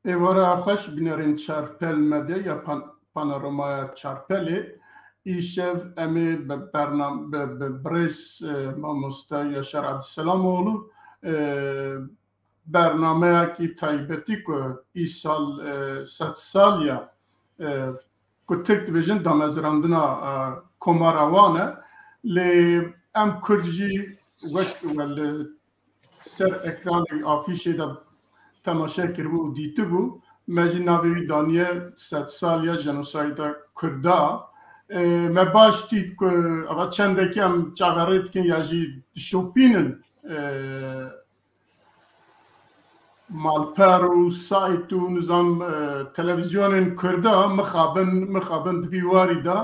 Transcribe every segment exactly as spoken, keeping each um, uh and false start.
Êvara xweş, bînerên Çarpel Medya ya pan-, Panoromaya Çarpelê. Îşev em ê bi bernam-, bi, bi birêz, e, mamoste Yaşar Abduselamoğlu, e, bernameyekî taybetî ku îsal, e, sed saliya, e, ku Tirk dibêjin damezrandina, e, komara wan e. Lê em Kurd jî wek we li ser ekranê afîşê de temaşe kiribû û dîtibû, me jî navê wî daniye sed saliya jenosayda Kurda. E, me baş dît ku eva çendekî em çaverê dikin ya jî dişopînin, e, malper û sayt û nizam, e, televîzyonên Kurda mixabin, mixabin di vî warî de,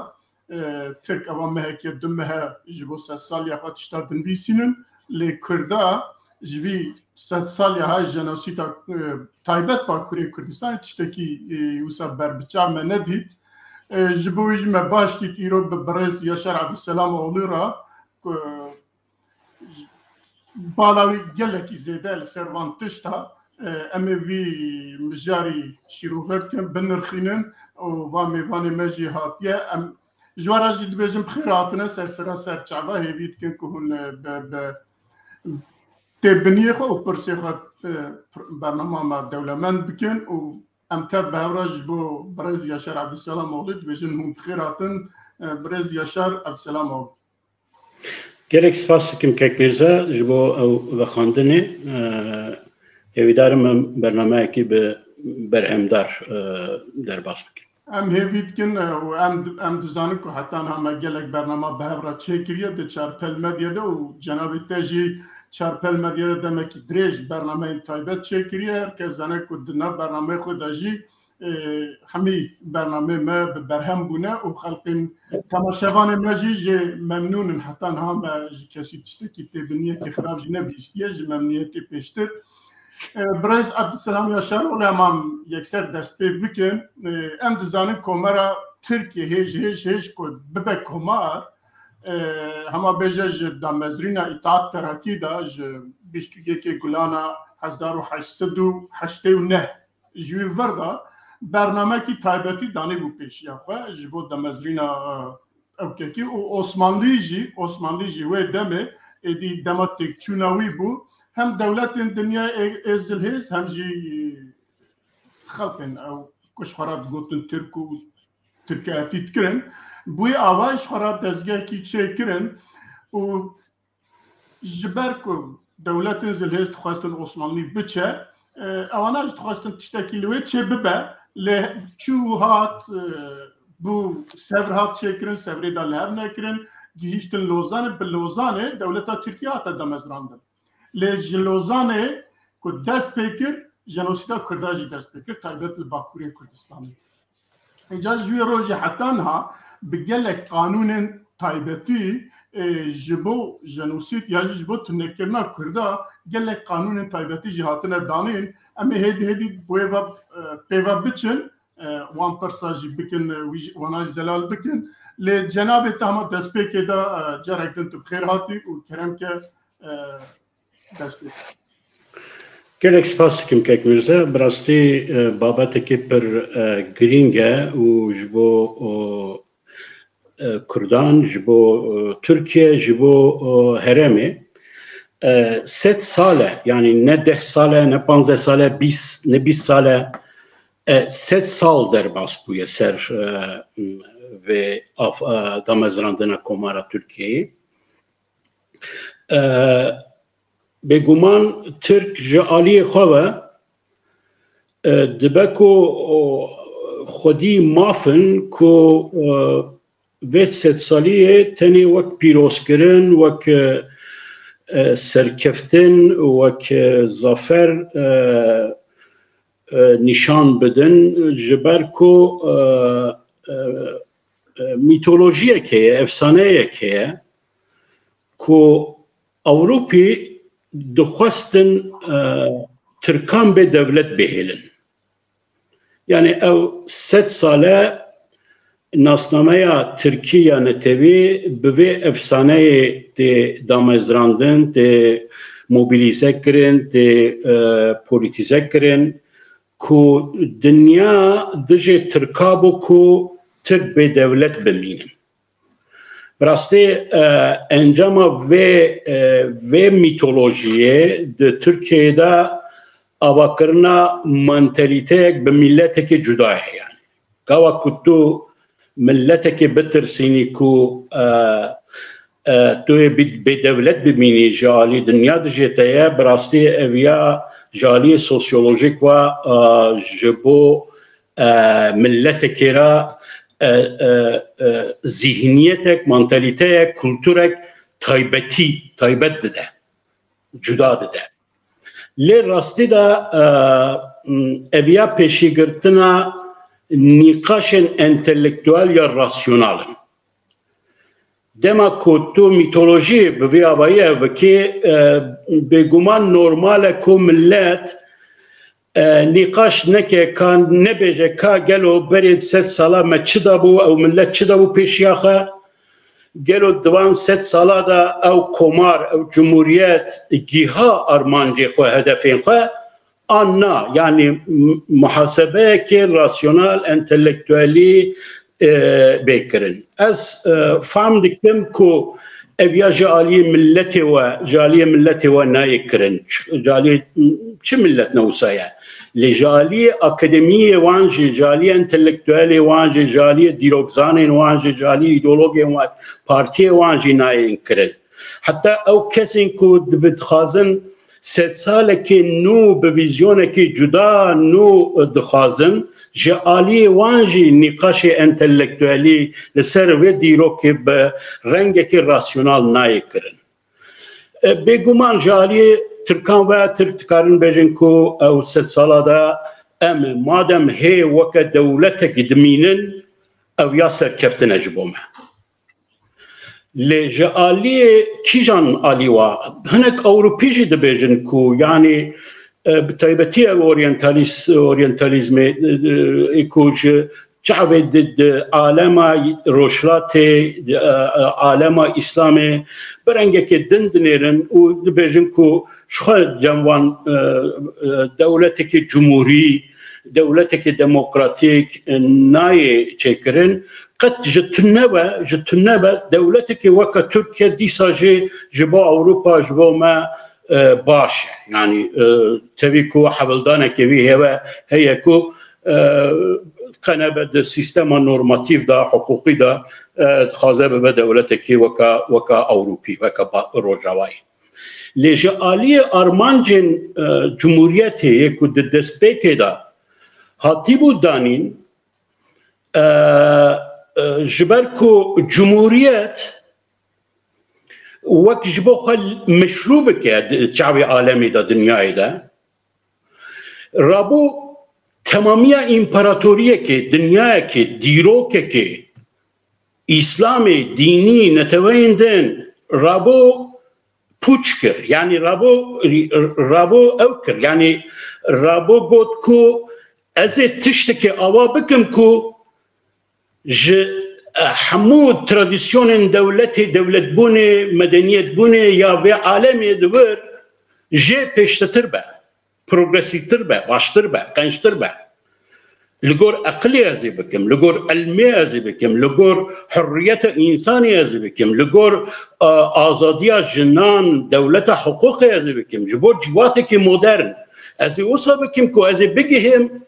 e, Tirk eva meheke du mehe ji bo sed saliya xwe tişta dinivîsînin, lê Kurda ji vî sed saliya hay jenosîda, e, taybet Bakurê Kurdistanê tiştekî, e, wisa berbiçav me nedît. E, ji bo wî jî me baş dît îro bi birêz Yaşar Abduselamoğlu re ku bala wî gelekî zêde li ser van tişta, e, em ê vî mijarî şîrove bikin, binirxînin û va mêvanê me jî hatiye. Em ji we re jî dibêjin bi xêr hatine ser sera ser çava, hêvî dikin ku hûn, e, bi, bi têbiniyê xwe û pirsê xwe, e, pr-, bernama me dewlemend bikin û em tev bi hev re ji bo birêz Yaşar Abduselamoğlu dibêjin hûn bi xêr hatin, e, birêz Yaşar Abduselamoğlu. Gelek spas dikim Kek Mîrze ji bo ew vexwendinê. Hêvîdar im em bernameyekî bi berhemdar, e, derbas bikin. Em hêvî dikin, e, û em, em dizanin ku heta niha me gelek bernama bi hev re çêkiriye di Çarpel Medya de û cenabê te jî Çarpel Medya de demekî dirêj bernameyên taybet çêkiriye. Her kes zane ku di nav bernameyê xwe de jî e, hemî bernameyê me bi berhem bûne û xelkên temaşevanê me jî jê memnûn in. Heta niha me ji kesî tiştekî têbiniyekî xirab jî nebihîstiye, ji memnûniyetê pêştir. E, birêz Abdulselam Yaşaroğlu, em an yekser dest pê bikin. E, em dizanin komera Tirkiye hêj, hêj, hêj ku bibe komar, e, hema bêje ji damezrîna Îtaat Terakî de ji bîst û yekê Gulana hezar û heşt sed û heştê û neh ji wî vir de bernamekî taybetî danîbû pêşiya xwe ji bo damezrîna, e, ewkekî û Osmanlî jî, Osmanlî jî wê demê, êdî dema têkçûna wî bû, hem dewletên dinyayê ê, ê zilhêz hem jî xelkên ew ku ji xwe re digotin Tirk û Tirkayetî dikirin, bi wî ava ji xwe re dezgehekî çêkirin û ji ber ku dewletên zilhêz dixwestin Osmanlî biçe, e, ewana jî dixwestin tiştekî li wê çê bibe, lê çû hat, e, bû sevr hat çêkirin, sevrê de li hev nekirin, gihîştin Lozanê, bi Lozanê dewleta Tirkiye hate damezrandin. Lê ji Lozanê ku dest pê kir, jenosîda Kurda jî dest pê kir, taybet li Bakurê Kurdistanê. Îca ji wê rojê heta niha bi gelek qanûnên taybetî, e, ji bo jenosîd ya jî ji bo tunekirina Kurda gelek qanûnên taybetî jî hatine danîn. Em ê hêdî hêdî bi wê ve, e, pê ve biçin, e, wan pirsa jî bikin, e, wî jî, wana jî zelal bikin. Lê cenabê te hema destpêkê de, e, carek din tu bi xêr hatî û kerem ke, e, dest pê. Gelek spas dikim Kek Mîrze. Bi rastî, e, babetekî pir, e, girîng e û ji bo, o, e, Kurdan, ji bo, e, Tirkiye, ji bo, e, herêmê. E, sed sal e, yanî ne deh sal e, ne panzdeh sal e, bîst, ne bîst sal e. E, sed sal derbas bûye ser, e, vê af-, e, damezrandina Komara Tirkiyeyê. E, bêguman Tirk ji aliyê xwe ve, e, dibe ku, o, xwedî maf in ku, e, vê sedsaliyê tenê wek pîrozkirin, wek, e, e, serkeftin, wek, e, zafer, e, e, nîşan bidin, ji ber ku, e, e, e, mîtolojiyek heye, efsaneyek heye ku Ewropî dixwestin, e, Tirkan bê dewlet bihêlin. Yani ew sed sal e nasnameya Tirkî ya netewî bi vê efsaneyê tê damezrandin, tê mobilîze kirin, tê, e, polîtîze kirin. ku dinya dijê Tirka bû ku Tirk bêdewlet bimînin. Bi rastî, e, encama vê, e, vê mîtolojiyê di Tirkiyeyê de avakirina mantalîteyek bi miletekê cuda ye. Yani gava ku tu miletekê bitirsînî ku, e, e, tu yê bê-, bêdewlet bimînî, ji alî dinya dijê te ye, bi rastî ev ya ji aliyê sosyolojîk ve, e, ji bo, e, miletekê re, e, e, e, zîhniyetek, mantalîteyek, kulturek taybetî, taybet dide, cuda dide. Lê rastî de, e, ev ya pêşîgirtina nîqaşên entelektuel ya rasyonal in. Dema ku tu mîtolojî bi vî avayî ev bikî, e, bêguman normal e ku milet, e, nîqaş neke, ka nebêje ka gelo berê sed sala me çi dabû, ew milet çi dabû pêşiya xwe? Gelo di van sed sala de ew komar, ew cumhuriyet giha armancê xwe, hedefên xwe, an na? Yani m-, muhasebeyekê rasyonal, entelektuelî, e, bê kirin. Ez, e, fam dikim ku ev ya ji aliyê miletê we, ji aliyê miletê we nayê kirin. Ç-, ji aliyê çi milet ne wisa ye? Lê ji aliyê akademiyê wan jî, ji aliyê entelektuelê wan jî, ji aliyê dîrokzanên wan jî, ji aliyê îdeologên wan, partiyê wan jî nayên kirin. Heta ew kesên ku dibi-, dixwazin sedsalekê nû bi vîzyonekî cuda nû dixwazin, ji aliyê wan jî nîqaşê entelektuelî li ser vê dîrokê bi rengekî rasyonal nayê kirin. E, bêguman ji aliyê Tirkan ve, Tirk dikarin bêjin ku ew sedsala de em, madem hê weke dewletek dimînin, ew ya serkeftin e ji bo me. Lê ji aliyê kîjan alî wa? Hinek Ewropî jî dibêjin ku, yanî, e, bi taybetî ev oryantalîs-, oryantalîzmê, e, e, ku ji çavê di, di alema Rojhilatê, di, e, e, alema Îslamê bi rengekê din dinêrin û dibêjin ku ji xwe cem wan, e, e, dewletekê cumhurî, dewletekê demokratîk, e, nayê çêkirin. Qet ji tune ve, ji tune ve dewletekê weke Tirkiye dîsa jî ji bo Ewropa, ji bo me, e, baş e. Yanî, e, tevî ku hewldanekê wî heve heye ku, e, qe nebe di sîstema normatîf de, hiqûqî de, e, dixwaze bibe dewletekî weka, weka Ewropî, weka ba-, Rojavayî. Lê ji aliyê armancên, e, cumhuriyetê yê ku di destpêkê de hatîbû danîn, e, e, ji ber ku cumhuriyet wek ji bo xwe meşrû bike di çavê alemê de, dinyayê de, rabû temamiya împaratoriyekê, dinyayekê, dîrokekê, Îslamê, dînî, neteweyên din, rabû pûç kir. Yanî rabû, rabû ew kir. Yanî rabû got ku ez ê tiştekê awa bikim ku ji, e, hemû tradisyonên dewletê, dewletbûnê, medeniyetbûnê ya vê alemê di wir jê pêştetir be, progresîvtir be, baştir be, qenctir be. Li gor eqilê ez ê bikim, li gor ilmê ez ê bikim, li gor hurriyeta însanê ez ê bikim, li gor, e, azadiya jinan, dewleta hiqûqê ez ê bikim, ji bo cîwatekî modern ez ê wisa bikim ku ez ê bigihêm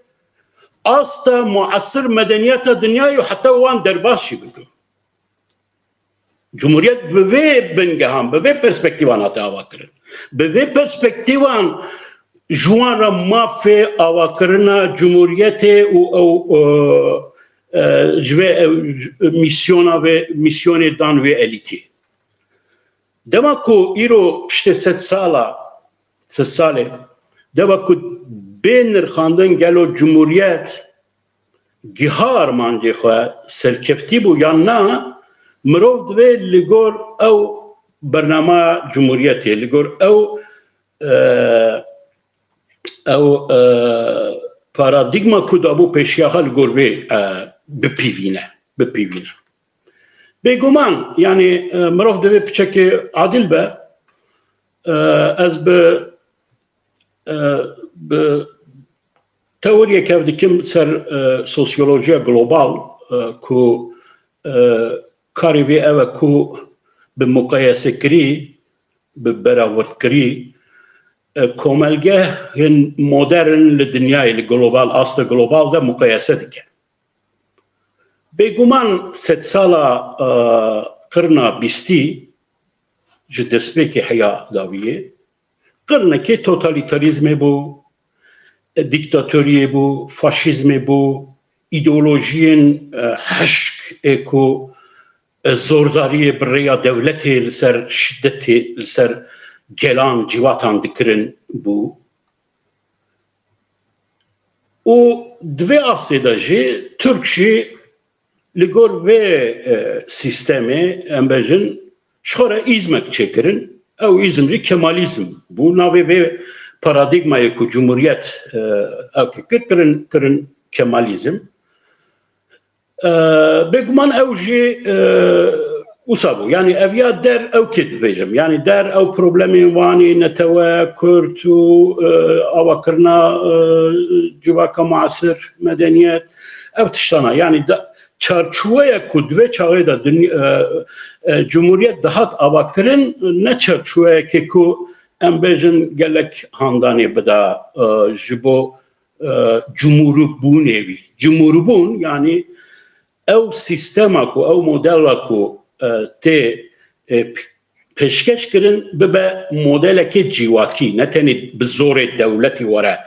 asta muasir medeniyeta dinyayê û heta wan derbas jî bikim. Cumhuriyet bi vê bingehan, bi vê perspektîvan hate avakirin. Bi vê perspektîvan ji wan re mafê avakirina cumhuriyetê û ew, e, e, ji vê ew misyona vê, misyonê dan vê elîtê. Dema ku îro piştê sed sala, sed salê, dema ku bê nirxandin gelo cumhuriyet giha armancê xwe serkeftî bû yan na, mirov divê li gor ew bernama cumhuriyetê, li gor ew, e, ew, e, paradîgma ku dabû pêşiya xwe, li gor vê, e, bipîvîne, bipîvîne. Bêguman, yanî, e, mirov divê piçekê adil be. E, ez bi, e, bi Teoriyek ev dikim ser e, sosyolojiya global e, ku e, karê vê ev e ku bi muqeyesekirî, bi berawirdkirî e, komelgehên modern li dinyayê, li global, asta global de muqeyese dike. Bêguman sedsala e, qirna bîstî ji destpêkê heya dawiyê, qirnekê totalîtarîzmê bû, dîktatoriyê bû, faşîzmê bû, îdeolojiyên e, hişk ê ku e, zordariyê bi rêya dewletê li ser şidetê, li ser gelan, civatan dikirin bû. Û di vê astê de jî Tirk jî li gor vê e, sîstemê, em bêjin, ji xwe re îzmek çêkirin. Ew îzm jî Kemalîzm bû. Navê vê paradîgmayê ku Cumhuriyet e, ew kir, kirin, kirin Kemalîzm. E, bêguman ew jî e, wisa bû. Yanî ev ya der ew kê dibêjim. Yanî der ew problemên Wanê, netewe, Kurd û e, avakirina e, civaka muasir, medeniyet, ev tiştana. Yanî da, çarçoweya ku di vê çaxê de duny- e, e, Cumhuriyet dihat avakirin, ne çarçoweyekê ku em bêjin gelek handanê bida e, ji bo e, cumhurîbûnê wî. Cumhurîbûn, yanî ew sîstema ku, ew modela ku e, tê e, p- pêşkeş kirin, bibe modelekê civakî, ne tenê bi zorê dewletî were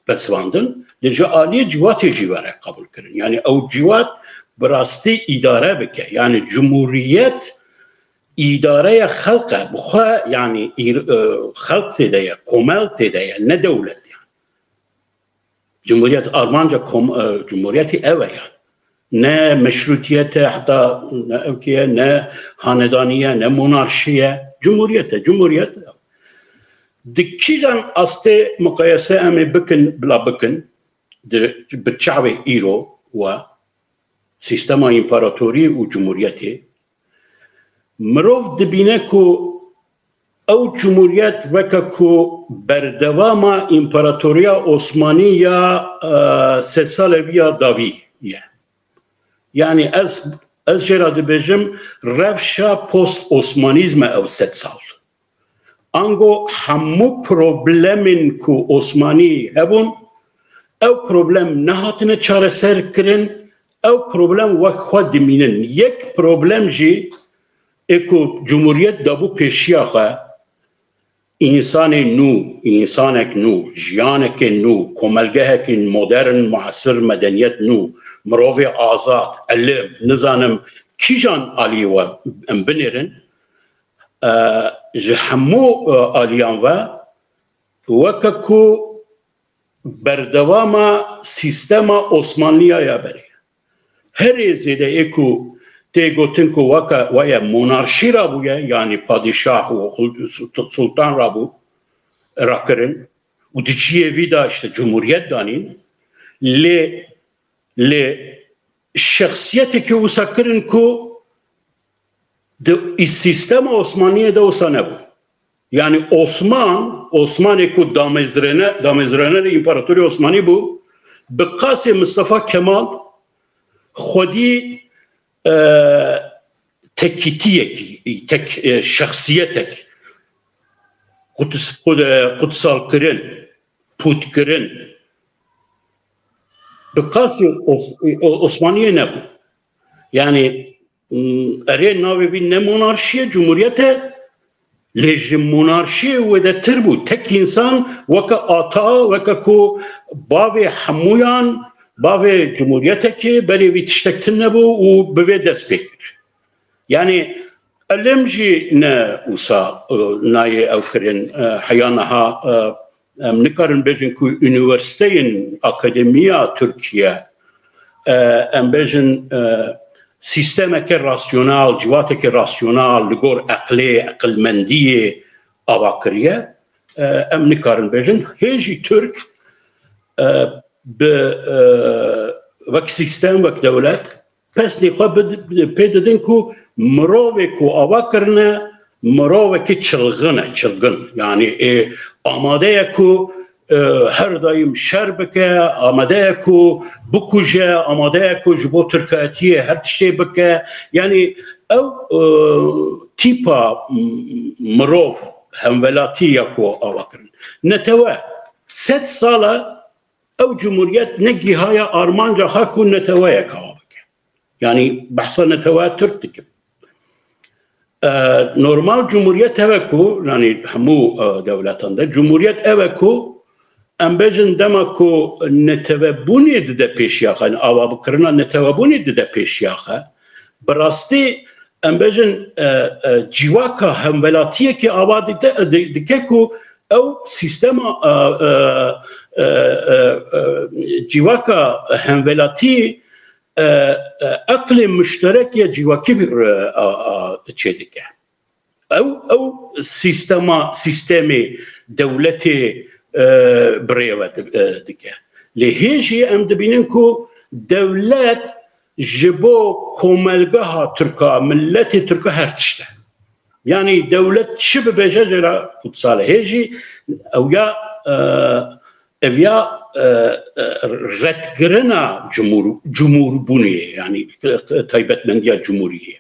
pesivandin, lê ji aliyê civatê jî were qebûl kirin. Yanî ew civat bi rastî îdare bike. Yanî cumhuriyet îdareya xelq e, bi xwe, yanî îr- e, xelq tê de ye, komel tê de ye, ne dewlet, yanî. Cumhuriyet armanca kom- e, cumhuriyetî ew e, yanî. Ne meşrutiyet e, heta ne ewkê ye, ne hanedanî ye, ne monarşî ye. Cumhuriyet e, cumhuriyet e. Di kîjan astê muqayese em ê bikin, bila bikin, di, bi çavê îro we, sîstema împaratorî û cumhuriyetê, mirov dibîne ku ew cumhuriyet weke ku berdewama împaratoriya Osmanî ya e, sed salê vî ya dawî ye. Yanî ez, ez jê re dibêjim, rewşa post-osmanîzm e ew sed sal. Ango hemû problemên ku Osmanî hebûn, ew problem nehatine çareser kirin, ew problem wek xwe dimînin. Yek problem jî ê ku cumhuriyet dabû pêşiya xwe, însanê nû, însanek nû, jiyanekê nû, komelgehekî modern, muasir, medeniyet nû, mirovê azad, elim, nizanim kîjan aliyê we em binêrin, e, ji hemû e, aliyan ve weke ku berdewama sîstema Osmanliya ya berê. Herê zêde ê ku tê gotin ku weke weye monarşî rabûye, yanî padîşah û xul- sultan rabû, rakirin û di ciyê vî de işte cumhuriyet danîn, lê lê şexsiyetekî wisa kirin ku di sîstema Osmaniyê de wisa nebû. Yanî Osman, Osmanê ku damezrêne, damezrênerê Împaratorê Osmanî bû, bi qasê Mistefa Kemal xwedî e, tekîtiyekî, tek e, şexsiyetek quds, qud, e, qudsal kirin, pût kirin, bi qasî Os, Osmaniyê nebû. Yanî erê navê vî ne monarşî ye, cumhuriyet e, lê ji monarşiyê wêdetir bû. Tek însan weke ata, weke ku bavê hemûyan, bavê cumhuriyetekê, berê vî tiştek tune bû û bi vê dest pê kir. Yanî elim jî ne wisa e, nayê ew kirin, e, heya niha e, em nikarin bêjin ku unîversîteyên akademiya Tirkiye, e, em bêjin e, sîstemeke rasyonal, civateke rasyonal li gor eqlê, eqilmendiyê ava kiriye. E, em nikarin bêjin. Hê jî Tirk e, bi e, wek sîstem, wek dewlet pesnê xwe bid- pê didin ku mirovê ku ava kirine, mirovekî çilxin e, çilxin. Yanî ê amade ye ku e, her daîm şer bike, amade ye ku bikuje, amade ye ku ji bo tirkayetiyê her tiştê bike. Yanî ew, e, tîpa m-, mirov, hemwelatî ya ku ava kirin. Netewe, sed sal e ew cumhuriyet negihaya armanca xwe ku neteweyek ava bike. Yanî behsa neteweya Tirk dikim. E, normal cumhuriyet ev e ku, yanî hemû, e, dewletan de, cumhuriyet ev e ku em bêjin dema ku netewebûnê dide pêşiya xwe, yanî avabikirina netewebûnê dide pêşiya xwe, bi rastî em bêjin, e, e, civaka hemwelatiyekê ava dide, di-, dike ku ew sîstema, e, e, e, e, e, civaka hemwelatî, e, e, eqlê muşterek ya civakî, e, a, a, çêdike. Ew, ew sîstema, sîstemê dewletê, e, bi rê ve di-, e, dike. Lê hê jî em dibînin ku dewlet ji bo komelgeha Tirka, miletê Tirka her tişt e. Yanî dewlet çi bibêje jê re kutsal e. Hê jî ew ya, e, ev ya, e, e, redkirina cumhur-, cumhurbûnê, yanî, e, e, taybetmendiya cumhuriyê.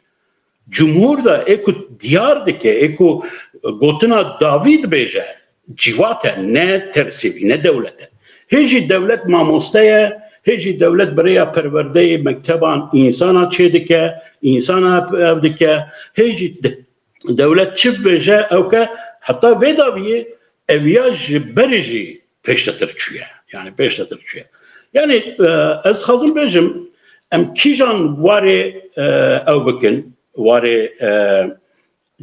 Cumhur da ê ku diyar dike, ê ku gotina dawî dibêje, cîwat e, ne tersîvî, ne dewlet e. Hê jî dewlet mamoste ye, hê jî dewlet bi rêya perwerdeyê, mekteban, însana çêdike, însana ev dike, hê jî de-, dewlet çi bibêje, ew ke heta vê dawiyê eviya ji berê jî pêştetir çûye. Yanî pêştetir çûye. Yanî, e, ez xwazim bêjim, em kîjan warê, e, ew bikin, warê, e,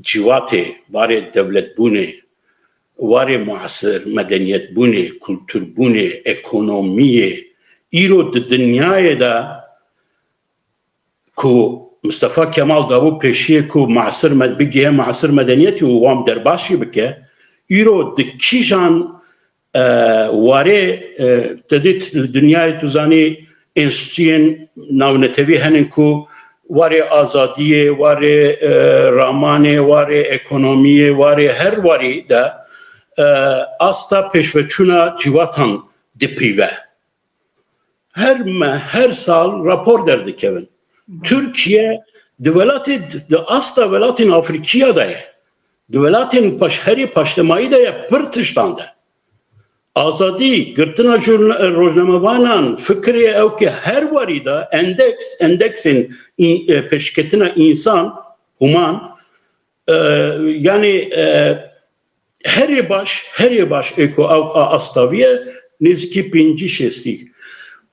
cîwatê, warê dewletbûnê, warê muasir, medeniyetbûnê, kulturbûnê, ekonomiyê, îro di dinyayê de ku Mistefa Kemal dabû pêşiyê ku muasir me-, bigihe muasir medeniyetî û wan derbas jî bike, îro di kîjan, e, warê, e, te dît li dinyayê tu zanî enstituyên navnetewî henin ku warê azadiyê, warê, e, ramanê, warê ekonomiyê, warê her warî de, e, asta pêşveçûna cîwatan dipîve. Her meh, her sal rapor derdikevin. Tirkiye di welatê, di asta welatên Afrîkiya de ye. Di welatên paş-, herî paştemayî de ye, pir tiştan de. Azadî, girtina jurna-, rojnamevanan, fikirê ew ke her warî de endeks, endeksên î-, e, pêşketina însan, human, e, yanî, e, herê baş, herê baş ê ku ew a astaviye nêzîkî pêncî şêstî.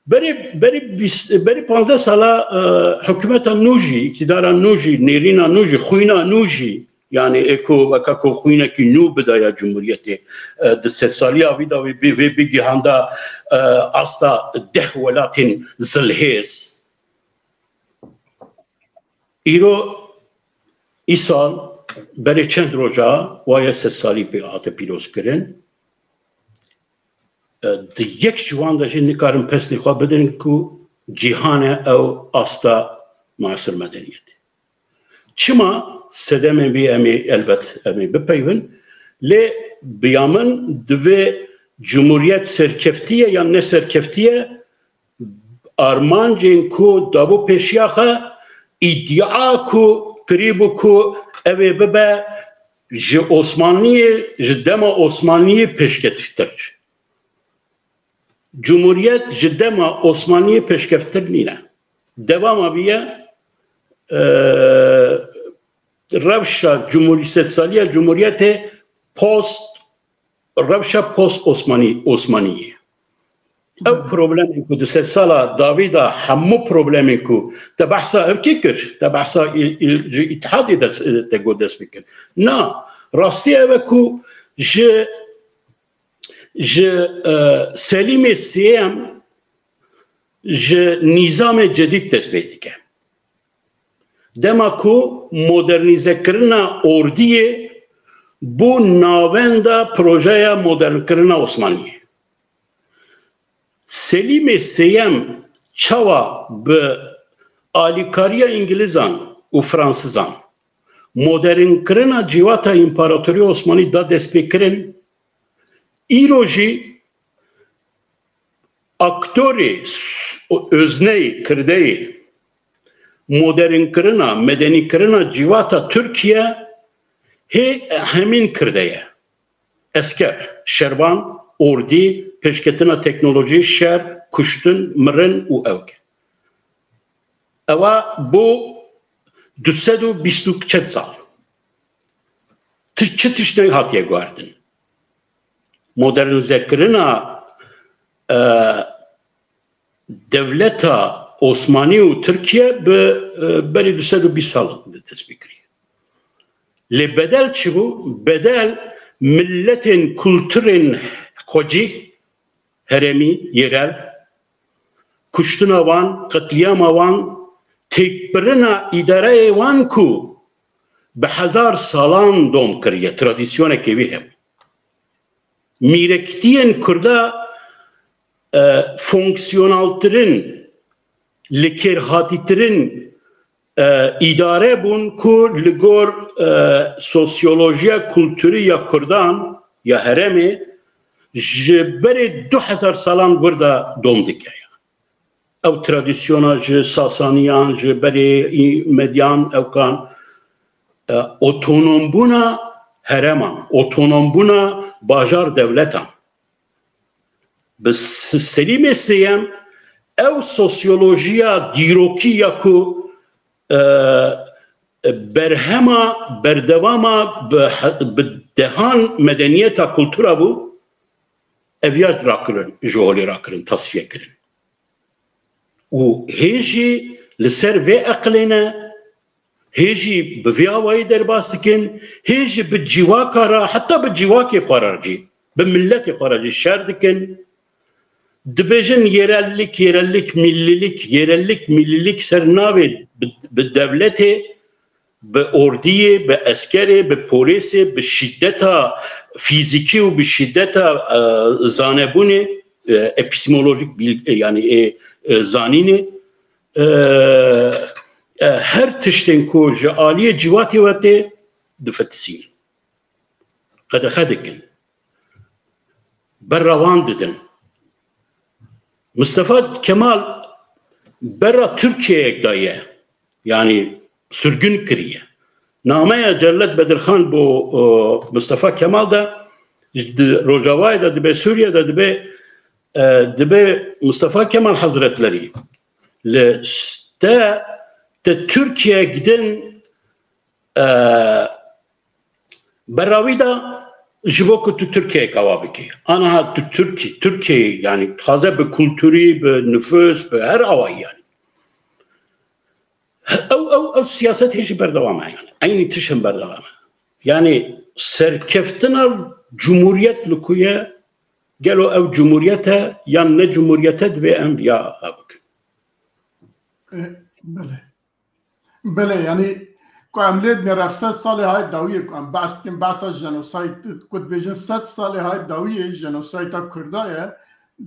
Berê, berê bîst, berê panzdeh sala, e, hikûmeta nû jî, îktidara nû jî, nêrîna nû jî, xwîna nû jî, yanî ê ku weka ku xwînekî nû bidaya cumhuriyetê, e, di sedsaliya vî de wê bi-, vê bigihanda, e, asta deh welatên zilhêz. Îro, îsal, berê çend roja waye sedsalî pê hate pîrozkirin. E, di yek ji wan de jî nikarin pesnê xwe bidin ku cîhane ew asta muasir medeniyetê. Çima? Sedemên vî em ê elbet em ê bipeyvin. Lê bi ya min divê cumhuriyet serkeftî ye yan ne serkeftî ye, armancên ku dabû pêşiya xwe, îdia ku kirîbû ku ew ê bibe ji Osmaniyê, ji dema Osmaniyê pêşketîtir. Cumhuriyet ji dema Osmaniyê pêşkevtir nîne. Dewama vî ye, e, rewşa cumhurî-, sedsaliya cumhuriyetê post rewşa post Osmanî, Osmanî ye. Ew problemên ku di sedsala dawî de hemû problemên ku te behsa ev kê kir, te behsa î-, î-, ji îtihadê de, te got dest pê kir. Na, rastî ev e ku ji, ji, e, Selîmê Sêyem ji nîzamê cedîd dest pê dike. Dema ku modernîzekirina ordiyê bû navenda projeya modernkirina Osmaniyê. Selîmê Sêyem çawa bi alîkariya Îngilizan û Fransizan modernkirina civata Împaratoriya Osmanî da destpêkirin, îro jî aktorê s-, özneyê kirdeyê modernkirina, medenîkirina civata Tirkiye hê hemîn kirde ye. Esker, şervan, ordî, pêşketina teknolojî, şer, kuştin, mirin û ewk. Ewa bo du sed û bîst û çend sal. Ti-, çi tiştê hatiye guhertin? Modernîzekirina, e, dewleta Osmanî û Tirkiye bi, e, berî du sed û bîst sal bi dest pê kiriye. Lê bedel çi bû? Bedel miletên kulturên xwecî, herêmî, yerel, kuştina wan, qetlîama wan, têkbirina îdareyê wan ku bi hezar salan dom kiriye, tradisyonekê wî hebû. Mîrektiyên Kurda, e, fonksiyonaltirin, li kêrhatîtirin, e, îdare bûn ku li gor, e, sosyolojiya kulturî ya Kurdan ya herêmê ji berê du hezar salan wir de dom dike. Ew tradisyona ji Sasaniyan, ji berê î-, Medyan, ewkan, e, otonombûna herêman, otonombûna bajar dewletan. Bi s-, Selîmê Sêyem ew sosyolojiya dîrokî ya ku, e, berhema berdewama bi he-, bi dehan medeniyeta kultura bû, ev ya rakirin, ji holê rakirin, tasfiye kirin. Û hê jî li ser vê eqilê ne, hê jî bi vî awayî derbas dikin, hê jî bi civaka re, heta bi civakê xwe re jî, bi miletê xwe re jî şer dikin. Dibêjin yerellik, yerellik, millilik, yerellik, millilik ser navê bi, bi dewletê, bi ordiyê, bi eskerê, bi polêsê, bi şîdeta fîzîkî û bi şîdeta, e, zanebûnê, e, epistemolojik bil-, e, yani, e, e, zanînê, e, e, her tiştên ku ji aliyê civatê ve tê difetisînin. Qedexe dikin. Berra wan didin. Mistefa Kemal berra Tirkiyeyek daye. Yani sürgün kiriye. Nameya Cevdet Bedirxan bo, e, Mistefa Kemal de di Rojavayê de dibe, Sûriye de dibe, e, dibe Mistefa Kemal Hazretleri li te, te Tirkiye gidin, e, berra wî de ji bo ku tu Tirkiyeyek awa bikî. Aniha tu Tirkî, Tirkiyeyê, yani dixwaze bi kulturî, bi nifus, bi her awayî yani. Ew, ew, ew siyaset hê jî berdewam e yani. Eynî tişt him berdewam e. Yani serkeftina cumhuriyet li ku ye, gelo ew cumhuriyet e yan ne cumhuriyet e, divê em ya bikin. E, belê. Belê, yanî ku em lê dinêre sed salê hay dawiyê ku em behs dikin, behsa jenosayt, ku dibêjin sed salê hay dawiyê jenosayta Kurda ye,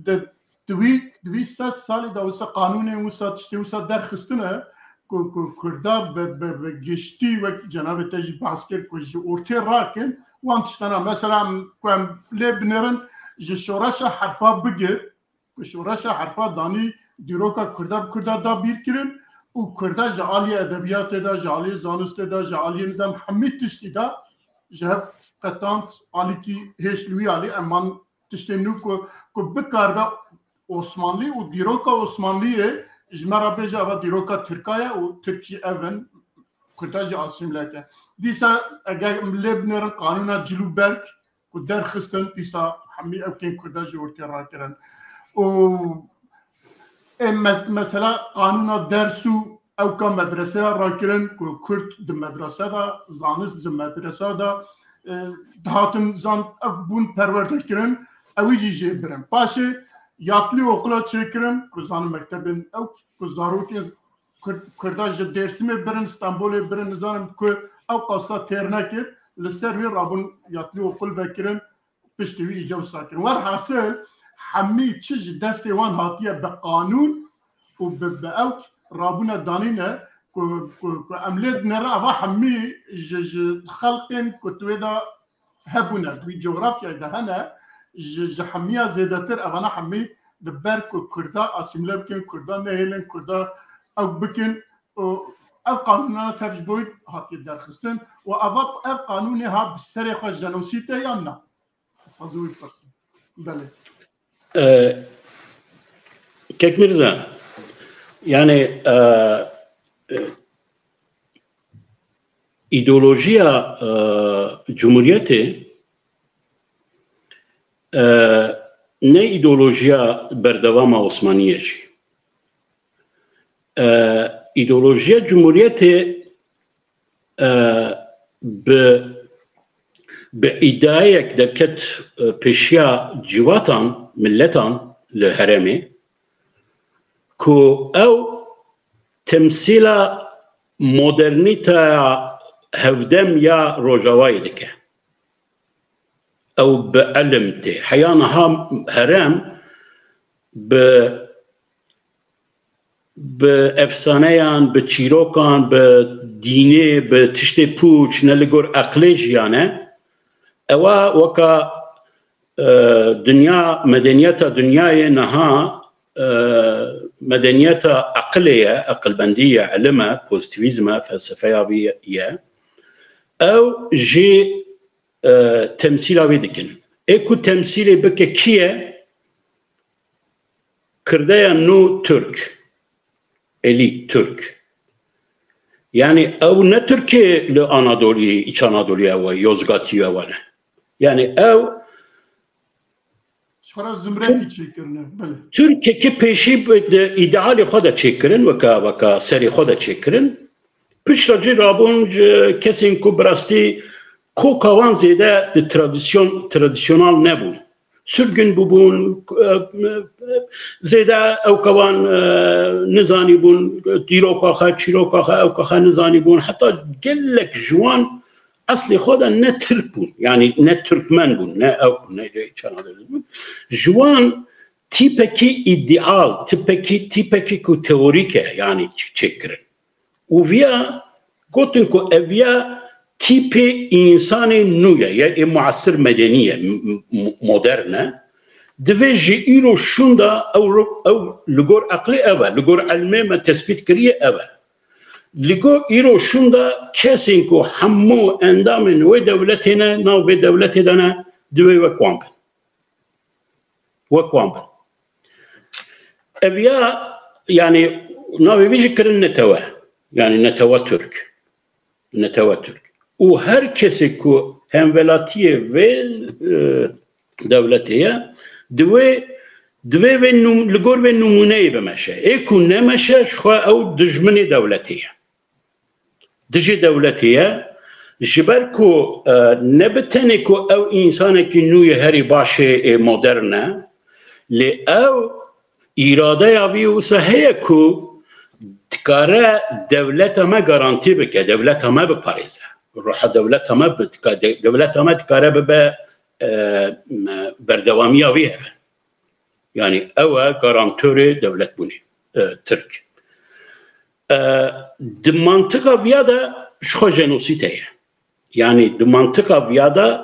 di, di wî, di wî sed salî de wisa qanûnên wisa tiştê wisa derxistine ku, ku Kurda bi, bi, bi giştî wek cenabê te jî behs kir ku ji ortê rakin, wan tiştana mesela em, ku em lê binêrin ji şoreşa herfa bigir, ku şoreşa herfa danî dîroka Kurda bi Kurda da bîr kirin û Kurda ji aliyê edebiyatê de, ji aliyê zanistê de, ji aliyê nizam hemî tiştî de ji hev qetand, alîkî hêş li wî alî em van tiştên nû ku, ku bikaribe Osmanlî û dîroka Osmanliyê ji me re bêje eva dîroka Tirka ye û Tirk jî ev in, Kurda jî asîmle ke. Dîsa eger em lê binêrin qanûna cil û berg, ku derxistin, dîsa hemî ewkên Kurda ji ortê rakirin. Û ê mes-, mesela qanûna ders û ewka medreseya rakirin ku Kurd di medrese de, zanist di medresa de, e, dihatin zan-, ev bûn perwerde kirin, ewî jî jê birin. Paşê yatlî oqula çêkirin ku zanin mektebên ewk ku zarokên Kurd-, Kurda ji Dêrsimê birin, Stenbolê birin, nizanim ku ew qasa têr nekir, li ser wê rabûn yatlî oqul vekirin, piştî wî îca wisa kirin. Werhasil, hemî çi ji destê wan hatiye bi qanûn û bi, bi ewk rabûne danîne ku, ku, ku em lê dinêrin, eva hemî ji, ji xelqên ku tu wê de hebûne, di wî cografyayê de hene, ji, ji hemiya zêdetir evana hemî Li ber ku Kurda asîmle bikin, Kurda nehêlin, Kurda ew bikin, û ev qanûna tev ji bo hatiye derxistin û eva, ev qanûnê ha bi serê xwe jenosîd e yan na? Ez xwazim wî bipirsim. Belê. Kek Mirza, yani e, e, îdeolojiya e, Cumhuriyetê e, ne îdeolojiya berdewama Osmaniyê jî. E, îdeolojiya Cumhuriyetê e, bi bi îdiayek derket e, pêşiya civatan, miletan li herêmê ku ew temsîla modernîteya hevdem ya Rojavayê dike. Ew bi ilim tê. Heya niha herêm bi bi efsaneyan, bi çîrokan, bi dînê, bi tiştê pûç, ne li gor eqlê jiyane. Ewa weka e, dinya, medeniyeta dinyayê niha e, medeniyeta eqilê ye, eqilbendî ye, ilim e, pozîtîvîzm e, felsefeya vî ye. Ew jî e, temsîla wî dikin. Ê ku temsîlê bike kî ye? Kirdeya nû Tirk. Elît Tirk. Yani ew ne Tirkê li Anadolî, Îç Anadolî ew e, Yozgatî ew e ne. Yani ew Ji xwe re zimrekî çêkirine. Belê. Tirkekî pêşî bi, di îdealê xwe de çêkirin, weka, weka serê xwe de çêkirin. Piştre jî rabûn ji kesên ku bi rastî koka wan zêde di tradisyon, tradisyonal nebûn. Sirgin bûbûn, e, e, zêde ewka wan e, nizanîbûn, dîroka xwe, çîroka xwe, ewka xwe nizanîbûn. Heta gelek ji wan eslê xwe de ne Tirk bûn. Yani ne Tirkmen bûn, ne ew bûn, ne çana bûn. Ji wan tîpekî îdeal, tîpekî, tîpekî ku teorîk e, yani çêkirin. Û viya gotin ku ev ya tîpê însanê nû ye, ya ê muasir medenî ye, m-, m-, modern e. Divê ji îro şûnda ew ro-, ew li gor eqlê ev e, li gor ilmê me tespît kiriye ev e. Li gor îro şûnda kesên ku hemû endamên wê dewletê ne, nav vê dewletê de ne, divê wek wan bin. Wek wan bin. Ev ya, yani navê vî jî kirin netewe. Yani netewe Tirk. Netewe Tirk. Û her kesê ku hemwelatiyê vê e, dewletê ye, divê, divê vê nûm-, li gor vê nûmûneyê bimeşe. Ê ku nemeşe, ji xwe ew dijminê dewletê ye. Dijî dewletê ye. Ji ber ku e, ne bi tenê ku ew însanekî nû ye herî baş ê, ê modern e, lê ew îradeya vî wisa heye ku dikare dewleta me garantî bike, dewleta me biparêze. Ruha dewleta me bi-, dika-, de-, dewleta me dikare bibe e, me-, berdewamiya vî hebe. Yani ew e garantorê dewletbûnê e, Tirk. E, di mantiqa viya de ji xwe jenosîd heye. Yani di mantiqa viya de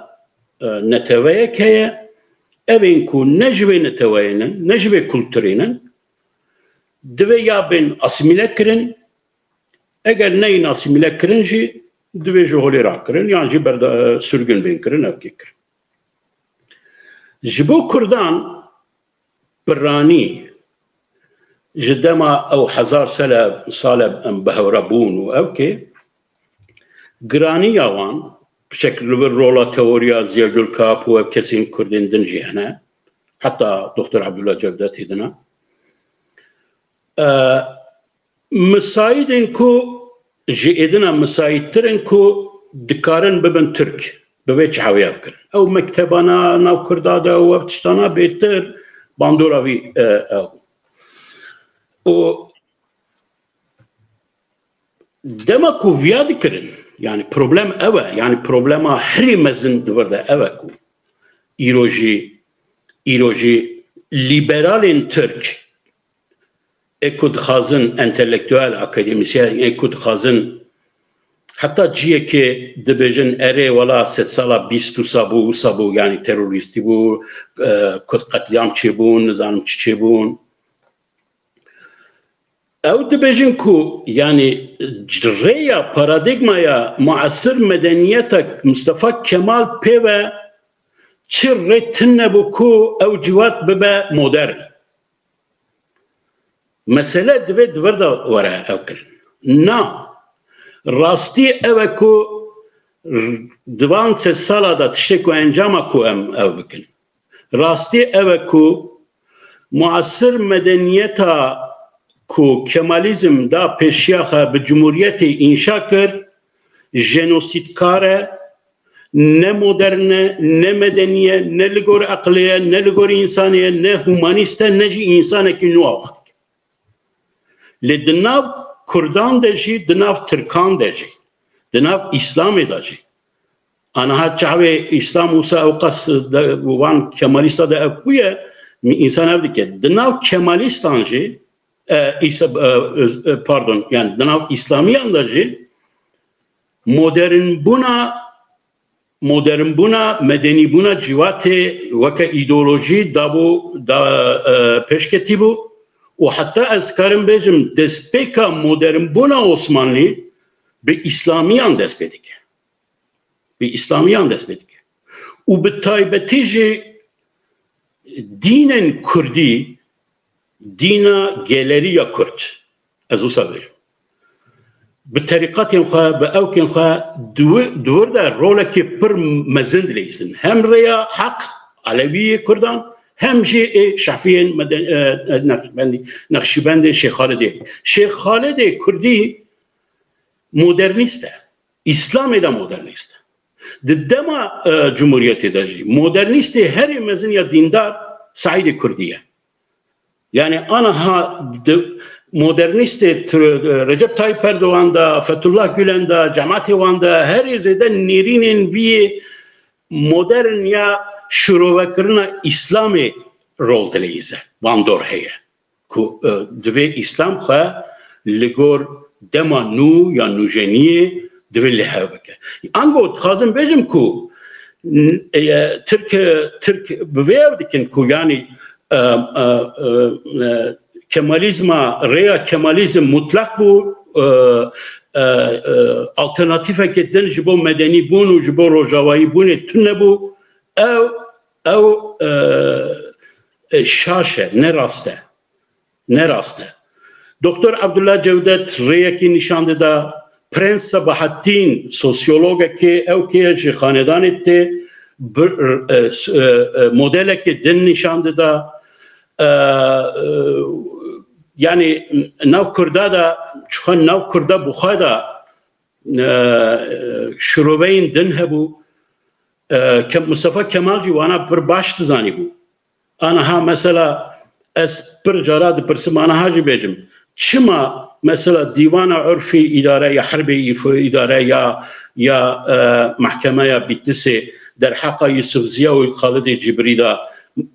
e, neteweyek heye, evên ku ne ji vê neteweyê nin, ne ji vê kulturê nin, divê ya bên asîmîle kirin, eger neyên asîmîle kirin jî divê ji holê rakirin, yan jî berde-, e, sirgin bên kirin, ev kê kirin. Ji bo Kurdan piranî ji dema ew hezar sele, sale em bi hev re bûn û ew kê, giraniya wan, bi şekil li vir rola teoriya Ziyagul Kap û ev kesên Kurdên din jî hene, heta Doktor Abdullah Cevdet tê dina. E, Misayîd in ku ji êdina misayîdtir in ku dikarin bibin Tirk, bi vê çawiya bikin. Ew mektebana nav Kurda de û ev tiştana bêtir bandora vî e, ew. Û dema ku viya dikirin, yani problem ew e, yani problema herî mezin di vir de ew e ku îro jî, îro jî lîberalên Tirk ê ku dixwazin entelektuel, akademîsyen, ê ku dixwazin Heta ciyekê dibêjin, erê wela sedsala bîst wisa bû, wisa bû, yanî terorîstî bû, e, Kurd qetlîam çêbûn, nizanim çi çêbûn. Ew dibêjin ku, yanî, rêya, paradîgmaya muasir medeniyeta Mustafa Kemal pê ve çi rê tune bû ku ew civat bibe modern. Mesele divê di vir de were ew kirin. Na, rastî ew e ku r-, di van sed sala de tiştê ku encama ku em ew bikin. Rastî ew e ku muasir medeniyeta ku Kemalîzm da pêşiya xwe bi cumhuriyetê înşa kir, jenosîdkar e, ne modern e, ne medenî ye, ne li gor eqlê ye, ne li gor însanê ye, ne humanîst e, ne jî însanekî nû ava dike. Lê di nav Kurdan de jî, di nav Tirkan de jî, di nav Îslamê de jî. Aniha çavê Îslam wisa ew qas de, wan Kemalîsta de ev bûye, mi-, însan ev dike. Di nav Kemalîstan jî, e, Îsa-, e, öz-, e, pardon, yani di nav Îslamiyan de jî modernbûna, modernbûna, medenîbûna civatê weke îdeolojî dabû, da, e, pêşketî bû û heta ez karim bêjim destpêka modernbûna Osmanlî bi Îslamiyan dest pê dike. Bi Îslamiyan dest pê dike. Û bi taybetî jî dînên Kurdî, dîna gelerî ya Kurd. Ez wisa bêjim. Bi terîqatên xwe, bi ewkên xwe di wi-, di wir de rolekê pir mezin dileyîzin. Hem rêya heq, Elewî yê Kurdan, hem jî ê Şefiyên meden-, e, e, Neqşbendî, Neqşîbendê Şêx Xalidê. Şêx Xalidê Kurdî modernîst e. Îslamê de modernîst e. Di dema, e, Cumhuriyetê de jî modernîstê herî mezin ya dîndar Seîdê Kurdî ye. Yani aniha di modernîstê Tr-, Recep Tayyip Erdogan de, Fethullah Gülen de, cemaetê wan de herî zêde nêrînên vî yê modern ya şirovekirina Îslamê rol dileyîze, van dor heye. Ku, e, divê Îslam xwe li gor dema nû ya nûjeniyê divê li hev bike. Ango dixwazim bêjim ku, n-, e, Tirk, Tirk bi vê ev dikin ku, yanî, e, e, e, e, Kemalîzma, rêya Kemalîzm mutlaq bû, e, e, e, alternatîfeke din ji bo medenîbûn û ji bo rojavayîbûnê tune bû. Ew, ew, e, e, şaş e, ne rast e. Ne rast e. Doktor Abdullah Cevdet rêyekî nîşan dida, Prens Sabahattin, sosyologekê, ew kê ye, ji xanedanê tê, bir, e, s-, e, e, modelekê din nîşan dida. E, e, yani nav Kurda da, çixa nav Kurda bi xwe da, e, şiroveyên din hebû. E, Ke-, Mustafa Kemal jî wana pir baş dizanîbû. Aniha mesela ez pir cara dipirsim, aniha jî bêjim. Çima mesela Dîwana Urfî Îdare ya Herbê Îf-, Îdare ya, ya, e, Mehkemeya Bîtlisê derheqa Yusuf Ziya û Xalidê Cibrî de,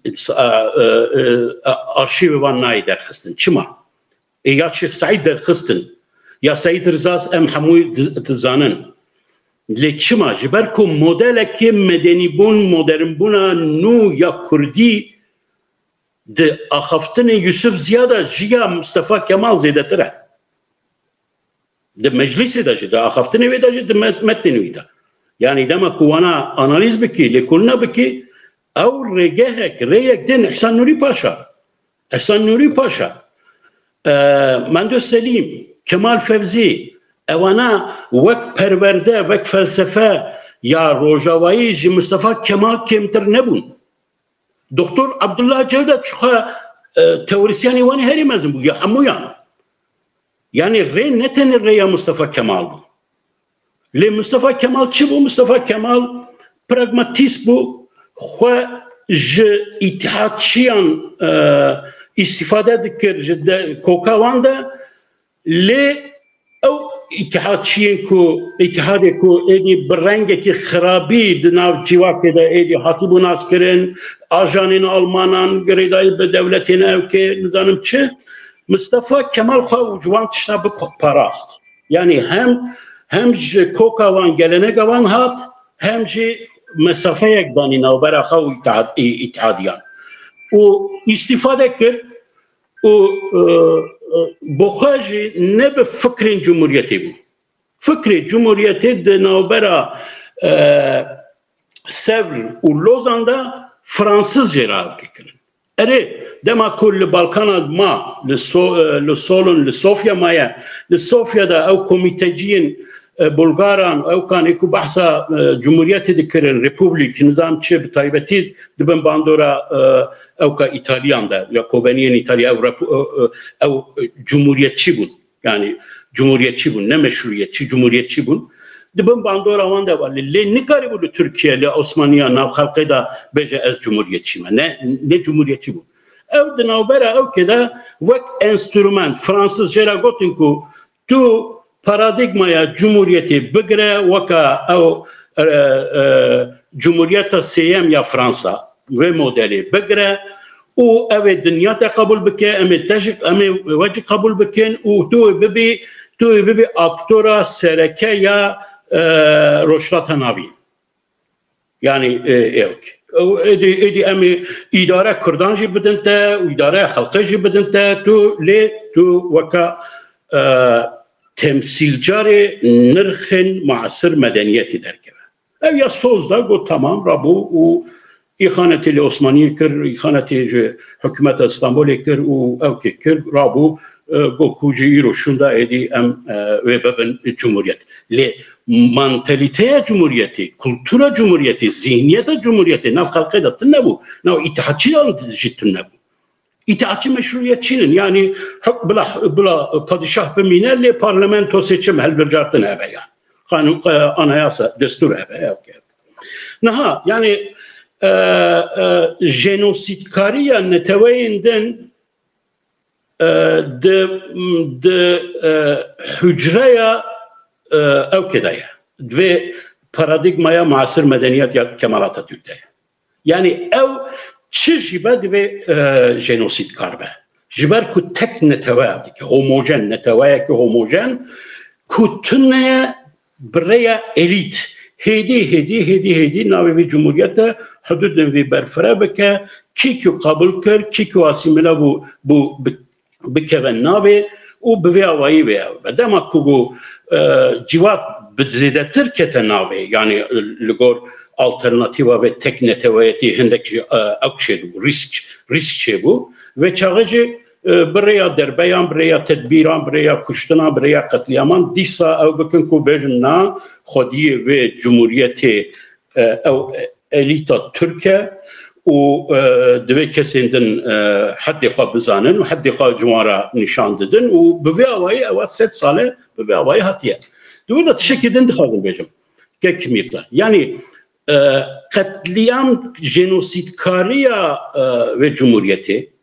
e, e, e, arşîvê wan nayê derxistin? Çima? Ê ya Şêx Seîd derxistin, ya Seîd Riza, em hemû di-, dizanin. Lê çima? Ji ber ku modelekê medenîbûn, modernbûna nû ya Kurdî di axaftinê Yusuf Ziya de ji ya Mustafa Kemal zêdetir e. Di meclîsê de jî, di axaftinê wê de jî, di met-, metnên wî de. Yanî dema ku wana analîz bikî, lêkolîna bikî, ew rêgehek, rêyek din Îhsan Nûrî Paşa. Îhsan Nûrî Paşa, e, Mendo Selîm, Kemal Fevzî, ewana wek perwerde, wek felsefe ya rojavayî ji Mustafa Kemal kêmtir nebûn. Doktor Abdullah Cevdet çixa, e, teorisyenê wan herî mezin bû, ya hemûyan. Yanî rê ne tenê rêya Mustafa Kemal bû. Lê Mustafa Kemal çi bû? Mustafa Kemal pragmatîst bû, xwe ji îtîhadçiyan, e, îstîfade dikir, ji de-, koka wan de, lê ew îtîhadçiyên ku, îtîhadê ku êdî bi rengekî xirabî di nav civakê de êdî hatibû naskirin, ajanên Almanan girêdayî bi dewletên ewkê, nizanim çi, Mustafa Kemal xwe û ji wan tişta biparast. Yanî hem, hem ji koka wan, geleneka wan hat, hem jî mesafeyek danî navbera xwe û îtihad-, î-, îtihadiyan. Û îstîfade kir û, e, e, bo xwe jî ne bi fikrên cumhuriyetê bû. Fikrê cumhuriyetê di navbera, e, Sevr û Lozan de Fransizcê re hevkê kirin. Erê, dema ku li Balkana ma, li So-, e, li Solun, li Sofya maye, li Sofya de ew komîteciyên, e, Bulgaran, ew kanê ku behsa, e, cumhuriyetê dikirin, republik, nizam çi, bi taybetî di bin bandora, e, ewka Îtalyan de, ya kobeniyên Îtalya, ew repu-, e, e, ew, e, cumhuriyetçî bûn. Yani cumhuriyetçî bûn, ne meşrûyetçî, cumhuriyetçî bûn. Di bin bandora wan de bû. Lê nikarîbû li Tirkiye, li Osmaniya, nav xelkê de bêje ez cumhuriyetçî me. Ne, ne cumhuriyetçî bû. Ew di navbera ewkê de wek enstrûment, Fransizcê re gotin ku tu paradîgmaya cumhuriyetê bigire weka ew, e, e, cumhuriyeta sêyem ya Fransa, vê modelê bigire û ew ê dinya te qebûl bike, em ê te jî, em ê we jî qebûl bikin û tu ê bibî, tu ê bibî aktora sereke ya, e, Rojhilata Navîn. Yani, e, ewk. Ew êdî, êdî em ê îdare Kurdan jî bidin te û îdare xelqê jî bidin te, tu lê tu weka, e, temsîlcarê nirxên muasir medeniyetî derkeve. Ev ya soz da got, tamam, rabû û îxanetê li Osmaniyê kir, îxanetê ji hikûmeta Stenbolê kir û ewkê kir, rabû, e, got ku ji îro şûnda êdî em, e, wê bibin cumhuriyet. Lê mantalîteya cumhuriyetê, kultura cumhuriyetê, zihniyeta cumhuriyetê nav xelkê de tune bû, nav îtîhatçiyan jî tune bû. Îtîhatçî meşrûyetçî nin. Yani huk-, bila, bila padîşah bimîne, lê parlamento seçim, hilbijartin hebe yani. Qanûn, e, anayasa, destûr hebe, ewkê. Niha, yani, e, e, jenosîdkariya neteweyên din, e, di, di, e, hucreya, e, ewkê de ye. Di vê paradîgmaya muasir medeniyet ya Kemal Atatürk de ye. Yani ew çi jî be divê, e, jenosîdkar be. Ji ber ku tek netewe ev dike, homojen, neteweyeke homojen ku tune bi rêya elît. Hêdî, hêdî, hêdî, hêdî navê vê cumhuriyete hududên vê berfireh bike, kî ku qebûl kir, kî ku asîmîle bû, bû bi-, bikeve navê û bi vê awayî vê ew be. Dema ku bû, e, civat bi zêdetir kete navê, yani li gor alternatîfa vê tek neteweyetî hindek jî, e, ew çêbû, rîsk, rîsk çêbû. Vê çaxê jî, e, bi rêya derbeyan, bi rêya tedbîran, bi rêya kuştinan, bi rêya qetlîaman dîsa ew bikin ku bêjin na xwediyê vê cumhuriyetê, e, ew elîta Tirk e û, e, divê kesên din, e, heddê xwe bizanin û heddê xwe ji wan re nîşan didin û bi vê awayî ewa sed sal e, bi vê awayî hatiye. Di wir de tiştekî din dixwazim bêjim. Kek Mîrza. Yanî, e, qetlîam, jenosîdkariya, e, vê cumhuriyetê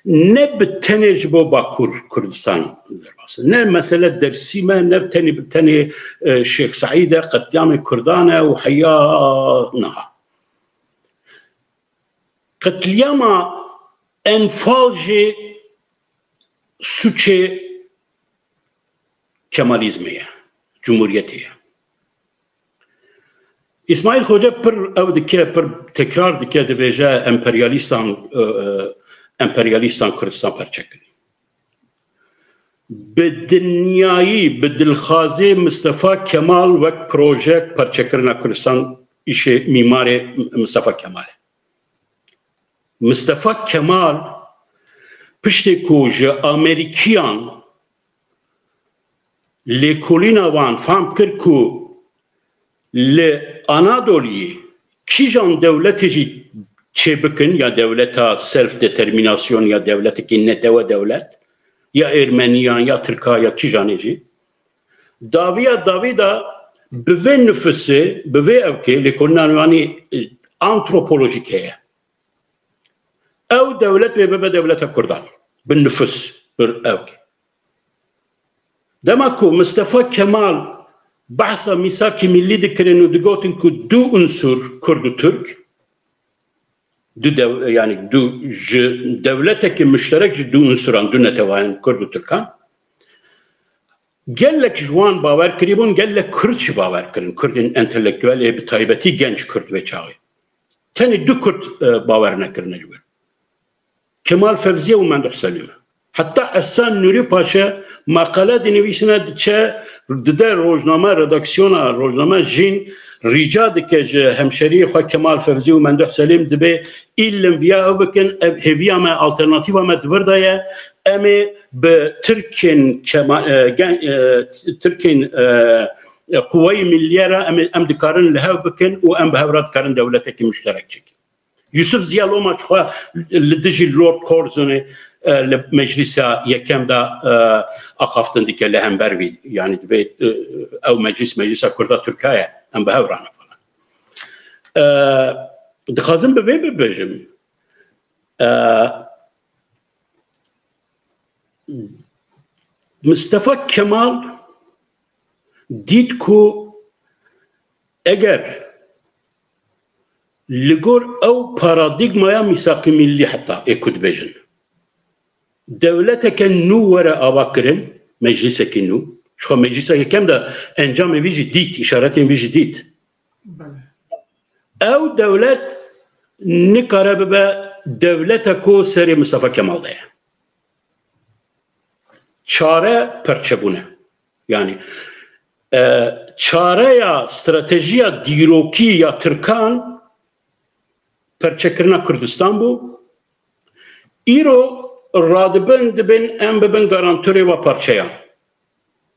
ne bi tenê ji bo Bakur Kurdistan derbas e. Ne mesele Dersîm e, ne tenê bi tenê, e, Şêx Seîd e, qetlîamê Kurdan e û heya niha. Qetlîama Enfal jî sûçê Kemalîzmê ye, Cumhuriyetê ye. Îsmaîl Xoce pir ew dike, pir tekrar dike, dibêje emperyalîstan, e, e, emperyalîstan Kurdistan perçe kirin. Bi dinyayî, bi dilxazê Mistefa Kemal wek projek perçekirina Kurdistan îşê mîmarê Mistefa Kemal e. Mistefa Kemal piştê ku ji Amerîkiyan lêkolîna wan fam kir ku li Anadoliyê kîjan dewletê jî çêbikin, ya dewleta self-determinasyon, ya dewletekî netewe dewlet, ya Ermeniyan, ya Tirka, ya kîjanê jî, dawiya dawî de bi vê nifusê, bi vê ewkê, lêkolîna wanî, e, antropolojîk heye. Ew dewlet wê bibe dewleta Kurdan. Bi nifus, bi ewk. Dema ku Mistefa Kemal behsa mîsakî millî dikirin û digotin ku du unsur, Kurd û Tirk, du dew-, yani du, ji dewleteke muşterek ji du unsuran, du netewayan Kurd û Tirkan, Gelek ji wan bawer kirîbûn, gelek Kurd jî bawer kirin. Kurdên entelektuelê, bi taybetî genç Kurd vê çaxê. Tenê du Kurd, e, bawer nekirine ji wir. Kemal Fevziye û Menduh Selîm. Heta Ehsan Nûrî Paşa maqale dinivîsine, diçe dide rojname, redaksiyona rojname Jîn rica dike ji hemşeriyê xwe Kemal Fevzî û Menduh Selîm, dibê îlim viya ew bikin, ev hêviya me, alternatîfa me di vir de ye, em ê bi Tirkên Kema-, e, gen-, e, Tirkên, e, e, Quweyê Milliye re em, em dikarin li hev bikin û em bi hev re dikarin dewletekî muşterek çêkin. Yusuf Ziya loma ji xwe li dijî Lord Curzonê, e, li meclisa yekem de, e, axaftin dike li hember vî. Yanî divê, e, ew meclis, meclisa Kurda Tirka ye. Em bi hev re ne falan. E, dixwazim bi vê bibêjim. E, Mistefa Kemal dît ku eger li gor ew paradîgmaya mîsaqî millî heta ê ku dibêjin, dewleteke nû were avakirin, meclîsekî nû, ji xwe meclîsa yekem de encamê vî jî dît, îşaretên vî jî dît. Belê. Ew dewlet nikare bibe dewlete ku serê Mistefa Kemal de ye. Çare perçebûn e. Yanî, e, çareya, stratejiya dîrokî ya Tirkan perçekirina Kurdistan bû. Îro radibin, dibên em bibin garantorê va parçeyan.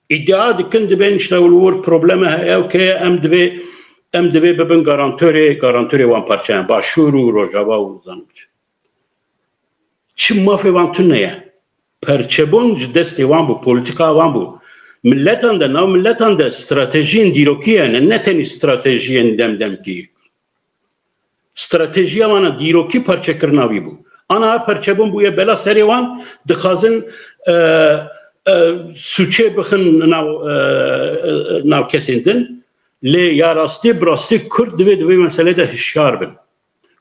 Îdia dikin, dibên işte li wir probleme heye, ew keye em divê, em divê bibin garantorê, garantorê wan parçeyan, Başûr û Rojava û zanim çi. Çi mafê wan tune ye? Perçebûn ji destê wan bû, polîtîka wan bû. Miletan de, nav miletan de stratejiyên dîrokî hene, ne tenê stratejiyên demdemkî. Stratejiya wan a dîrokî parçekirina wî bû. Ana perçebûn bûye bela serê wan, dixwazin, e, e, sûçê bixin nav, e, e, nav kesên din. Lê ya rastî, bi rastî Kurd divê di vê meselê de hişyar bin.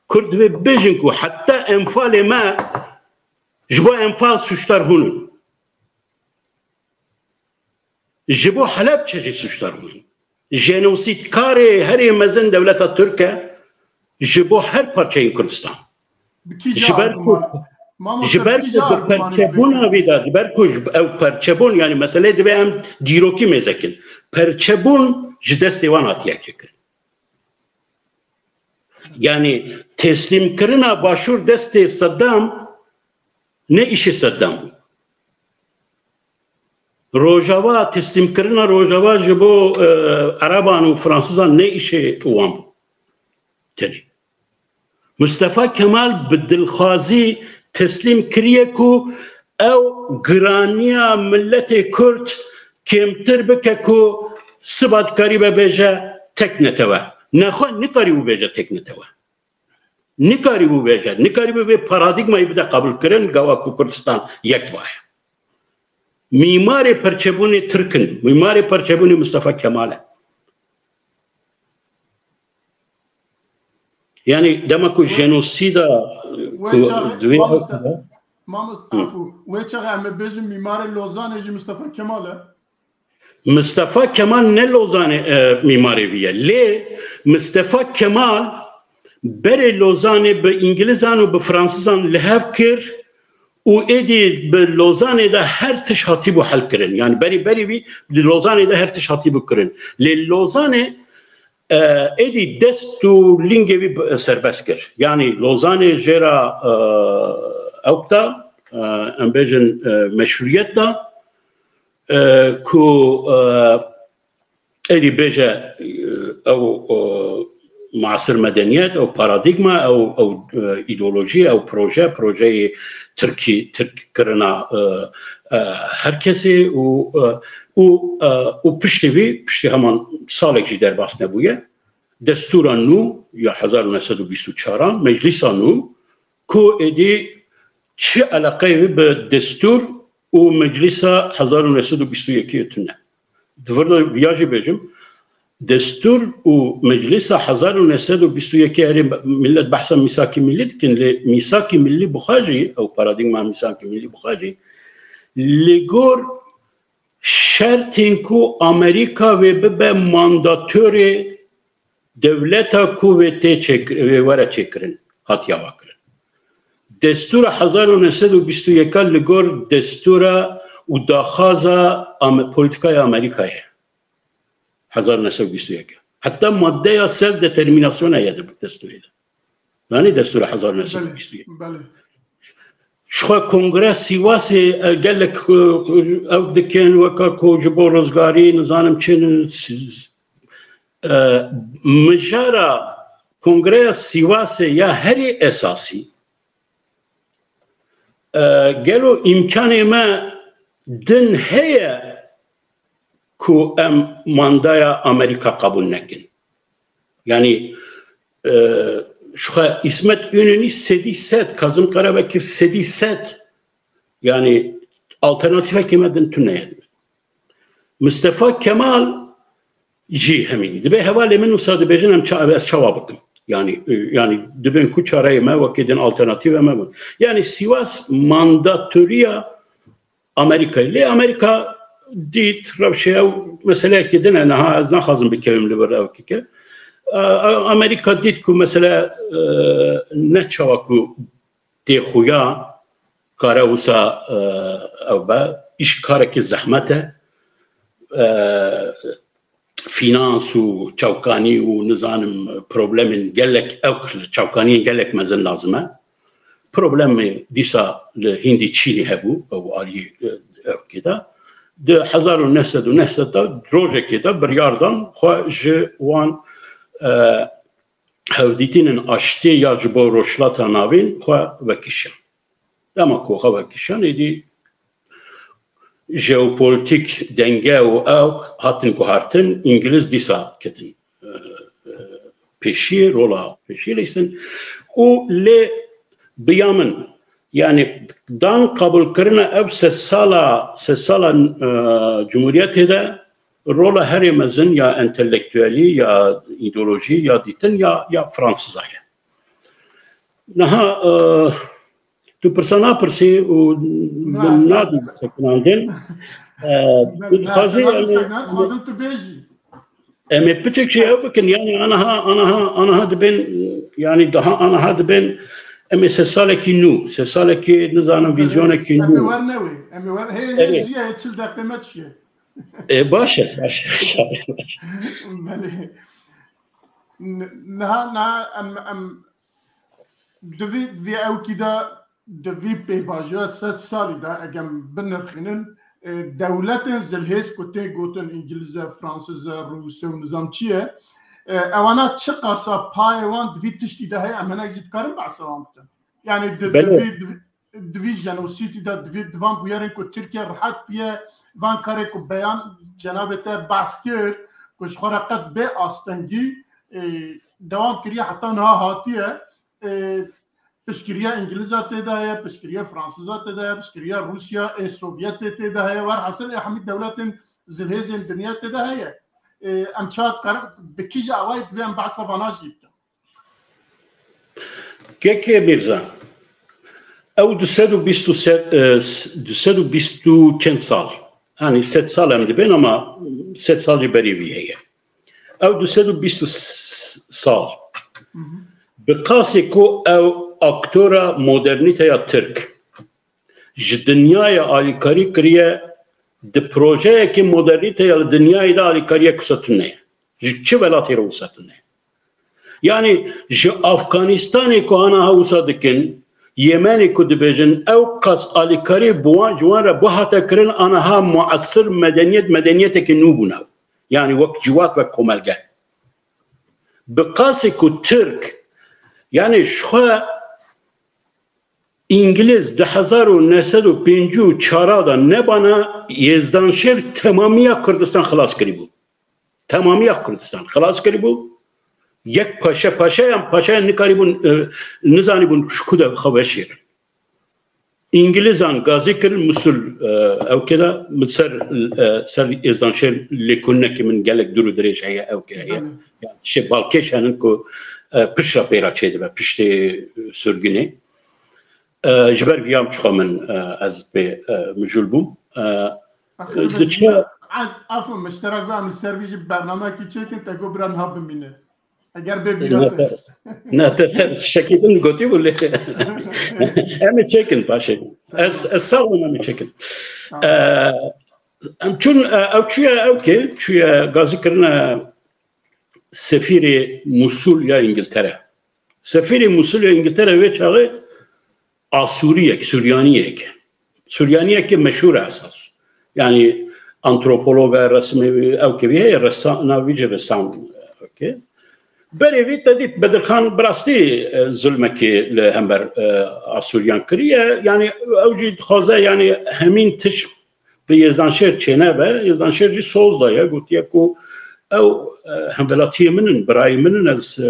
Kurd divê bibêjin ku heta Enfalê me, ji bo Enfal sûcdar hûn in. Ji bo Helebçe jî sûcdar bûn. Jenosîdkarê herê mezin dewleta Tirk e ji bo her parçeyên Kurdistan. Bi kî Ji ber ku, arguma-, Mamoste, ji ber bi kî ku bi arguma-, perçebûna wî de, ji ber ku ew perçebûn, yanî meseleyê divê em dîrokî mêze kin. Perçebûn ji destê wan hatiye kirin. Yanî teslîmkirina Başûr destê Seddam ne îşê Seddam bû. Rojava, teslîmkirina Rojava ji bo, e, Ereban û Fransizan ne îşê wan bû. Tenê. Mustafa Kemal bi dilxwazî teslîm kiriye ku ew giraniya miletê Kurd kêmtir bike ku siba dikarîbe bêje tek netewe. Nexwe nikarîbû bêje tek netewe. Nikarîbû bêje, nikarîbû vê paradîgmayê bide qebûlkirin, gava ku Kurdistan yek baye. Mîmarê perçebûnê Tirk in, mîmarê perçebûnê Mustafa Kemal e. Yanî dema ku jenosîda, wê ku çaxê, divê mamoste, mamoste, Hı. Efû, wê çaxê em ê bêjin mîmarê Lozanê jî Mustafa Kemal e. Mistefa Kemal ne Lozanê, e, mîmarê vî ye. Lê Mistefa Kemal berê Lozanê bi Îngilizan û bi Fransizan li hev kir û êdî bi Lozanê de her tişt hatîbû helkirin. Yanî berî berî vî di Lozanê de her tişt hatîbû kirin. Lê Lozanê, e, êdî dest û lingê vî bi-, serbest kir. Yanî Lozanê jêra, e, ewk da, e, em bêjin, e, meşrûyet da, e, ku, e, êdî bêje, e, ew, e, muasir medeniyet, ew paradîgma, ew, ew, e, îdeolojî, ew proje, projeyê Tirkî, Tirk kirina, e, e, her kesê û, e, û, e, û piştî vî, piştî heman salek jî derbas nebûye. Destûra nû ya hezar û neh sed û bîst û çaran, meclîsa nû, ku êdî çi eleqeyê wî bi destûr û meclîsa hezar û neh sed û bîst û yekê tune. Di vir de viya jî bêjim, destûr û meclîsa hezar û neh sed û bîst û yekê, herê millet behsa mîsakî millî dikin, lê mîsakî millî bi xwe jî, ew paradîgma mîsakî millî bi xwe jî, li gor şertên ku Amerîka wê bibe mandatorê dewleta ku wê tê çêkir-, wê were çêkirin, hatiye avakirin. Destûra hezar û neh sed û bîst û yek li gor destûra û daxwaza Am-, polîtîkaya Amerîkayê. Hezar û neh sed û bîst û yek. Heta maddeya self determinasyona ye di destûrê de. Yanî destûra hezar û neh sed û bîst û yek. Belê, belê. Ji xwe Kongreya Sîwasê, e, gelek, e, ew dikin, weka ku ji bo rizgarî, nizanim çi, s-, e, mijara Kongreya Sîwasê ya herî esasî, e, gelo îmkanê me din heye ku em mandaya Amerîka qebûl nekin? Yanî, e, ji xwe Îsmet Înonî sedî sed, Kazim Karabekir sedî sed, yanî alternatîfekê me din tune ye. Mistefa Kemal jî hemî. Dibe hevalê min wisa dibêjin em ça-, ez çawa bikim? Yanî, e, yanî dibên ku çareyê me wekî din alternatîfê me bûn. Yanî Sîwas mandatoriya Amerîkayê. Lê Amerîka dît rewşê ew meseleyekî din e, niha ez naxwazim bikevim li vir ew kike. E, e, Amerîka dît ku mesele, e, ne çawa ku tê xuya kare wisa, e, ew be, îş karekî zehmet e. E, fînans û çavkanî û nizanim problemên gelek ew çavkaniyên gelek mezin lazim e. Problemê dîsa li Hindî Çînê hebû, ew alî, e, ew kê de. Di hezar û neh sed û neh sed de rojekê de biryar dan xwe ji wan, e, hevdîtinên aştiyê ya ji bo Rojhilata Navîn xwe vekişan. Dema ku xwe vekişan êdî jeopolîtîk denge û ew hatin guhartin, Îngiliz dîsa ketin, e, e, pêşiyê, rola pêşiyê leysin. Û lê bi ya min, yanî dan qebûlkirina ev sed sala, sed sala, e, Cumhuriyetê de rola herê mezin ya entelektuelî, ya îdeolojî, ya dîtin, ya, ya Fransiza ye. Niha, e, tu pirsa napirsî û nadî sekinandin. E, tu dixwazî em ê, em ê piçek jî ew bikin, yanî anaha, anaha, anaha dibên, yanî daha anaha dibên, em ê sed salekî nû, sed salekî nizanim vîzyonekî nû. Em ê wer newê, em ê wer, hê, hê jiye, hê çil deqê me çiye. E, baş e, baş e. Belê. N-, niha, niha em, em di vî, di vî ewkî de, di vî pêvajoya sed salî de, eger em binirxînin, e, dewletên zilhêz ku tê gotin, Îngiliz e, Fransiz e, Rûs e û nizam çi ye, e, ewana çiqasa payê wan di vî tiştî de heye, em hinek jî dikarin behsa wan bikin. Yanî di, di Belê. vî, di vî, di vî jenosîdî de, di vî, di van bûyerên ku Tirkiye rihet bûye, van karê ku beyan cenabê te behs kir, ku ji xwe re qet bê astengî, e, dewam kiriye heta niha hatiye, e, piştgiriya Îngiliza tê de heye, piştgiriya Fransiza tê de heye, piştgiriya Rûsya, ê Sovyetê tê de heye, werhasil ê hemî dewletên zilhêzên dinya tê de heye. E, em çawa dikarin, bi kîja awayî divê em behsa vana jî bikin? Kekê Mîrza, ew du sed û bîst û sed, e, du sed û bîst û çend sal, yanî sed sal em dibên ama sed sal jî berî vî heye. Ew du sed û bîst û sal, bi qasê ku ew aktora modernîteya Tirk ji dinyayê alîkarî kiriye, di projeyekê modernîteya li dinyayê de alîkariye wisa tune ye. Ji çi welatê re wisa tune ye? Yanî ji Afganistanê ku anaha wisa dikin, Yemenê ku dibêjin, ew qas alîkarî bi wan, ji wan re bihate kirin, anaha muesir medeniyet, medeniyetekî nû bûne. Yanî wek ciwat, wek komelge. Bi qasê ku Tirk, yanî ji xwe Îngiliz di hezar û neh sed û pêncî û çar de nebana, Yezdanşêr temamiya Kurdistan xilas kirîbû. Temamiya Kurdistan xilas kirîbû. Yek paşa, paşayan, paşayan nikarîbûn, e, nizanîbûn ji ku de xwe veşêrin. Îngilizan gazî kirin, Musul, e, ewkê de, min ser, e, ser Yezdanşêr lêkolînekî min gelek dûr û dirêj heye, ewkê heye. Belê. Yani, şey, balkêş henin ku, e, pişt re pê re çêdibe, piştê, e, sirgûnê. E, ji ber vî ya çiqa min, e, ez pê, e, mijûl bûm. E, Axir diçe me, Ez, afo, miştera got, em li ser vî jî bernamekî çêkin, te got bira niha bimîne. Eger bê bîra te. Ne, te ser tiştekî din gotî bû lê. Em ê çêkin paşê. Ez, ez sax bûm, em ê çêkin. Tamam. Ee, em çûn, e, ew çûye, ew kê, çûye gazî kirine sefîrê Musul ya Îngiltere. Sefîrê Musul ya Îngiltere wê çaxê Asûriyek, Suryaniyek. Suryaniyekê meşhûr e esas. Yani antropolog e, resimê ew kê heye, ressam, navî jî ressam, okey. Berê vî te dît Bedirxan bi rastî, e, zulmekî li hember, e, Asûriyan kiriye. Yani ew jî dixwaze yani hemîn tişt bi Yezdanşêr çênebe. Yezdanşêr jî soz daye, gotiye ku ew, e, hemwelatiyê min in, birayê min in, ez, e,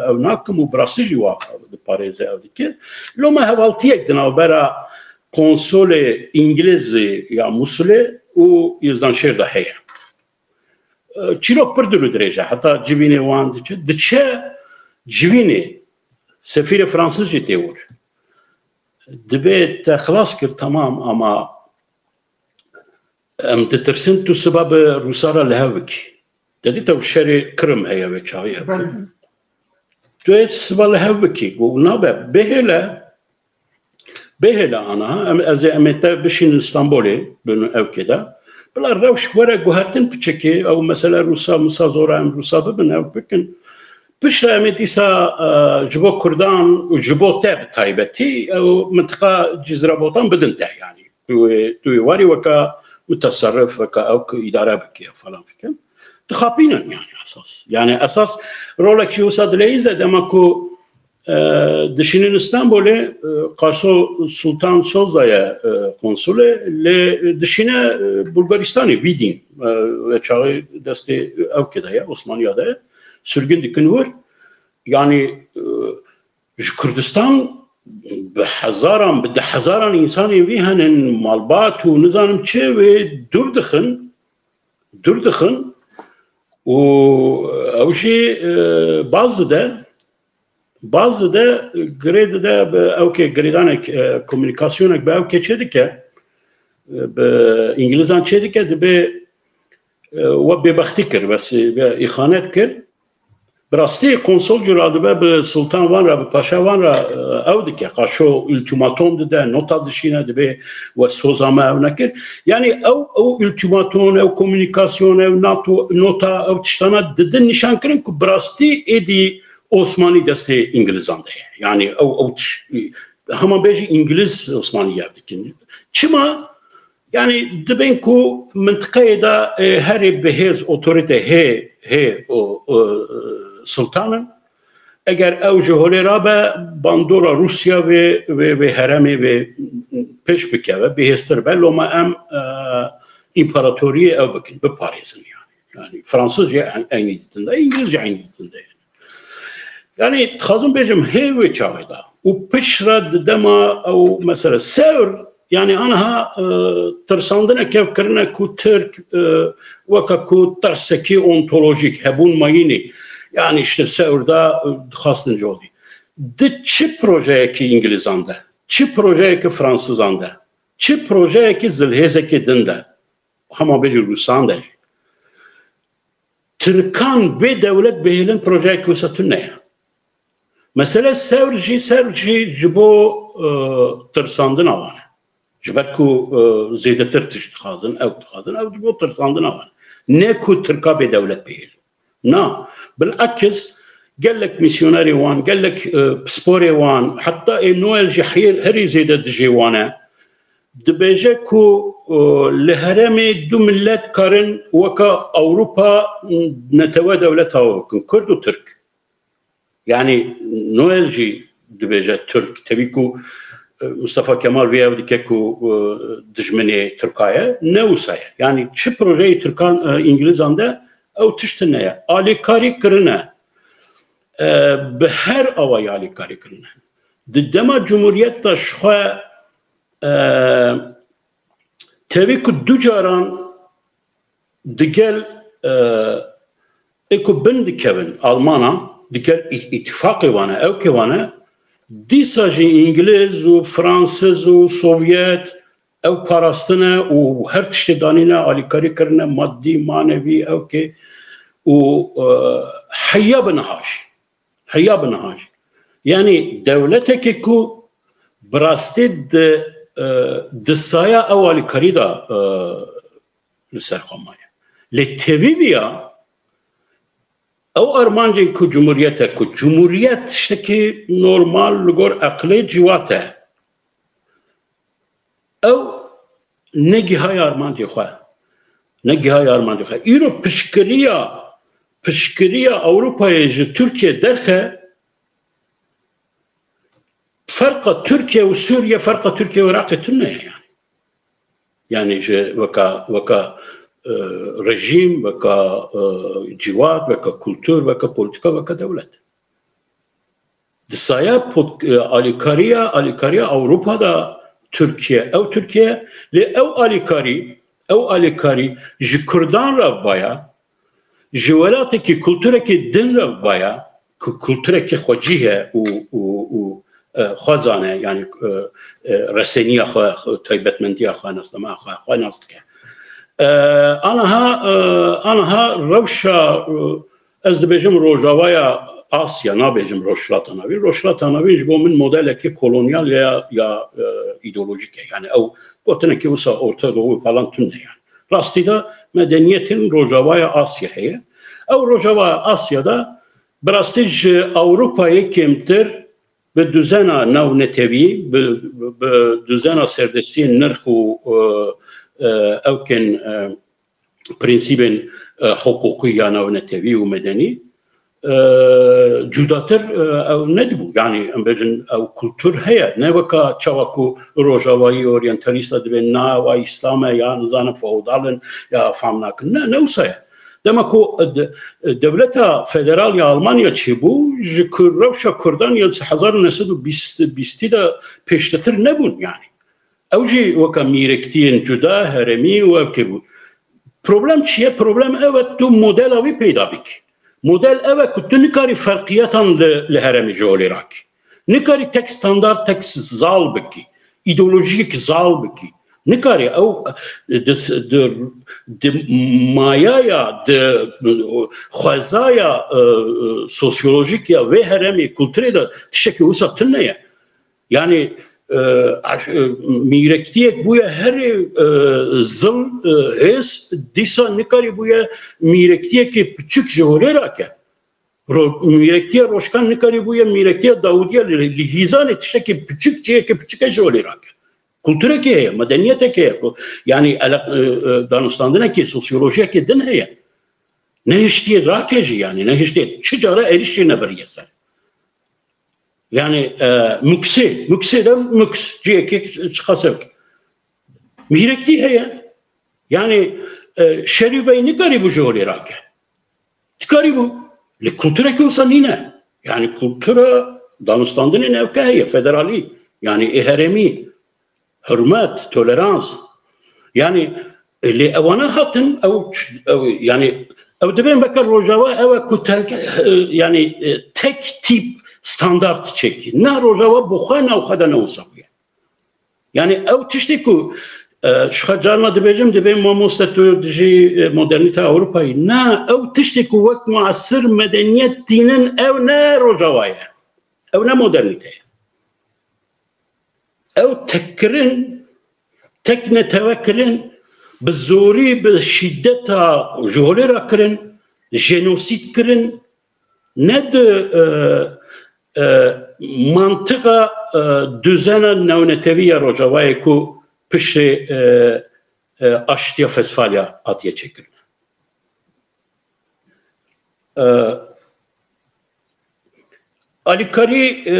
ew nakim û bi rastî jî wa diparêze, ew dike. Loma hevaltiyek di navbera konsolê Îngilîzî ya Musulê û Yezdanşêr de heye. E, çîrok pir dûr û dirêj e, heta civînê wan diçe, diçe civînê sefîrê Fransîz jî tê wir. Dibê te xilas kir, temam, ama em ditirsin tu siba bi Rûsa re li hev bikî. Te dît ew şerê Kirim heye wê çaxê ev. Belê. Tu ê siba li hev bikî. Got nabe, bihêle, bihêle ana, em, ez ê, em ê te bişînin Stenbolê, bin ew kê de. Bila rewş were guhertin piçekê, ew mesele Rûsa, misa zor e em Rûsa bibin, ew bikin. Piştre em ê dîsa, e, ji bo Kurdan û ji bo te bi taybetî, ew mintiqa Cizîra Botan bidin te, yani. Tu wê, tu wê warî weka muteserrif, weka ew ku îdare bike falan fikin. Dixapînin yani esas. Yani esas rolek jî wisa dileyîze dema ku, e, dişînin Stenbolê, e, Qaşo Sultan soz daye, e, konsulê, lê dişîne, e, Bulgaristanê, Vîdîn, e, ve çaxê destê ew kê de ye, Osmaniya de ye. Sürgün dikin wir. Yani, e, ji Kurdistan bi hezaran, bi deh hezaran însanê vî henin, malbat û nizanim çi wê dûr dixin, dûr dixin û ew jî, e, baz dide, baz dide, girê dide bi ew kê girêdanek, e, komunîkasyonek bi ew kê çê dike, e, bi Îngilizan çê dike, dibê, e, we bêbextî kir, wesî, we îxanet kir. Bi rastî konsol jî radibe bi sultan wan re, bi paşa wan re, e, ew dike. Qaşo ultimatom dide, nota dişîne, dibê we soza me ew nekir. Yani ew, ew ultimatom, ew komunîkasyon, ew nato-, nota, ew tiştana didin nîşan kirin ku bi rastî êdî Osmanî destê Îngilizan de ye. Yani ew, ew tiş-, hema bêjî Îngiliz Osmanî ye dikin. Çima? Yani dibên ku mintiqeyê de, e, herê bi hêz otorite hê, hê o, o, e, sultan in. Eger ew ji holê rabe, bandora Rûsya vê, vê, vê heremê vê pêş bikeve, bihêztir be. Loma em, e, împaratoriyê ew bikin, biparêzin yani. Yani Fransizce en-, eynî ditin de, Îngilizce eynî ditin de yani. Yani dixwazim bêjim hê wê çaxê de û piştre di dema ew mesele sewr, yani aniha, e, tirsandineke kirine ku Tirk, e, weke ku tersekî ontolojîk hebûn mayînî, yani işte sewr de, e, dixwastin codî. Di çi projeyekî Îngilizan de, çi projeyekî Fransizan de, çi projeyekî zilhêzekî din de, hema bêjî Rûsan de jî. Tirkan bê dewlet bihêlin projeyek wisa tune ye. Mesele sewr jî, sewr jî ji bo, e, tirsandina wan e. Ji ber ku, e, zêdetir tişt dixwazin, ew dixwazin, ew ji bo tirsandina wan e. Ne ku Tirka bê dewlet bihêlin. Na, bilekis gelek misyonerê wan, gelek, e, pisporê wan, heta ê Noel jî heyr-, herî zêde dijê wan e. Dibêje ku, e, li herêmê du milet karin weka Ewropa netewe dewleta we bikin, Kurd û Tirk. Yani Noel jî dibêje Tirk. Tevî ku, e, Mustafa Kemal vê ew dike ku, e, dijminê Tirka ye. Ne wisa ye. Yani çi projeyê Tirkan, e, Îngilizan de ew tişt tune ye. Alîkarî kirine. E, bi her awayî alîkarî kirine. Di dema Cumhuriyet de ji xwe, e, tevî ku du caran digel, e, ê ku bin dikevin Almana, digel î-, îtîfaqê wan e, ewkê wan e, dîsa jî Îngiliz û Fransiz û Sovyet Ew parastine û her tiştê danîne, alîkarî kirine, madî, manevî, ew kê û, e, heya bi niha jî. Heya bi niha jî. Yanî dewletekê ku bi rastî di, e, di saya ew alîkarî de, e, li ser xwe maye. Lê tevî viya ew armancên ku cumhuriyet e, ku cumhuriyet tiştekî normal li gor eqlê ciwat e. Ew negihaye armancê xwe. Negihaye armancê xwe. Îro piştgiriya, piştgiriya Ewropayê ji Tirkiye derxe, ferqa Tirkiye û Sûriye, ferqa Tirkiye û Iraqê tune ye yani. Yani ji weka, weka, e, rejîm, weka, e, ciwat, weka kultur, weka polîtîka, weka dewlet. Di saya pot-, e, alîkariya, alîkariya Ewropa de Tirkiye, ew Tirkiye, lê ew alîkarî, ew alîkarî ji Kurdan re vaya, ji welatekî kulturekî din re vaya, ku kulturekî xwecî he û, û, û, e, xwe zane, yani, e, e, reseniya xwe, xwe, taybetmendiya xwe, nasnameya xwe, xwe nas dike. E, aniha, e, aniha rewşa, e, ez dibêjim Rojavaya Asya, nabêjim Rojhilata Navîn. Rojhilata Navîn ji bo min modelekî kolonyal ya, ya, e, îdeolojik e. Yani ew gotinekî wisa Orta Doğu falan tune yani. Rastî de medeniyetên Rojavaya Asya heye. Ew Rojavaya Asya de bi rastî ji Ewropayê kêmtir bi duzena navnetewî, bi, bi duzena serdestiyên nirx û, e, e, ewkên, e, prensîbên, e, hiqûqî ya navnetewî û medenî, e, cudatir, e, ew nedibû. Yani, em bêjin, ew kultur heye. Ne weka çawa ku rojavayî oryantalîst dibên, na, ewa Îslam e, ya nizanim feodal in, ya fam nakin. Ne, ne wisa ye. Dema ku, e, de-, e, dewleta federal ya Almanya çêbû, ji ku rewşa Kurdan ya hezar û neh sed û bîst, bîstî de pêştetir nebûn yani. Ew jî weke mîrektiyên cuda, heremî û ev kê bû. Problem çi ye? Problem ew e tu modela wî peyda bikî. Model ew e ku tu nikarî ferqiyetan li, li heremê ji holê rakî. Nikarî tek standart, tek zal bikî. Îdeolojiyek zal bikî. Nikarî ew di, di, di mayaya, di xwezaya, e, sosyolojik ya vê heremê kulturê de tiştekî wisa tune ye. Yani, e, aş-, e, mîrektiyek bûye herê, e, zil, e, hêz, dîsa nikarî bûye mîrektiyekê piçik ji holê rake. Ro-, mîrektiya Roşkan nikarî bûye mîrektiya Dawudiya li, li hîzanê tiştekê piçik, cihekê piçike ji holê rake. Kulturekê heye, medeniyetekê heye. Yani, ele-, e, e, danûstandinekê, sosyolojiyekê din heye. Nehiştiye rake jî yani, nehiştiye çi cara êrîşê nebiriye ser. Yani, e, muksê, muksê de muks, cihekê çiqasevk. Mîrektî heye. Yani, e, Şerî Bey nikarîbû ji holê rake. Dikarîbû. Lê kulturekî wisa nîne. Yani kultura danûstandinê newke heye, federalî. Yani ê herêmî. Hurmet, tolerans. Yani, e, lê ewana hatin, ew, ew, yani, ew dibên beke Rojava, ew e ku tek, e, yani, e, tek tîp standart çêkî. Ne Rojava bi xwe navxwe de ne wisa bûye. Yani, ew tiştê ku, e, ji xwe carna dibêjim, dibê mamoste tu dijî, e, modernîteya Ewropayî. Ne, ew tiştê ku wek muasir medeniyet tînin, ew ne Rojava ye. Ew ne modernîte ye. Ew tekkirin, tek netewe kirin, bi zorî, bi şîdeta ji holê re kirin, jenosîd kirin, ne di, e, e, mantiqa, e, duzena newneteviya Rojavayê ku piştê, e, e, aştiya Festfalya hatiye çêkirin. E, alîkarî, e,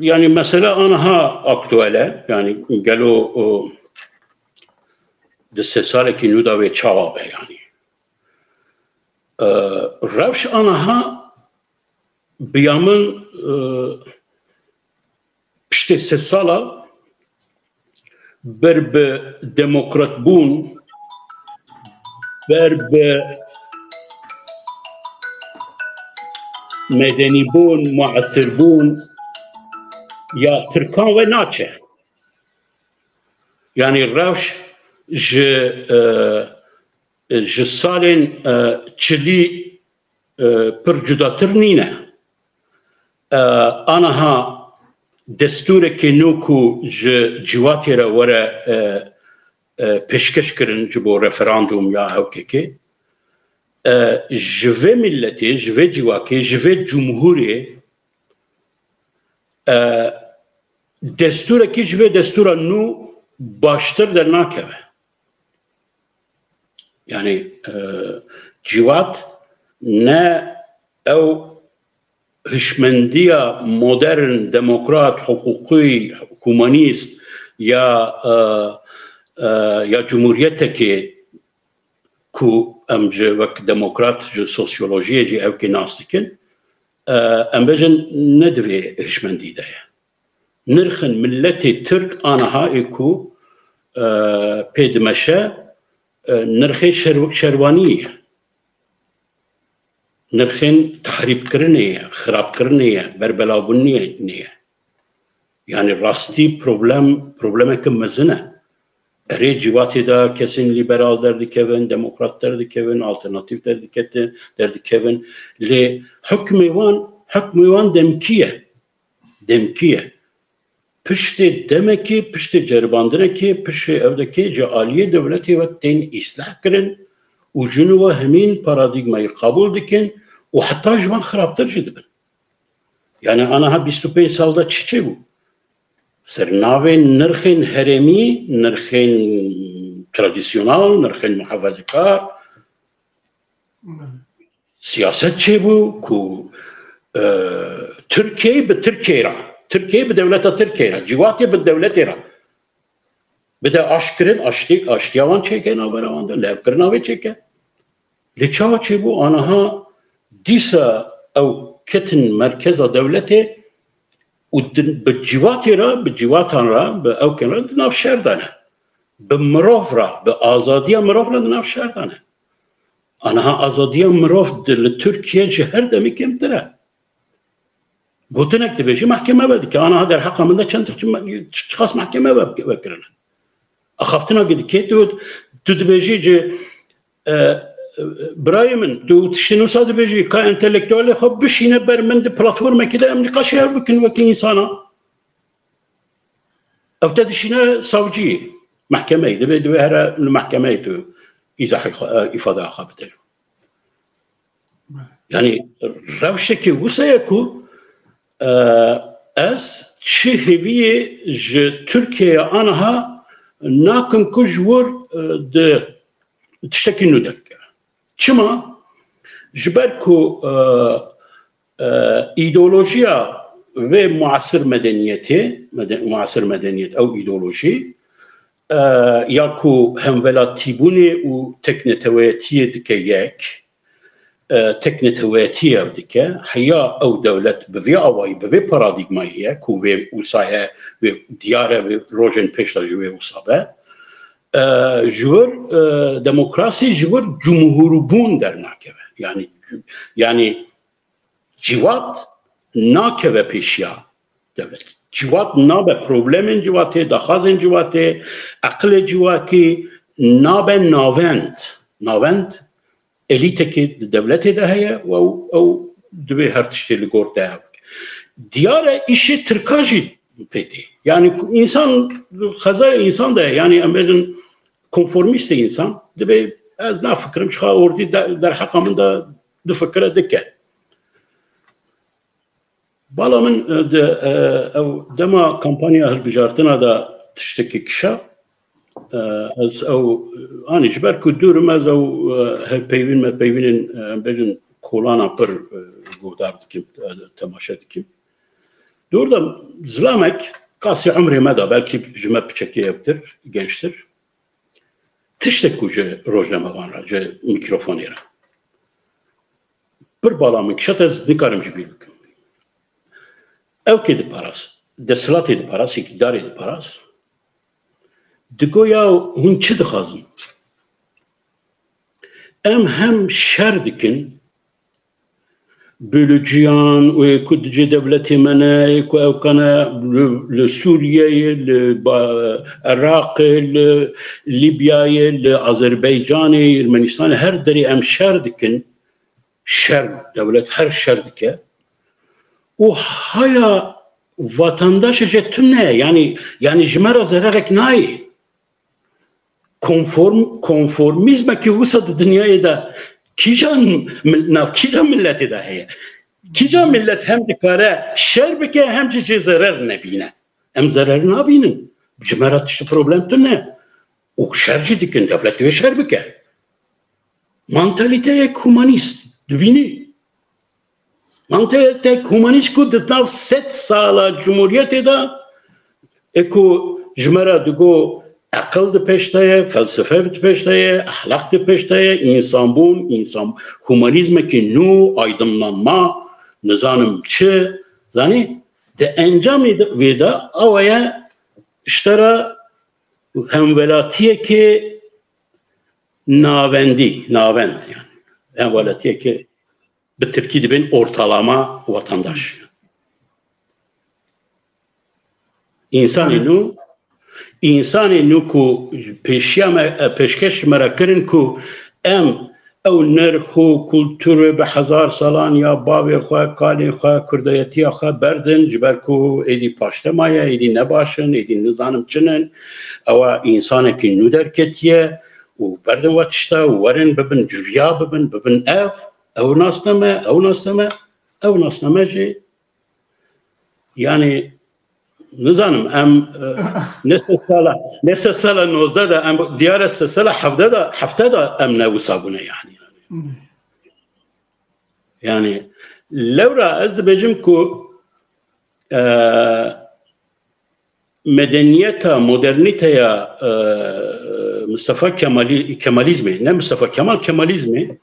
yani mesele aniha aktuel e. Yani gelo, o, di sê salekî nû de wê çawa be yani. E, rewş aniha bi ya min, e, piştê sê sala ber bi demokratbûn, ber bi medenîbûn, muasirbûn ya Tirkan ve naçe. Yanî rewş ji, e, ji salên, e, çilî, e, pir cudatir nîne. E, aniha destûrekê nû ku ji ciwatê re were, e, e, pêşkeş kirin ji bo referandûm ya hewkekê, e, ji vê miletê, ji vê civakê, ji vê cumhurê, e, destûrekî ji vê destûra nû baştir dernakeve. Yanî, e, ciwat ne ew hişmendiya modern, demokrat, hiqûqî, humanîst ya, e, e, ya cumhuriyetekê ku em ji wek demokrat ji sosyolojiyê jî ew kê nas dikin, e, em bêjin ne di vê hişmendî de ye. Nirxên miletê Tirk aniha ê ku, e, pê dimeşe, e, nirxê şer-, şervaniyê ye. Nirxên tehrîbkirinê ye, xirabkirinê ye, berbelavbûnê ye. Yanî rastî problem, problemeke mezin e. Erê, civatê de kesên lîberal derdikevin, demokrat derdikevin, alternatîf derdikete-, derdikevin. Lê hukmê wan, hukmê wan demkî ye. Demkî ye. Piştê demekê, piştê ceribandinekê, piştê ewdekê ji aliyê dewletê ve tên îslah kirin û jin ve hemîn paradîgmayî qebûl dikin û heta ji van xirabtir jî dibin. Yanî aniha bîst û pênc sal de çi çêbû? Ser navê nirxên herêmî, nirxên tradisyonal, nirxên muhafazekar, siyaset çêbû ku, e, Tirkiyeyê bi Tirkiyeyê re, Tirkiyeyê bi dewleta Tirkiyeyê re, ciwatê bi dewletê re bide aşkirin, aştî, aştiya wan çêke navbera wan de, levkirina vê çêke. Lê çawa çêbû? Aniha dîsa ew ketin merkeza dewletê û di, bi civatê re, bi civatan re, bi ewkên re di nav şer de ne. Bi mirov re, bi azadiya mirov re di nav şer de ne. Aniha azadiya mirov di, li Tirkiye ji her demê kêmtir e. Gotinek dibêje, mehkeme vedike. Aniha derheqa min de çend çi-, çiqas mehkeme ve-, vekirine. Axaftinekê dike, tu, tu dibêjî ci, e, e, birayê min, tu tiştên wisa dibêjî, ka entelektuelê xwe bişîne ber min di platformekê de em nîqaşê hev bikin wekî însana. Ew te dişîne savciyê, mehkemeyê, divê, divê here li mehkemeyê tu îzahê xwe, e, îfadeya xwe bide. Belê. Yanî rewşekê wisa ye ku, e, ez çi hêviyê ji Tirkiyeyê aniha nakim ku ji wir, e, di tiştekî nû derkeve. Çima? Ji ber ku, e, e, îdeolojiya vê muasir medeniyetê, mede-, muasir medeniyet, ew îdeolojî, e, ya ku hemwelatîbûnê û tekneteweyetiyê dike yek, e, tekneteweyetiyê ev dike, heya ew dewlet bi vê awayî, bi vê paradîgmayê ye ku wê wisa ye, wê diyar e, wê rojên pêş de jî wê wisa be. E, ji wir, e, demokrasî ji wir cumhûrbûn dernakeve. Yanî, yanî civat nakeve pêşiya dewlet. Civat nabe problemên civatê, daxwazên civatê, eqilê civakî nabe navend. Navend elîtekê di dewletê de heye û ew, ew divê her tiştê li gor te bike. Diyar e îşê Tirka jî pê tê. Yanî ku însan, xezaya însan de, yanî em bêjin konformîstê însan, divê ez nafikirim, çiqa ordî de-, derheqa min de difikire dike. Bala min, e, di, e, ew dema kampanya hilbijartina de tiştekî kişa, e, ez ew, anî ji ber ku dûr im, ez ew, e, hevpeyvîn mepeyvînên, e, em bêjin kolana pir, e, guhdar dikim, e, temaşe dikim. Dûr de zilamek qasî umrê me de, belkî ji me piçekê ewtir, gençtir. Tiştek ku ji rojnamevan re, ji mîkrofonê re pir bala min kişat, ez nikarim ji bîr bikim. Ew kê diparas, desthilatê diparas, îktidarê diparas, digo ya hûn çi dixwazin? Em hem şer dikin, bölüciyan û ê ku di cê dewletê me ne, ê ku ew kane li, li Sûriyeyê, li ba-, Iraqê, li Lîbyayê, li Azerbaycanê, Ermenistanê, her derê em şer dikin. Şer, dewlet her şer dike. Û haya vatandaşê jê tune, yanî, yanî ji me re zererek nayê. Konform-, konformîzmekî wisa di dinyayê de kîjan mil-, nav kîjan milletê de heye? Kîjan millet hem dikare şer bike hem jî jê zerer nebîne? Em zerer nabînin. Ji me re tiştî problem tune. Û şer jî dikin, dewlet divê şer bike. Mantalîteyek humanîst dibînî. Mantalîteyek humanîst ku di nav sed sala cumhuriyetê de ê ku ji me re digo, eqil di pêş de ye, felsefe di pêş de ye, ehlaq di pêş de ye, însanbûn, însan, humanîzmekî nû, aydınlanma, nizanim çi, zanî, di encamê de, vê de awa ye ji te re hemwelatiyekê navendî, navend yani. Hemwelatiyekê bi tirkî dibên ortalama vatandaş. Însanê nû, însanê nû ku pêşiya me, pêşkêş me re kirin ku em ew nirx û kulturê bi hezar salan ya bavê xwe, kalên xwe, kurdayetiya xwe berdin, ji ber ku êdî paşte maye, êdî ne baş in, êdî nizanim çi ne. Ewa însanekî nû derketiye û berdin we tişta û werin bibin, cuya bibin, bibin ev, ew nasname, ew nasname, ew nasname jî, yani, nizanim, em, e, ne sed sala, ne sed sala nozdeh de, em diyar e sed sala hevdeh de, hefte de em ne wisa bûne yani. Yani, lewra ez dibêjim ku, e, medeniyeta, modernîteya, e, Mustafa Kemalî-, Kemalizmê, ne Mustafa Kemal, Kemalizmê,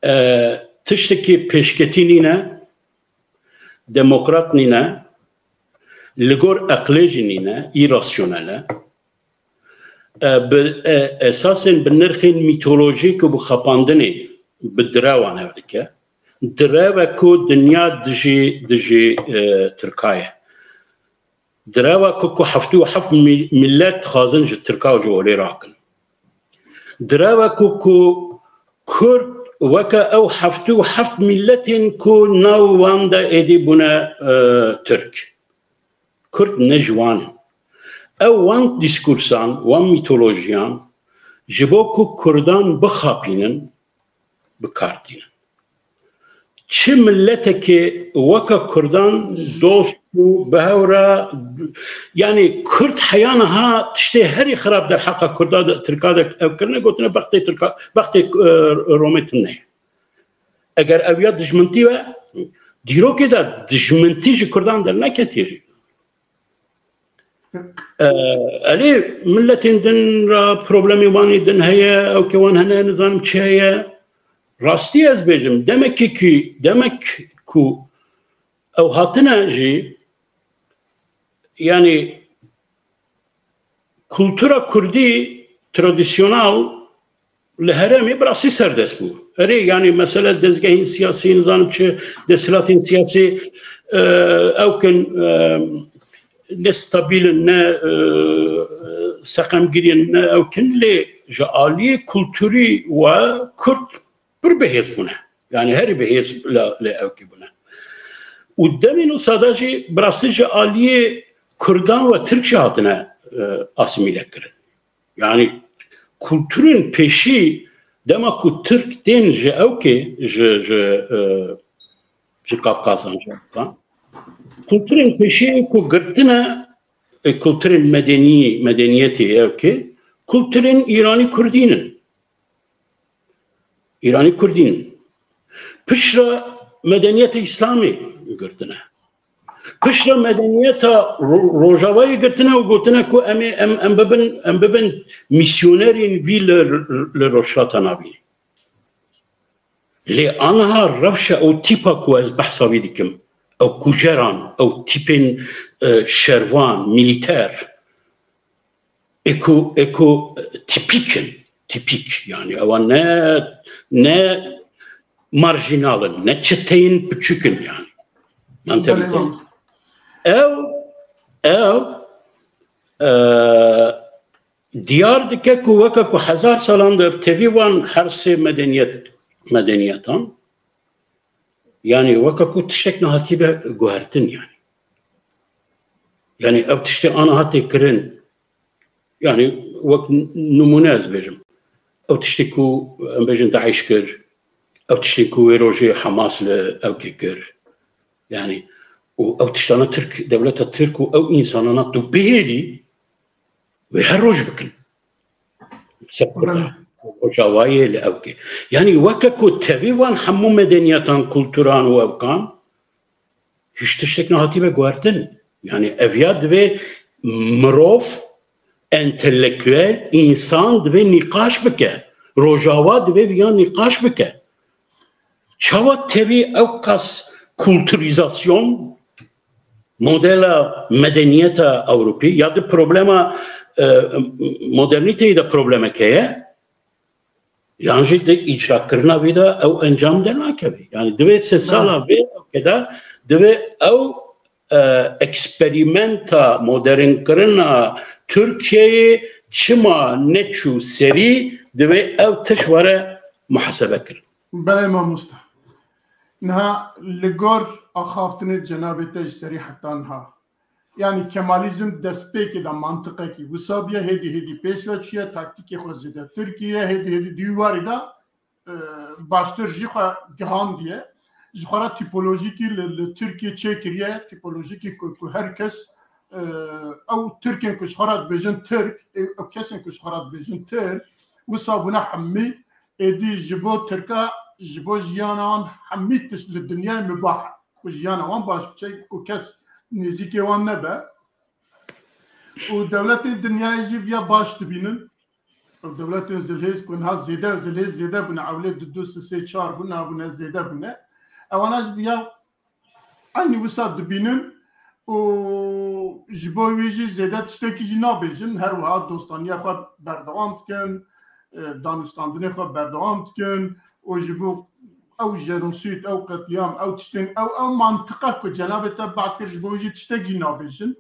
e, tiştekî pêşketî nîne, demokrat nîne, li gor eqlê jî nîne, îrasyonel e. E, bi, e, esasên bi nirxên mîtolojîk û bi xapandinê bi direwan hev dike. Direve ku dinya dijî, dijî, e, Tirka ye. Direve ku, ku heftê û heft mil-, millet dixwazin ji Tirka û ji olê rakin. Direve ku, ku Kurd weke ew heftê û heft milletên ku nav wan de êdî bûne, e, Tirk. Kurd ne ji wan in. Ew wan dîskursan, wan mîtolojiyan ji bo ku Kurdan bixapînin, bi kar tînin. Çi miletekê weke Kurdan dost û bi hev re, yani Kurd heya niha tiştê herî xirab derheqa Kurda de, Tirka de ew kirine, gotine bextê Tirka, bextê, e, Romê tune ye. Eger ev ya dijmintî be, dîrokê de dijmintî ji Kurdan derneketiye jî. E, elê miletên din re problemê wan ê din heye, ew ke wan hene nizanim çi heye. Rastî ez bêjim, demekê kî, demek ku ew hatine jî, yani kultura kurdî tradisyonal li herêmê bi rastî serdest bû. Erê, yani mesele dezgehên siyasî, nizanim çi desthilatên siyasî, e, ew kin, e, ne stabil in, ne, e, seqemgirî ne ew kin, lê ji aliyê kulturî we Kurd pir bihêz bûne. Yani herî bihêz li, li ewkê bûne. Û demên wisa de jî bi rastî ji aliyê Kurdan ve Tirk jî hatine, e, asîmîle kirin. Yani kulturên pêşî dema ku Tirk tên ji ewkê, ji, ji, e, ji Kafkasan, ji Afgan, kulturên pêşî ku girtine, e, kulturên medenî, medeniyetê ewkê, kulturên Îranî Kurdî ne. Îranî Kurdî ne. Piştre medeniyeta Îslamê girtine. Piştre medeniyeta Ro-, Rojavayê girtine û gotine ku em ê, em, em bibin, em bibin misyonerên vî li, li Rojhilata Navînê. Lê aniha rewşa ew tîpa ku ez behsa wî dikim, ew kujeran, ew tîpên, e, şervan, milîter, ê ku, ê ku, e, tîpîk in, tîpîk, yani ewa ne, ne, marjinal in, ne çeteyên piçûk in yani. Mantaliteyê. Ew, ew, e, diyar dike ku weke ku hezar salan dir tevî wan her sê medeniyet, medeniyetan, yani weke ku tiştek nehatibe guhertin yani. Yani ev tiştê ana hatê kirin, yani wek nimûne ez bêjim. Ew tiştê ku em bêjin DAIŞ kir, ew tiştê ku wê rojê Hamas li ewkê kir. Yani û ew tiştana Tirk, dewleta Tirk û ew însanana tu bihêlî wê her roj bikin. Ser Kurda, Rojavayê li ewkê. Yani weke ku tevî van hemû medeniyetan, kulturan û ewkan, hiç tiştek nehatibe guhertin. Yani ev ya divê mirov, entelektuel, însan divê nîqaş bike. Rojava divê viya nîqaş bike. Çawa tevî ew qas kulturîzasyon modela medeniyeta Ewropî ya di problema, e, modernîteyê de problemeke ye, yan jî di îcrakirina vê de ew encam dernakeve. Yani divê sed sala vê ewke de divê ew, e, eksperimenta modernkirina Tirkiyeyê çima neçû serî, divê ew tişt were muhasebe kirin. Belê mamoste. Niha li gor axaftinê cenabê te ji serî heta niha. Yani Kemalîzm destpêkê de mantiqekî wisa bûye, hêdî hêdî pêş ve çûye, taktîkê xwe zêdetir kiriye, hêdî hêdî di wî warî de, e, baştir jî xwe gihandiye. Ji xwe re tîpolojîkî li, li Tirkiyê çêkiriye, tîpolojîkî ku, ku her kes, e, ew Tirkên ku ji xwe re dibêjin Tirk, ê, ew kesên ku ji xwe re dibêjin Tirk, wisa bûne hemî êdî ji bo Tirka, ji bo jiyana wan hemî tişt li dinyayê mibah e. Ku jiyana wan baş biçe, ku kes nêzîkê wan nebe. Û dewletên dinyayê jî viya baş dibînin. Ew dewletên zilhêz ku niha zêde, zilhêz zêde bûne, ewlê du du sisê çar bûne, niha bûne zêde bûne. Ewana jî viya eynî wisa dibînin û ji bo wî jî zêde tiştekî jî nabêjin. Her wiha dostaniya xwe berdewam dikin, e, danûstandinê xwe berdewam dikin û ji bo ew jenosîd, ew qetlîam, ew tiştên, ew, ew mantiqa ku cenabê te behs kir, ji bo wî jî tiştek jî nabêjin.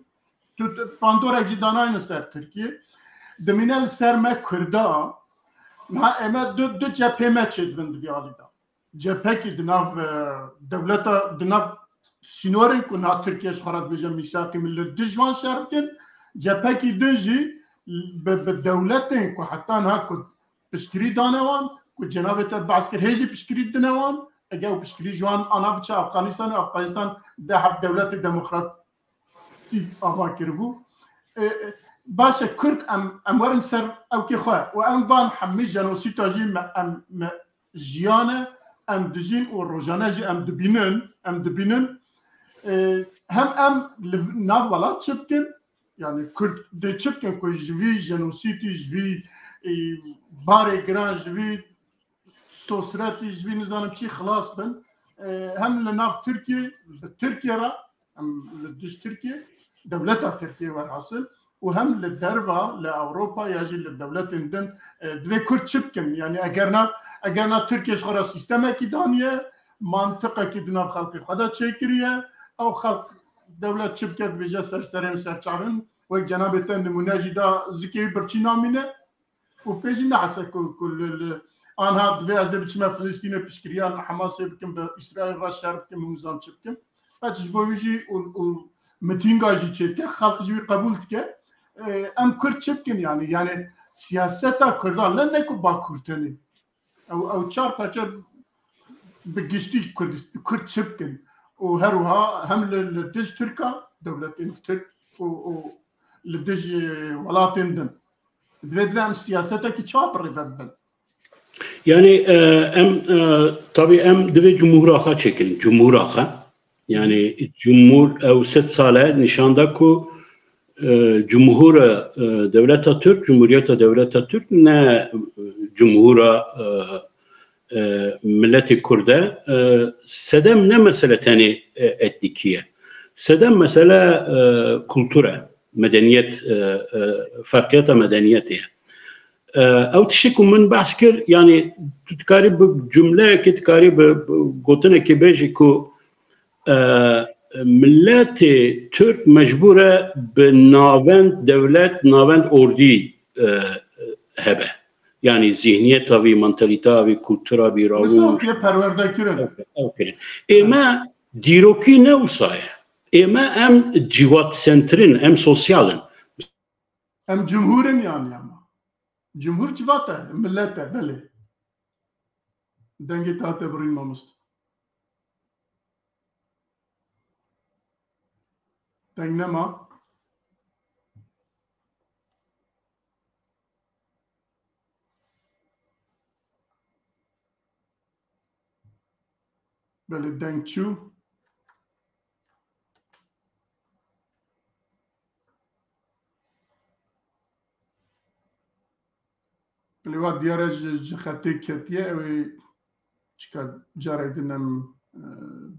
Tu, tu bandorek jî danayne ser Tirkiyê. Dimîne li ser me Kurda, niha ême du, du cephê me çêdibin di vî alî de. Cephekî di nav, e, dewleta, di nav sînorên ku niha Tirkiye ji xwe re dibêje mîsaqî min, li dij wan şer dikin. Cephekî din jî bi, bi dewletên ku heta niha ku piştgirî dane wan, ku cenabê te behs kir, hê jî piştgirî dine wan, eger ew piştgirî ji wan ana biçe Afganistanê, Afganistan deh heb dewletê demokrat sî ava kiribû. E, e, baş e, Kurd em, em werin ser ewkê xwe û em van hemî jenosîta jî me, em, me jiyane, em dijîn û rojane jî em dibînin, em dibînin. E, hem em li nav welat çi bikin, yani Kurd dê çi bikin ku ji vî jenosîtî, ji vî, e, barê giran, ji vî sosretî, ji vî nizanim çî xilas bin. E, hem li nav Tirkiye, li Tirkiye re, em li dij Tirkiye, dewleta Tirkiye werhasil, û hem li derva, li Ewropa ya jî li dewletên din, e, divê Kurd çi bikin? Yani eger na, eger na Tirkiye ji xwe re sîstemekî daniye, mantiqekî di nav xelkê xwe de çêkiriye, ew xelk dewlet çi bike dibêje ser serên û ser çavên, wek cenabê te nimûne jî da, zikê wî birçî namîne. Û pê jî nehese ku, ku li, li anha divê ez ê biçime Filistînê piştgiriya Hamasê bikim, bi Îsraîl re şer bikim, hûn zan çi bikim. Qet ji bo wî jî û, û mitînga jî çêdike, xelk jî wî qebûl dike. E, em Kurd çi bikin yani? Yani siyaseta Kurdan ne, ne ku Bakur tenê. Ew, ew çar parçe bi giştî Kurdist-, Kurd çi bikin? Û her wiha hem li, li dij Tirka, dewletên Tirk û, û li dij, e, welatên din. Divê, divê em siyasetekî çawa bi rê ve bibin? Yani, e, em, e, tabî em divê cumhura xwe çêkin, cumhura xwe. Yani cumhur ew sed sal e nîşan da ku, e, cumhura, e, dewleta Tirk, cumhuriyeta dewleta Tirk ne, e, cumhura, e, e, miletê Kurd e. E, sedem ne mesele tenê, e, etnîkî ye. Sedem mesele, e, kultur e, medeniyet, e, e, ferqiyeta medeniyetê ye. E, ew tiştê ku min behs kir, yanî tu dikarî bi cumleyekê, dikarî bi, bi gotinekê bêjî ku, e, miletê Tirk mecbûr e bi navend dewlet, navend ordî, e, hebe. Yanî zihniyeta vî, mentalîteya vî, kultura vî, Wisa rewş. Wê perwerde kirin. Ew, ew kirin. Ê me dîrokî ne wisa ye. Ê me em cîwatsentir in, em sosyal in. Em cumhur in yanî ama. Cumhur civat e, millet e, belê. Dengê te hate birîn mamoste. Deng nema. Belê deng çû. Lê wa diyar e ji, ji xetê ketiye, ew ê çika carek din em, e,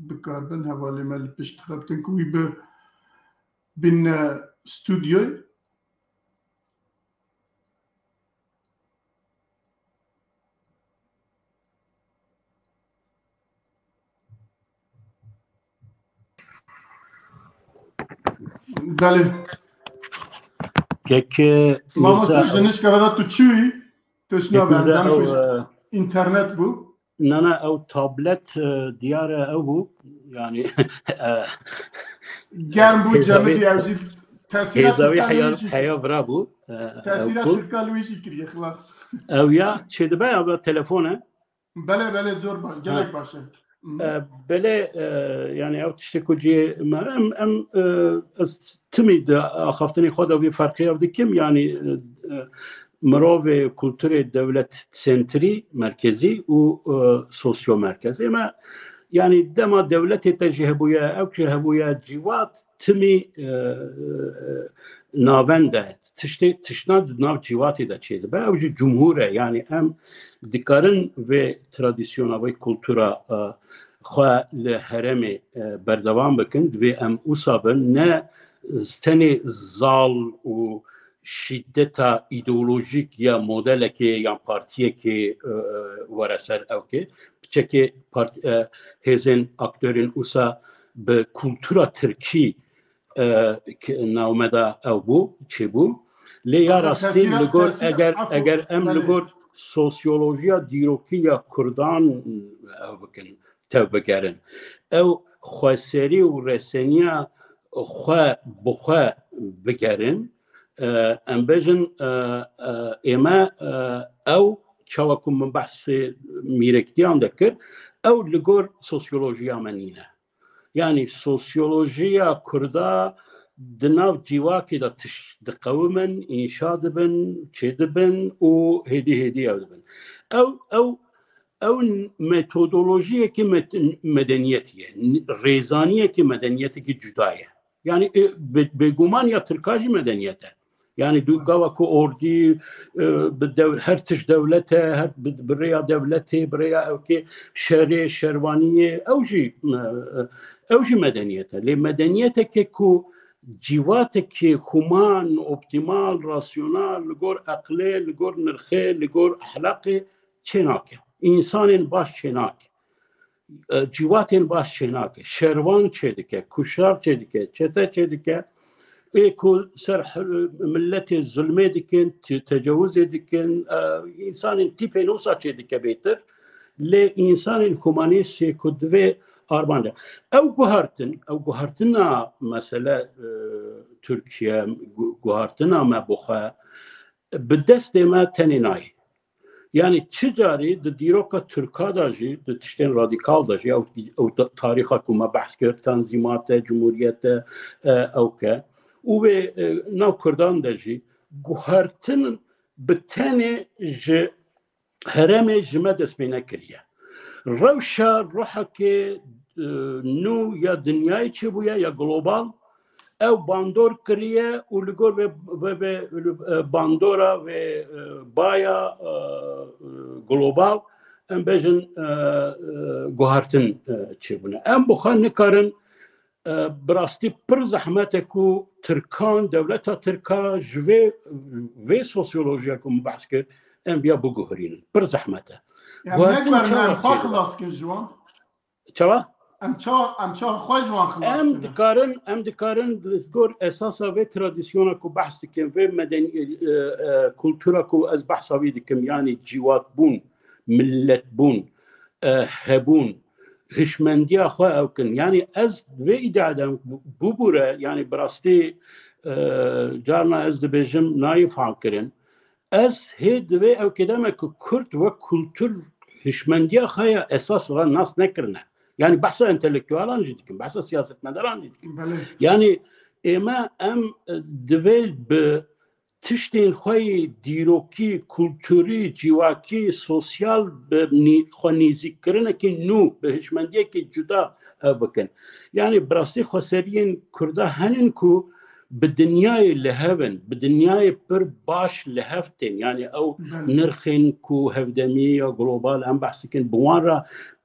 bikaribin, hevalê me li pişt dixebitin ku wî bi bîne stûdyoyê. Belê. Kek, e, Mamoste Mirza, ji nişka ve de tu çûyî? Tişna Kek Mirza, benzan ew, ku e, înternet bû. Na, na, ew tablet, e, diyar e, ew bû. Yanî, e, Germ bû, hêzavî, cemidî ew jî tesîra hêzavî Tirkan heya, wî jî heya kir. Vira bû. E, ew Tesîra bû. Tirkan wî jî kiriye, xilas. Ew ya, çêdibe ya, telefon e. Belê, belê, zor baş, Ha. Gelek baş e. Mhm. E, belê, e, yanî ew tiştê ku cihê me, em, em, e, ez timî di axaftinê xwe de vî ferqê ev dikim, yanî, e, e, mirovê kulturê dewlet sentrî, merkezî û, e, sosyomerkezî. Me, yanî dema dewletê te jî hebûye, ew jî hebûye, cîwat timî, e, e, navend e. Tiştê, tiştna di nav cîvatê de çêdibe, ew jî cumhur e. Yanî em dikarin vê tradisyona, vê kultura, e, xwe li herêmê, e, berdewam bikin. Divê em wisa bin, ne tenê zal û şîdeta îdeolojîk ya modelekê yan partiyekê, e, e, were ser ewkê. Piçekê part-, e, hêzên aktorên wisa bi kultura tirkî e, ki navmeda ew bû, çêbû. Lê ya Aha, rastî tesîra-, li gor, tesîra-, eger, efû, eger em li belê. Gor sosyolojiya dîrokî ya Kurdan ew bikin, tevbigerin. Ew xweserî û reseniya xwe bi xwe bigerin, e, em bêjin, e, e, ême, e, ew çawa ku min behsê mîrektiyan de kir, ew li gor sosyolojiya me nîne. Yanî sosyolojiya Kurda di nav cîvakê de tiş-, diqewimin, înşa dibin, çêdibin û hêdî hêdî ew dibin. Ew, ew, ew metodolojiyekî met-, medeniyetî ye. Rêzaniyekî medeniyetekî cuda ye. Yanî, e, bê-, bêguman ya Tirka jî medeniyet e. Yanî du gava ku ordî, e, bi dew-, her tişt dewlet e, her bi, bi rêya dewletê, bi rêya ewkê şerê, şervaniyê, ew jî, e, ew jî medeniyet e. Lê medeniyeteke ku cîvatekê human, optîmal, rasyonal, li gor eqlê, li gor nirxê, li gor ehlaqê çênake. Însanên baş çênake. E, cîvatên baş çênake. Şervan çêdike, kuşar çêdike, çete çêdike. Ê ku ser he-, miletê zulmê dikin, te-, tecawizê dikin, e, însanên tîpên wisa çêdike bêtir. Lê însanên humanîst ê ku divê armanc e. Ew guhertin, ew guhertina mesele, e, Tirkiye, gu-, guhertina me bi xwe, bi destê me tenê nayê. Yanî çi carî di dîroka Tirka de jî, di tiştên radîkal de jî, ew, ew ta-, tarîxa ku me behs kir, tenzîmat e, cumhuriyet e, e, ewk e. Û wê, e, nav Kurdan de jî guhertin bi tenê ji herêmê ji me dest pê nekiriye. Rewşa ruhekê, e, nû ya dinyayê çêbûye, ya global, ew bandor kiriye û li gor vê, vê, vê, e, bandora vê, e, baya, e, e, global, em bêjin, e, e, guhertin, e, çêbûne. Em bi xwe nikarin e, bi rastî pir zehmet e ku Tirkan, dewleta Tirka ji vê, vê sosyolojiya ku min behs kir, em viya biguherînin. Pir zehmet e. Em Guhertin nekwerin, çawa em xwe çêdibe? Xilas kin ji wan. Çawa? Em çawa, em çawa xwe ji wan xilas Em kin? dikarin, em dikarin li gor esasa vê tradisyona ku behs dikin, vê medenî, e, e, kultura ku ez behsa wî dikim, yanî cîwakbûn, milletbûn, e, hebûn, hişmendiya xwe ew kin. Yanî ez vê îdia de bûbûre, yanî bi rastî, e, carna ez dibêjim nayê fehm kirin. Ez hê divê ew kêde me ku Kurd wek kultur hişmendiya xwe ya esas re nas nekirine. Yanî behsa entelektualan jî dikim, behsa siyasetmedaran jî dikim. Belê. Yanî ême em, e, divê bi tiştên xwe yê dîrokî, kulturî, cîwakî, sosyal bi nî-, xwe nêzîkkirinekî nû, bi hişmendiyekî cuda ew bikin. Yanî bi rastî xweseriyên Kurda henin ku bi dinyayê li hev in, bi dinyayê pir baş li hev tên. Yanî ew Belê. nirxên ku hevdemî ya global em behs dikin, bi wan re,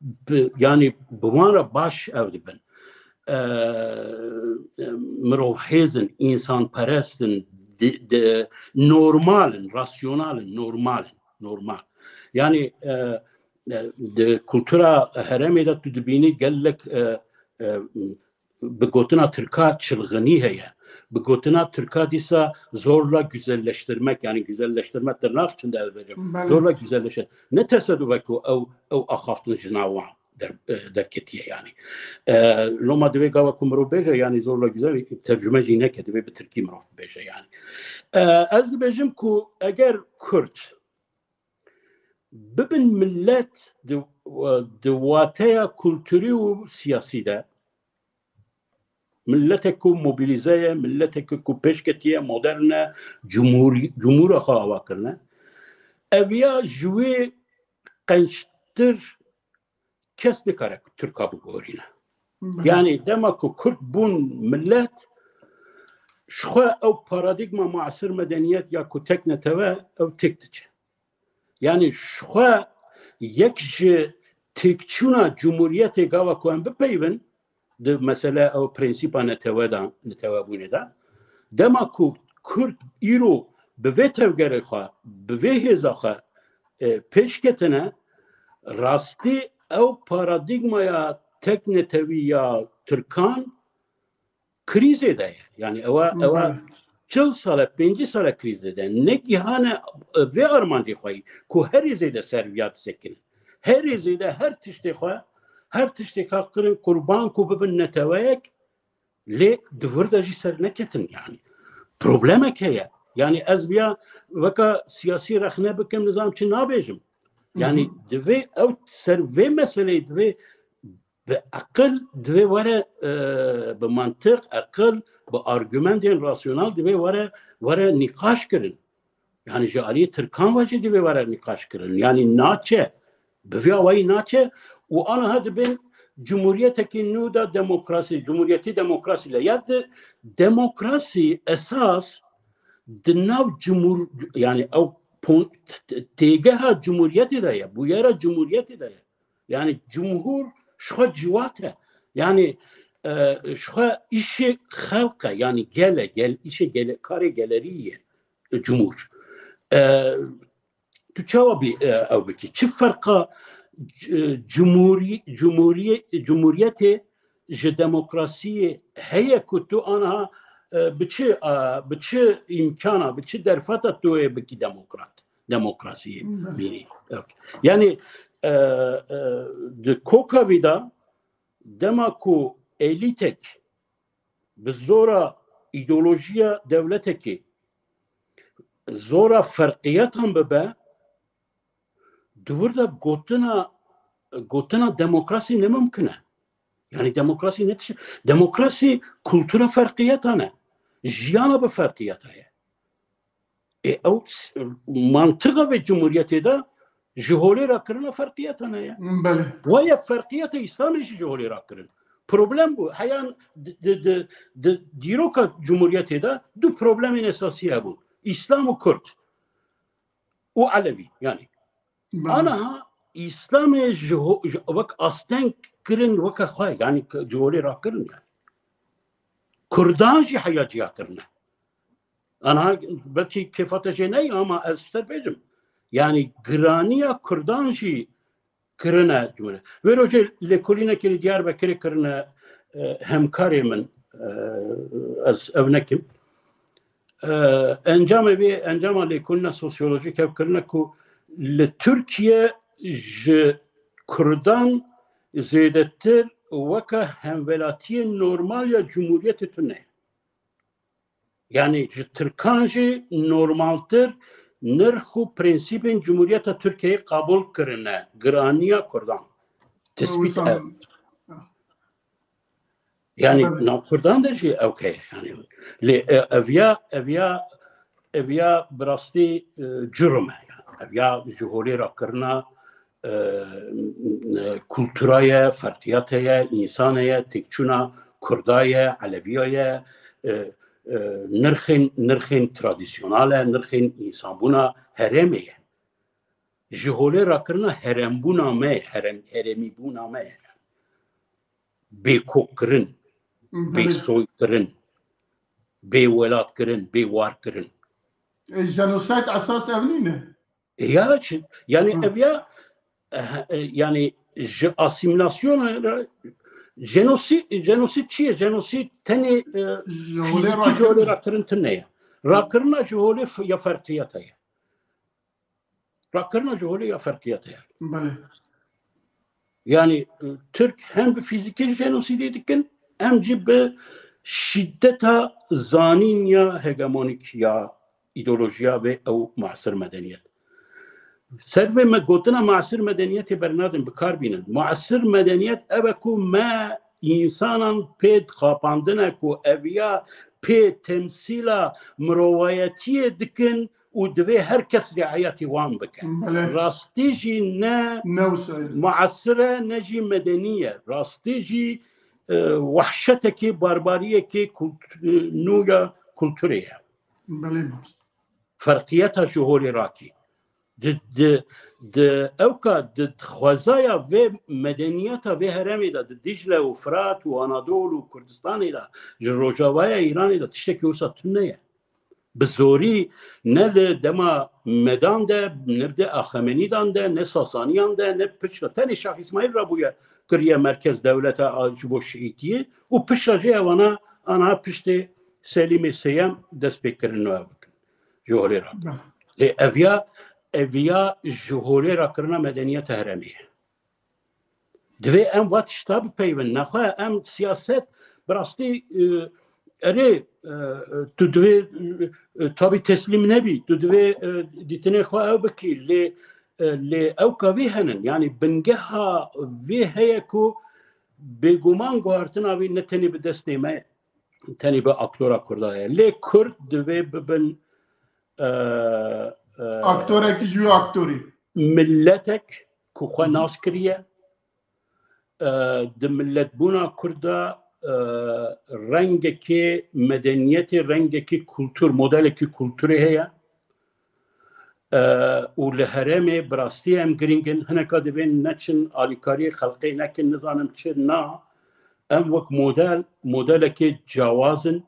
bi, yanî bi wan re baş ew dibin. E, mirovhêz in, însanperest in, di, di, normal in, rasyonal in, normal in, normal. Yanî, e, e, di kultura herêmê de tu dibînî gelek, e, e, bi gotina Tirka çılgınî heye. Bi gotina Tirka dîsa zorla güzelleştirmek, yani güzelleştirmek tırnak içinde ez dibêjim. Belê. Zorla güzelleştirmek. Ne tesadüf e ku ew, ew axaftin ji nav wan der-, e, derketiye yani. E, loma divê gava ku mirov bêje yani zorla güzel, tercüme jî neke, divê bi Tirkî mirov bêje yani. E, ez dibêjim ku eger Kurd bibin millet di, di wateya kulturî û siyasî de, milletek ku mobilize ye, milletek ku pêşketiye, modern e, cumhur-, cumhura xwe ava kirine, eviya ji wê qençtir kes nikare Tirka bigorîne. Belê. Yani dema ku Kurd bûn millet, ji xwe ew paradîgma muasir medeniyet ya ku tek netewe ew têk diçe. Yani ji xwe yek ji têkçûna cumhuriyetê gava ku em bipeyvin, di mesele ew prensîpa netewe de, netewebûnê de, dema ku Kurd îro bi vê tevgerê xwe, bi vê hêza xwe, e, pêş ketine, rastî ew paradîgmaya teknetewî ya Tirkan krîzê de ye. Yani ewa, ewa Belê. çil sale, pêncî sale krîzê de. Ne gihane, e, vê armancê xwe yî ku herî zêde ser viya disekine. Herî zêde her tiştê xwe, her tiştê xwe kirin qurban ku bibin neteweyek, lê di vir de jî ser neketin yani. Problemek heye. Yani ez viya weka siyasî rexne bikim, nizam çi nabêjim. Yani Hı hı. divê ew ser vê meseleyê divê bi aqil divê were, e, bi mantiq, aqil, bi argumentên rasyonal divê were, were nîqaş kirin. Yani ji aliyê Tirkan ve jî divê were nîqaş kirin. Yani naçe, bi vî awayî naçe û aniha dibên cumhuriyetekî nû de demokrasî, cumhuriyetî demokrasî le. Ya di demokrasî esas di nav cumhur-, yani ew pon-, t-, t-, têgeha cumhuriyetê de ye, bûyera cumhuriyetê de ye. Yani cumhur ji xwe ciwat e. Yani, e, ji xwe îşê xelq e. Yani gel e, gel, îşê gele-, karê gelerî ye, e, cumhur. E, tu çawa bî, e, ew bikî? Çi ferqa c-, cumhurî-, cumhurî-, cumhuriyetê ji demokrasiyê heye ku tu aniha, e, bi çi, e, bi çi îmkana, bi çi derfeta tu ê bikî demokrat, demokrasiyê Hı. bînî? Ok. Yani, e, e, di koka vî de dema ku elîtek bi zora îdeolojiya dewletekê zora ferqiyetan bibe, di wir de gotina, gotina demokrasî ne mimkin e. Yani demokrasî ne tişt-, demokrasî kultura ferqiyetan e. Jiyana bi ferqiyeta ye. E, ew s-, mantiqa vê cumhuriyetê de ji holê rakirina ferqiyetan e ya. Belê. Waya ferqiyeta Îslamê jî ji holê rakirin. Problem bû. Heyan di, di, di, di dîroka cumhuriyetê de du problemên esasî hebûn. Îslam û Kurd. Û Elewî, yani. Belê. Aniha Îslamê ji ho-, ji, wek asteng kirin weke xwe, yani k-, ji holê rakirin yani. Kurdan jî heya ciya kirine. Ana belkî kêfa te jê neyê ama ez ji te bêjim. Yanî giraniya Kurdan jî kirine cumhuriyet. Vê rojê lêkolînekê li Diyarbekirê kirine, e, hemkarê min, e, ez ev nekim. E, encamê vê, encama lêkolîna sosyolojîk ev kirine ku li Tirkiye ji Kurdan zêdetir weke hemwelatiyên normal ya cumhuriyetê tune. Yanî ji Tirkan jî normaltir nirx û prensîbên Cumhuriyeta Tirkiyeyê qabûl kirine, giraniya Kurdan. Tespît ev. Yanî nav Kurdan de jî ew heye. Yanî lê, e, ev ya, ev ya, ev ya bi rastî, e, curum e. Yanî ev ya ji holê rakirina, e, kultura ye, ferqiyate ye, însane ye, têkçûna Kurda ye, Eleviya ye, e, e, nirxên, nirxên tradisyonal e, nirxên însanbûna herêmê ye. Ji holê rakirina herêmbûna me, herêm, herêmîbûna me ye. Bêkokkirin, bêsoykirin, bêwelatkirin, bêwarkirin. E, jenosayd esas ev nîne? E, ya çi? Yanî ev ya, e, e, yanî ji asîmîlasyona re, jenosî-, jenosîd çi ye? Jenosîd tenê, e, fîzîkî ji holê rakirin tune ye. Rakirina ji holê f-, ya ferqiyata ye. Rakirina ji holê ya ferqiyata ye. Belê. Yanî, e, Tirk hem bi fîzîkî jenosîdê dikin, hem jî bi şîdeta zanîn ya hegemonîk ya îdeolojiya vê ew muasir medeniyet. Ser vê me gotina muasir medeniyetê bernadin, bi kar bînin. Muasir medeniyet ev e ku me însanan pê dixapandine ku ev ya pê temsîla mirovayetiyê dikin û divê her kes riayetî wan bike. Belê. Rastî jî ne muasir e, ne jî medenî ye. Rastî jî, e, wehşetekê, barbariyekê kult-, e, nû ya kulturê ye. Belê mamoste. Ferqiyeta ji holê rakî. Di, di, di ewka, di, di xwezaya vê medeniyeta vê herêmê de, di Dicle û Firat û Anadol û Kurdistanê de, ji rojavaya Îranê de tiştekî wisa tune ye. Bi zorî ne li dema Medan de, ne di Axemenîdan de, ne Sasaniyan de, ne piştre. Tenê Şah Îsmaîl re bûye, kiriye merkez dewleta a, ji bo şiîtiyê û piştre jê evana, ana piştê Selîmê Sêyem dest pê kirin ew bikin. Ji holê re. Lê ev ya, ev ya ji holê rakirina medeniyeta herêmê ye. Divê em va tişta bipeyivin. Nexwe em siyaset bi rastî, e, erê, e, e, tu divê, e, tabî teslîm nebî. Tu divê, e, dîtinê xwe ew bikî. Lê, e, lê ewka vî henin. Yanî bingeha vê heye ku bêguman guhartina vî ne tenê bi destê me, tenê bi aktora Kurda ye. Lê Kurd divê bibin, e, e, aktorekî ji wî aktorî. Miletek ku xwe nas kiriye, e, di miletbûna Kurd de, e, rengekê medeniyetê, rengekê kultur, modelekî kulturê heye. E, û li herêmê bi rastî em girîng in, hineka divên neçin alîkariyê xelqê nekin, nizanim çi, na, em wek model, modelekê cawaz in,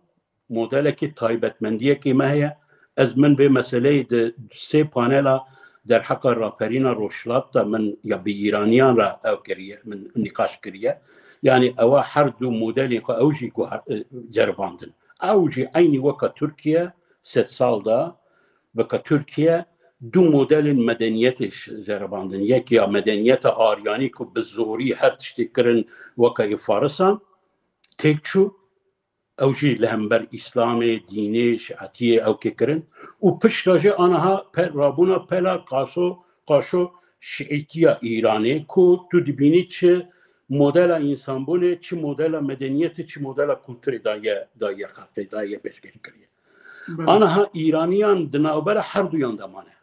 modelekê taybetmendiyekê me heye. Ez min vê meseleyê di sê panela derheqa raperîna Rojhilat de min ya bi Îraniyan re ew kiriye, min nîqaş kiriye. Yanî ewa her du modelên xwe ew jî guhar-, e, ceribandin. Ew jî eynî weka Tirkiye sed sal de, weka Tirkiye du modelên medeniyetê ş-, ceribandin. Yek ya medeniyeta Aryanî ku bi zorî her tiştê kirin weka ê Farisan têk çû, ew jî li hember Îslamê, dînê, şiatiyê ew kê kirin û piştre jî aniha pe-, rabûna pela qaşo, qaşo şiîtiya Îranê ku tu dibînî çi modela însanbûnê, çi modela medeniyetê, çi modela kulturê daye, daye xelkê, daye pêşkêş kiriye. Belê. Aniha Îraniyan di navbera her duyan de mane.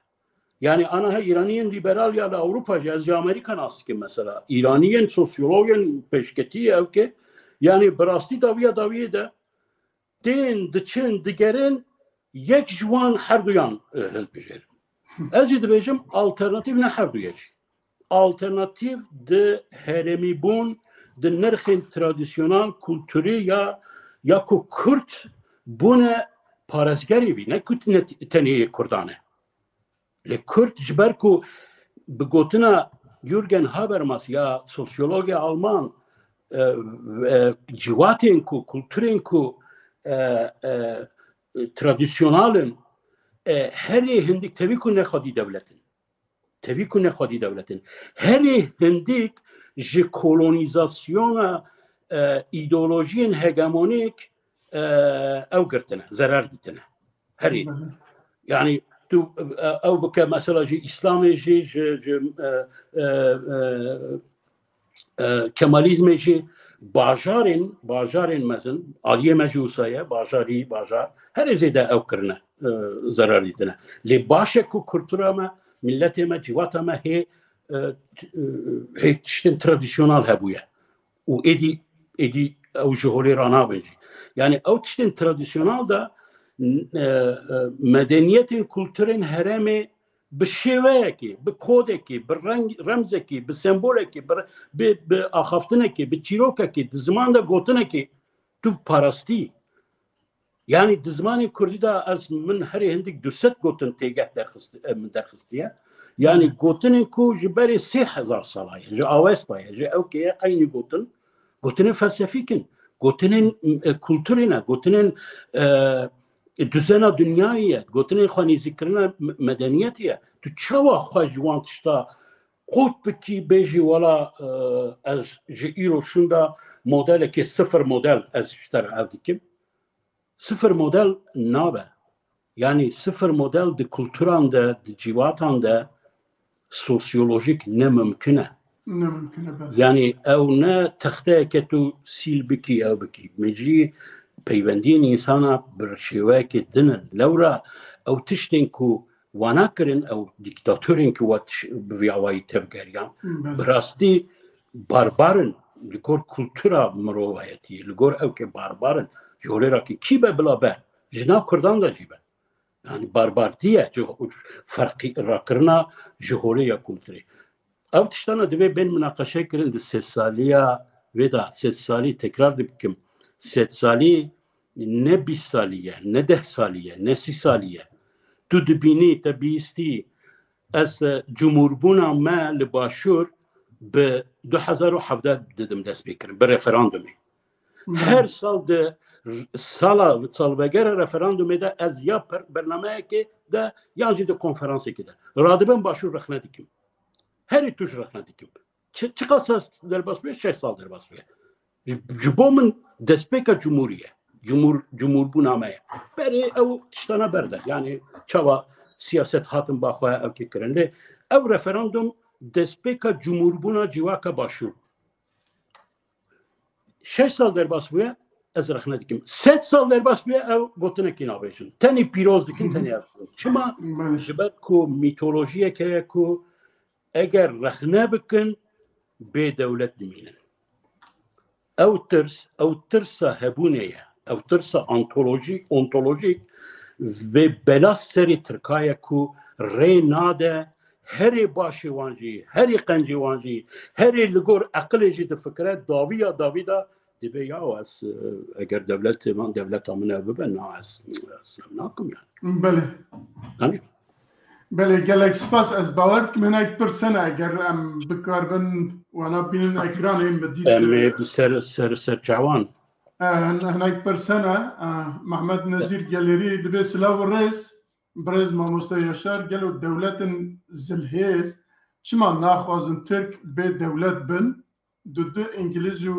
Yanî aniha Îraniyên lîberal ya li Ewropa jî, ez ji Amerîka nas dikim mesela. Îraniyên sosyologên pêşketî ew ke, yanî bi rastî dawiya dawiyê de tên, diçin, digerin, yek ji wan her duyan, e, hilbijêrin. Ez jî dibêjim alternatîf ne her du ye jî. Alternatîf di herêmîbûn, di nirxên tradisyonal, kulturî ya ya ku Kurd bûne parêzgerê vî, ne ku ne tenê yê Kurdan e. Lê Kurd ji ber ku bi gotina Jürgen Habermas ya sosyologê Alman, e, e, ciwatên ku, kulturên ku, e, e, tradisyonal in, e, herê hindik tevî ku ne xwedî dewlet in. Tevî ku ne xwedî dewlet in. Herê hindik ji kolonîzasyona, e, îdeolojiyên hegemonîk, e, ew girtine, zerer dîtine. Herê. Hı hı. Yani tu, e, ew bike mesela ji Îslamê jî, ji, ji, e, e, e, e, Kemalîzmê jî bajarên, bajarên mezin, aliyê me jî wisa ye, bajarî, bajar, herê zêde ew kirine, e, zerar dîtine. Lê baş e ku kultura me, miletê me, civata me hê, e, t-, e, hê tiştên tradisyonal hebûye. Û êdî, êdî ew ji holê ranabin jî. Yani ew tiştên tradisyonal de, e, e, medeniyetên kulturên herêmê bi şêweyekê, bi kodekê, bi reng, remzekê, bi sembolekê, bi, bi, bi axaftinekê, bi çîrokekê, di ziman de gotinekê tu parastî. Yani di zimanê kurdî de ez, min herê hindik du sed gotin têgeh derxist-, e, min derxistiye. Yani Hı. gotinên ku ji berê sê hezar sala ye, ji Awesta ye, ji ewkê ye, eynî gotin, gotinên felsefîk in, gotinên, e, kulturî ne, gotinên, e, duzena dinyayê ye, gotinên xwenîzîkirina me-, medeniyetê ye. Tu çawa xwe ji wan tişta qut bikî, bêjî, wela, e, ez ji îro şûnda modelekê sifir model ez ji te re ev dikim? Sifir model nabe. Yani sifir model di kulturan de, di civatan de sosyolojik ne mimkin e. Ne mimkin e, belê. Yani ew ne texteyeke tu sîl bikî, ew bikî. Mecî peywendiyên însana bi şêweyekê din in. Lewra ew tiştên ku wana kirin, ew dîktatorên ku we tiş-, bi vî awayî tevgeriyan, Belê. bi rastî barbar in li gor kultura mirovayetiyê, li gor ewkê barbar in. Ji holê re ki kî be bila be, ji nav kurdan de jî be. Yani barbartî ye, ji ferqî rakirina ji holê ya kulturê. Ev tiştana divê bên minaqeşe kirin di sedsaliya vê de, sedsalî, tekrar dibikim, sedsalî ne bîst salî ye, ne deh salî ye, ne sî salî ye. Tu dibînî, te bihîstî, ez, e, cumhûrbûna me li Başûr bi du hezar û hevdeh didim dest pê kirin, bi referandumê. Belê. Her sal di sala salvegera referandumê de ez ya per-, bernameyekê de yan jî di konferansekê de radibim Başûr rexne dikim. Herî tûj rexne dikim. Çi, çiqas sal derbas bûye? Şeş sal derbas bûye. Ji, ji bo min destpêka cumhurî ye. Cumhur, cumhûrbûna me ye. Berê ew tiştana berde. Yani çawa siyaset hatin ba xwe ew kê kirin. Lê ew referandum destpêka cumhûrbûna civaka Başûr. Şeş sal derbas bûye, ez rexne dikim. Sed sal derbas bûye, ew gotinekî nabêjin. Tenê pîroz dikin, tenê ev. Çima? Belê. Ji ber ku mîtolojiyek heye ku eger rexne bikin, bê dewlet dimînin. Ew tirs, ew tirsa hebûnê ye. Ew tirsa ontolojîk, ontolojîk vê bela serê Tirka ye ku rê nade herê başê wan jî, herê qencê wan jî, herê li gor eqilê jî difikire, dawiya dawî de dibê ya ez, e, eger dewletê min, dewleta min ev bibe, na ez, ez ev nakim yani. Belê. Yani. Belê, gelek spas. Ez bawer dikim hinek pirs hene, eger em bikaribin wana bînin ekranê, em bi dît Em ê bi ser, ser, ser çawan. E, hin-, hinek pirs hene. E, Mehmet Nezîr Gelêrî dibê silav û rêz. Birêz mamoste Yaşar, gelo dewletên zilhêz çima naxwazin Tirk bê dewlet bin? Dudu Îngilîz û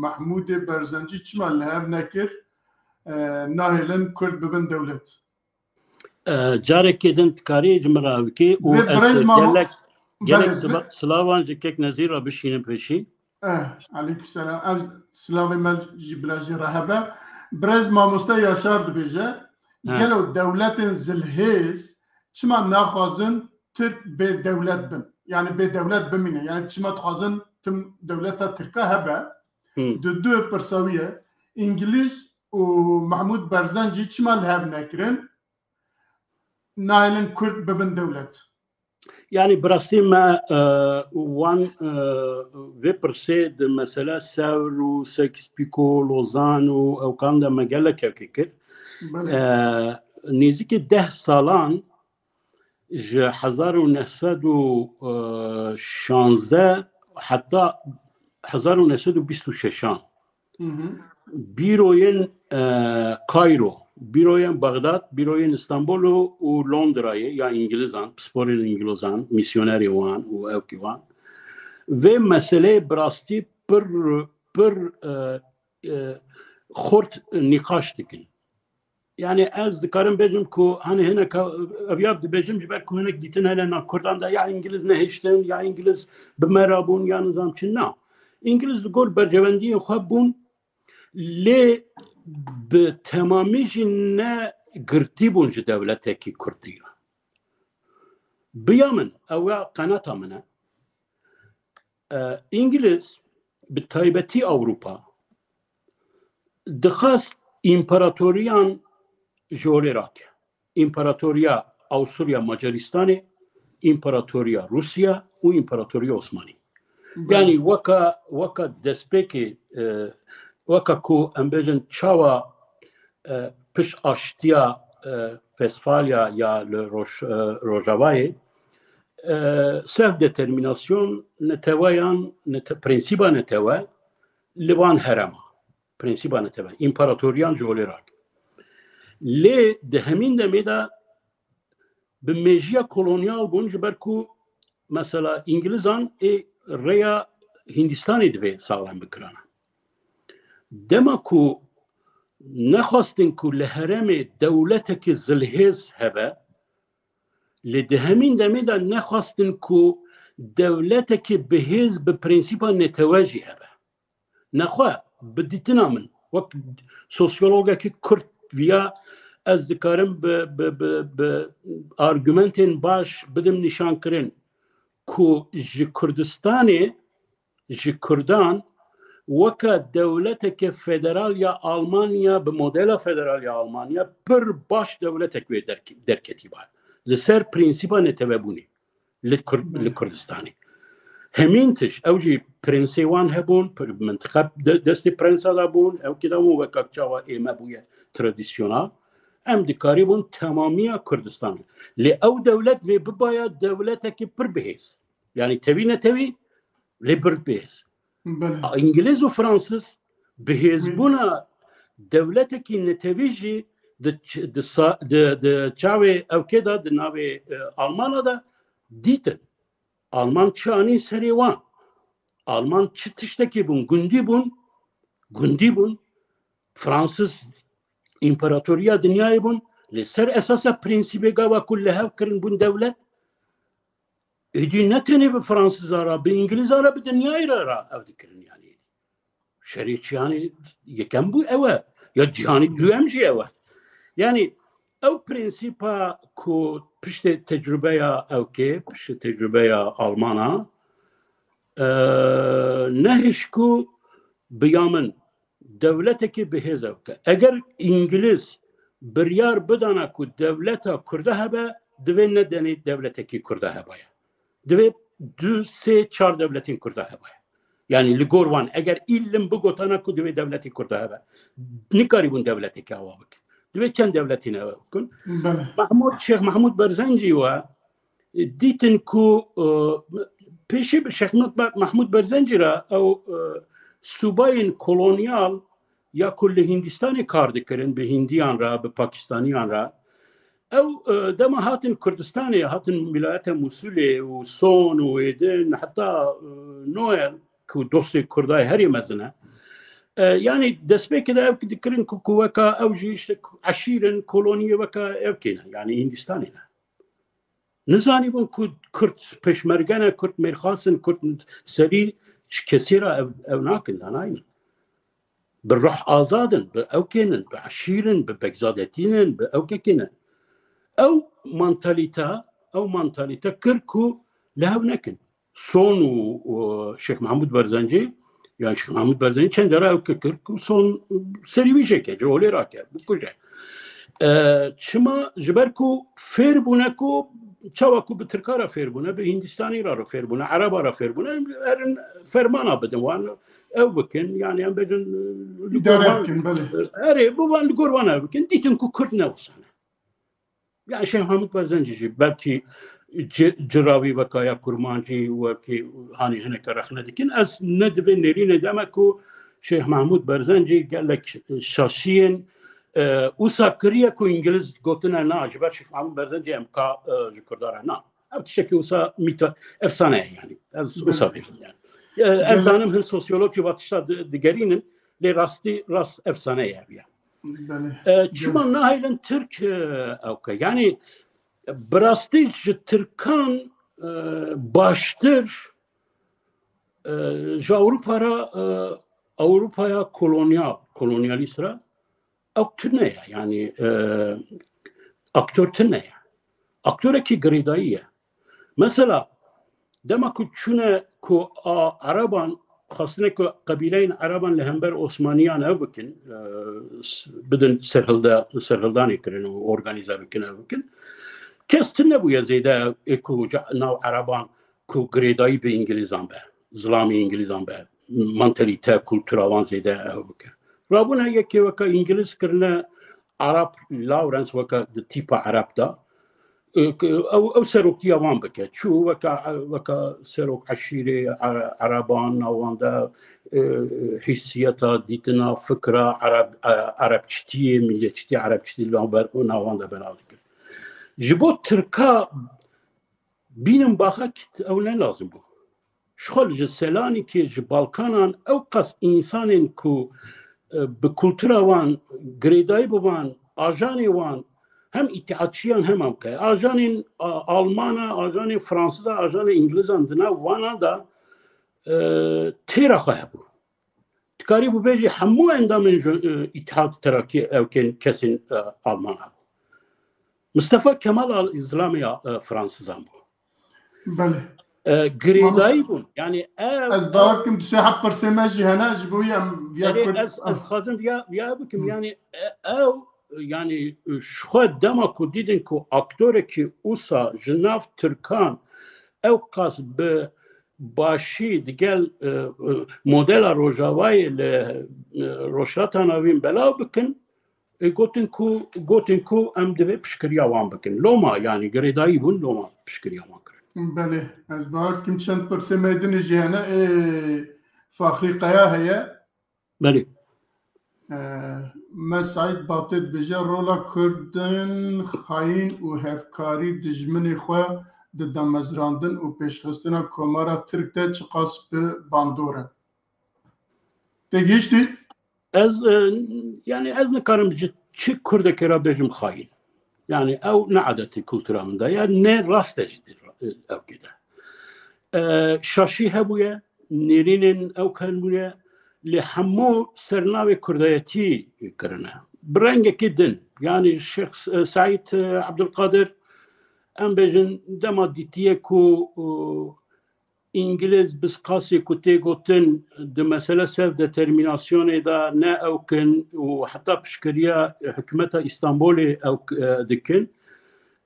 Mehmûdê Berzencî çima li hev nekir, e, nahêlin Kurd bibin dewlet? E, carekê din dikarî ji min re ew bikî û Vê ez birêz mamo-, gelek, gelek belê, siva-, silavan ji kek Nezîr re bişînim pêşî. Eh, aleykum selam. Ev silavê me jî bila jê re hebe. Birêz mamoste Yaşar dibêje, Ha. gelo dewletên zilhêz çima naxwazin Tirk bê dewlet bin? Yani bê dewlet bimîne. Yani çima dixwazin tim dewleta Tirka hebe? Hı. Di du pirsa wî ye. Îngilîz û Mehmûd Berzencî çima li hev nekirin? Nahêlin Kurd bibin dewlet. Yani bi rastî me e, wan e, vê pirsê di mesele Sewr û Sykes-Picot, Lozan û ewkan de me gelek kevkê kir. E, nêzîkî deh salan ji hezar û neh sed û şazdeh heta hezar û neh sed û bîst û şeşan bîroyên e, Kayro, bîroyên Bexdad, bîroyên Îstanbul û, û Londrayê ya Îngilizan, pisporên Îngilizan, misyonerê wan û ewkî wan vê meseleyê bi rastî pir pir e, e, xurt nîqaş dikin. Yani ez dikarim bêjim ku hani hineka ev ya dibêjim ji ber ku hinek dîtin hene na Kurdan de ya Îngiliz nehiştin, ya Îngiliz bi me re bûn, ya nizam çi, na. Îngiliz li gor berjewendiyên xwe bûn, lê bi temamî jî ne girtî bûn ji dewletekî Kurdî re. Biya min, ew ya qenata min e. E, Îngiliz, bi taybetî Ewropa, dixwest împaratoriyan ji holê rake. Împaratoriya Awsturya Macaristanê, Împaratoriya Rûsya û Împaratoriya Osmanî. Belê. Yani weka, weka destpêkê, e, weka ku em bêjin çawa e, pişt aştiya e, Westfalya ya li Roj, e, Rojavayê, e, self-determinasyon neteweyan, nete, prensîba netewe li van herema. Prensîba netewe, împaratoriyan ji holê rak. Lê di hemîn demê de bi mêjiya kolonyal bûn, ji ber ku mesela Îngilizan ê rêya Hindistanê divê saxlem bikirana. Dema ku nexwestin ku li herêmê dewletekî zilhêz hebe, lê di hemîn demê de nexwestin ku dewletekî bihêz bi prensîpa netewe jî hebe. Nexwe, bi dîtina min, wek sosyologekî Kurd viya, ez dikarim bi, bi, bi, bi argumentên baş bidim nîşankirin ku ji Kurdistanê, ji Kurdan weke dewleteke federal ya Almanya, bi modela federal ya Almanya pir baş dewletek wê derk-, derketî ba. Li ser prensîpa netewebûnê li Kur-, li Kurdistanê. Hemîn tişt, ew jî prensê wan hebûn, pir-, mintiqa de-, destê prensa de bûn, ew kê de bûn weka çawa ême bûye tradisyonal. Em dikarîbûn temamiya Kurdistanê. Lê ew dewlet vê bibaya dewletekî pir bihêz. Yani tevî netevî lê pir bihêz. Belê. A, Îngiliz û Fransız bihêzbûna dewletekî netewî jî di ç-, di sa-, di, di çavê ewkê de, di navê, e, Almana de dîtin. Alman çi anîn serê wan? Alman çi tiştekî bûn? Gundî bûn. Gundî bûn. Fransız împaratoriya dinyayê bûn. Lê ser esasa prensîbê gava ku li hev kirin bûn dewlet, êdî ne tenê bi Fransizan re, bi Îngilizan re, bi dinyayê re, re ev dikirin yani. Şerê çiyanê yekem bû ew e. Ya cîhanê duyem jî ew e. Yani ew prensîpa ku piştê tecrûbeya ewkê, piştê tecrûbeya Almana, e, nehiş ku biya min dewletekî bihêz ew ke. Eger Îngiliz biryar bidana ku dewleta Kurda hebe, divê ne denê dewletekî Kurda hebaya. Divê du, sê, çar dewletên Kurda hebaya. Yani li gor wan, eger îlim bigotana ku divê dewletê Kurda hebe, nikarîbûn dewletekî awa bikin. Divê çend dewletên ew bikin. Belê. Mahmud, Şêx Mahmud Berzencî we dîtin ku, e, pêşî bi Şêx Mehmûd Be-, Mehmûd Berzencî re ew, e, subayên kolonyal ya ku li Hindistanê kar dikirin, bi Hindiyan re, bi Pakistaniyan re, ew, e, dema hatin Kurdistanê, hatin wîlayeta Mûsilê û Son û êdin, heta, e, Noel ku dostê Kurda ye herî mezin e. E, yani destpêkê de ew dikirin ku, ku weka ew jî işte eşîr in, koloniyê weka ew kêne, yani Hindistanê ne. Nizanîbûn ku Kurd pêşmerge ne, Kurd mêrxas in, Kurd serî ji kesê re ev, ew nakin, danaynin. Bi ruh azad in, bi ew kênin, bi eşîr in, bi begzadetîn in, bi ew kekê ne. Ew mantalîte, ew mantalîte kir ku li hev nekin. Son û, û Şêx Mehmûd Berzencî, yani Şêx Mehmûd Berzencî çend cara ew kir, kir ku Son serî wî jê ke, ji holê rake, bikuje. E, çima? Ji ber ku fêr bûne ku çawa ku bi Tirka re fêr bûne, bi Hindistanî re re fêr bûne, Ereba re fêr bûne, erin fermana bidin wan, ew bikin, yani em bêjin, li Îdare gor wan, bikin, belê. erê, bi wan, li gor wan ew bikin, dîtin ku Kurd ne wisa ne. Yani Şêx Mehmûd Berzencî jî belkî ci-, ciravî weka ya Kurmancî, wekî hanî hineke rexne dikin. Ez ne divê nêrînê deme ku Şêx Mehmûd Berzencî gelek şaşiyên, e, wisa kiriye ku Îngiliz gotine na, ji ber Şêx Mehmûd Berzencî em ka, e, ji Kurdan re na. Ev tiştekî wisa mîto-, efsane ye yani. Ez Belê. Wisa bêjim yani. E, ez Gelek zanim hin sosyolog jî va tişta di-, digerînin, lê rastî rast efsane ye ev ya. Belê. E, çima nahêlin Tirk, e, ew ke? Yani bi rastî ji Tirkan, e, baştir, e, ji Ewropa re, e, Ewropaya kolonyal, kolonyalîst re ew tune ye. Yani, e, aktor tune ye. Aktorekî girêdayî ye. Mesela, dema ku çûne ku a Ereban, xwestine ku qebîleyên Ereban li hember Osmaniyan ew bikin, e, s-, bidin serhilde-, serhildanê kirin û organîze bikin ew bikin. Kes tune bûye zêde ê ku ca-, nav Ereban ku girêdayî bi Îngilîzan be, zilamê Îngilîzan be, mantalîte, kultura wan zêde ew bike. Rabûne yekê weke Îngiliz kirine Arab, Lawrence weke di tîpa Arab de, e, ew, ew serokiya wan bike. Çû weke, weke serok eşîrê, e, Ereban, na wan de, e, hîsiyeta, dîtina, fikra, Ereb, e, Erebçitiyê, milliyetçitî, Erebçitî li ber, na wan de belav dikir. Ji bo Tirka bînin baxek ew ne lazim bû. Ji xwe ji Selanikê, ji Balkanan ew qas însanên ku, e, bi kultura wan girêdayî biban, ajanê wan hem îtîhatçiyan hem am ke, ajanên, a, Almana, ajanê Fransiza, ajanê Îngilizan di nav wana de, e, têra xwe hebû. Dikarî bibêjî hemû endamên ji, e, Îtîhad Terakî ew kên kesên, e, Alman hebû. Mistefa Kemal al-, zilamê ya, e, Fransizan bû. Belê. E, girêdayî bûn. Yani ev, Ez bawer dikim tu sê heb pirsê me jî hene, ji bo em viya Erê, Kurd. ez, ez dixwazim viya, viya bikim. Hı. Yani, e, ew, yani, e, ji xwe dema ku dîtin ku aktorekî usa ji nav Tirkan ew qas bi başî digel, e, e, modela Rojavayê li, e, Rojhilata Navîn belav bikin, e, gotin ku, gotin ku em divê piştgiriya wan bikin. Loma, yani girêdayî bûn, loma piştgiriya wan kirin. Belê, ez bawer dikim çend pirsê me dinê jî hene. Ê, Faxrî Qeya heye. Belê. Ee, Me Seîd Batê dibêje, rola Kurdên xayîn û hevkarî dijminê xwe di damezrandin û pêşxistina Komara Tirk de çiqas bi bandor e. Tê gihîştî? Ez, e, yani ez nikarim ji çi Kurdekê re bêjim xayîn. Yani ew ne adetê kultura min de ye, ne rast e jî di, e, ew kê de. E, şaşî hebûye, nêrînên ew ken bûye, lê hemû sernavê kurdayetî kirine. Bi rengekî din, yani Şêx S-, Seîd, e, Ebdulkadir, em bêjin dema dîtiye ku, e, Îngiliz bi qasî ku tê gotin di mesele self determinasyonê de ne ew kin û heta piştgiriya hikûmeta Îstanbulê ew, e, dikin.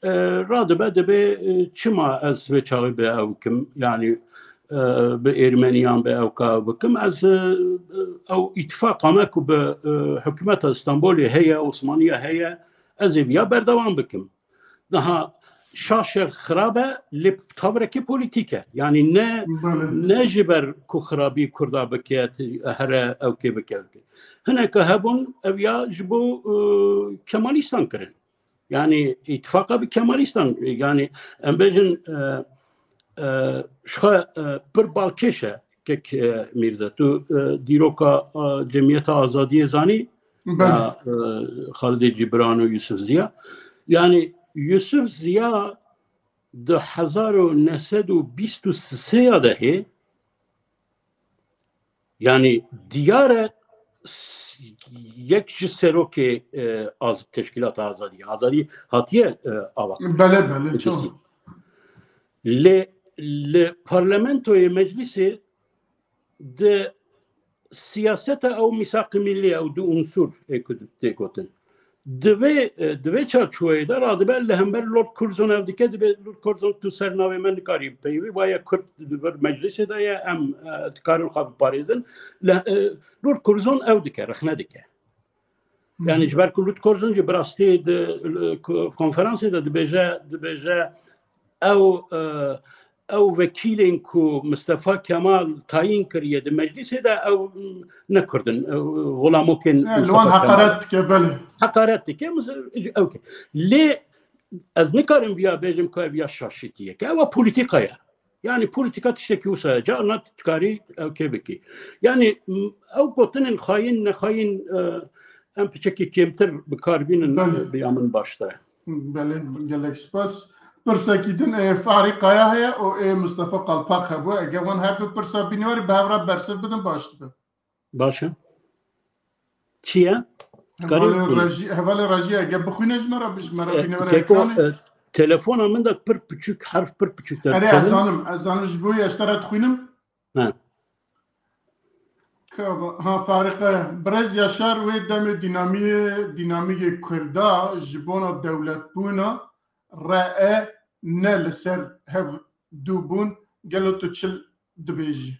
E, radibe dibê, e, çima ez vê çaxê bi ew kim, yani, e, bi Êrmeniyan bi ew ka bikim. Ez, e, ew îtifaqa me ku bi, e, hikûmeta Îstanbulê heye, Osmaniya heye, ez ê viya berdewam bikim. Niha şaş e, xirab e, lê bi tavirekî polîtîk e. Yani ne, Belê. Ne ji ber ku xirabî Kurda bike, here ew kê bike. Hineke hebûn ev ya ji bo, e, Kemalîstan kirin. Yani îtifaqa bi Kemalîstan, yani em bêjin, e, e, ji xwe, e, pir balkêş e. Kek, e, Mîrze, tu, e, dîroka, e, Cemiyeta Azadiyê zanî? Belê. Ya, e, Xalidê Cîbran û Yusuf Ziya. Yani Yusuf Ziya di hezar û neh sed û bîst û sê ya de hê, yani diyar e, s-, yek ji serokê, e, az-, Teşkîlata Azadiyê. Azadî hatiye, e, ava. Belê, belê, Kurdisî. Çawa? Lê li parlamentoyê meclisê di siyaseta ew mîsaqê millî, ew du unsur ê ku tê gotin, Di vê, e, di vê çarçoveyê de radibe li hember Lord Curzon ev dike, dibe Lord Curzon tu ser navê me nikarî peyivî, waye Kurd di vir meclisê de ye, em, e, dikarin xwe biparêzin. Li, e, Lord Curzon ew dike, rexne dike. Yani ji ber ku Lord Curzon jî bi rastî di, e, ko-, konferansê de dibêje, dibêje ew, e, ew vekîlên ku Mistefa Kemal tayîn kiriye di meclisê de ew ne Kurd in, ew xulamokên Mistefa Kemal. Li wan heqaret dike, belê. Heqaret dike, mis-, ew ke. Lê ez nikarim viya bêjim ku ev ya şaşîtî ye, ke ew polîtîka ye. Yani polîtîka tiştekî wisa ye. Carna tu dikarî ew kê bikî. Yani, m-, ew gotinên xayîn, nexayîn, e, em piçekî kêmtir bi kar bînin, Belê. e, bi ya min baştir e. Belê, gelek spas. Pirsekî din, ê, Farî Kaya heye û ê Mistefa Kalpak hebû. Eger wan her du pirsa bînî werî bi hev re bersiv bidin, baş dibe. Baş e. Çi ye? Hevalê rejî, hevalê rejî, eger bixwîne ji me re, bi ji me re E, bîne were Keko, ekranê. e, telefona min de pir piçûk, herf pir piçûk Erê, ez derdikevin. zanim, ez zanim ji bo yê ez te re dixwînim. He. Ka-, ha, Farîqe, birêz Yaşar wê demê dînamiyê, dînamîkê Kurda ji bona dewletbûna re e ne li ser hev dû bûn, gelo tu çi dibêjî?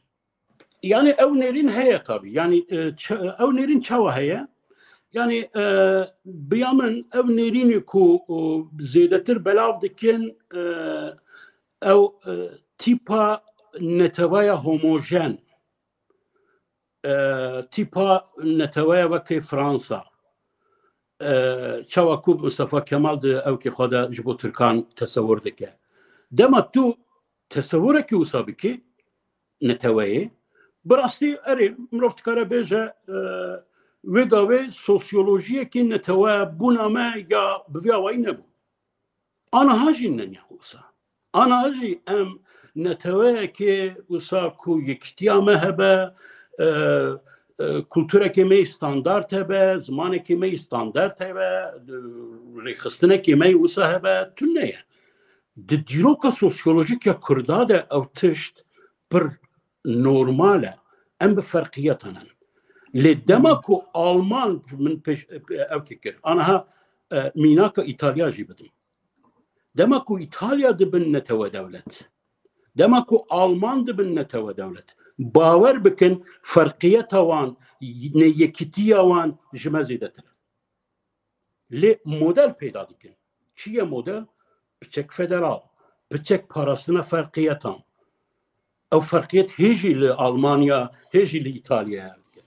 Yani ew nêrîn heye tabii. Yani, e, ç-, ew nêrîn çawa heye? Yani, e, bi ya min ew nêrînî ku, o, zêdetir belav dikin, e, ew, e, tîpa netewaya homojen, e, tîpa neteweya wekê Fransa, e, çawa ku Mustafa Kemal di ewkê xwe de ji bo Tirkan tesewir dike. Dema tu tesewurekî wisa bikî, neteweyê, bi rastî erê, mirov dikare bêje, e, wê gavê sosyolojiyekî netewe bûna me ya bi vî awayî nebû. Aniha jî neniya wisa. Aniha jî em neteweyekê wisa ku yekîtiya me hebe, e, e, kulturekê me yê standart hebe, zimanekê me yê standart hebe, e, rêxistinekê me yê wisa hebe, tune ye. Di dîroka sosyolojîk ya Kurda de ew tişt pir normal e. Em bi ferqiyetan in. Lê dema ku Alman min pêş, ew kê kir. Aniha, e, mînaka Îtalya jî bidim. Dema ku Îtalya dibin netewe dewlet, dema ku Alman dibin netewe dewlet, bawer bikin, ferqiyeta wan, neyekîtiya wan ji me zêdetir e. Lê model peyda dikin. Çi ye model? Piçek federal, piçek parastina ferqiyetan. Ew ferqiyet hê jî li Almanya, hê jî li Îtalyaya heye.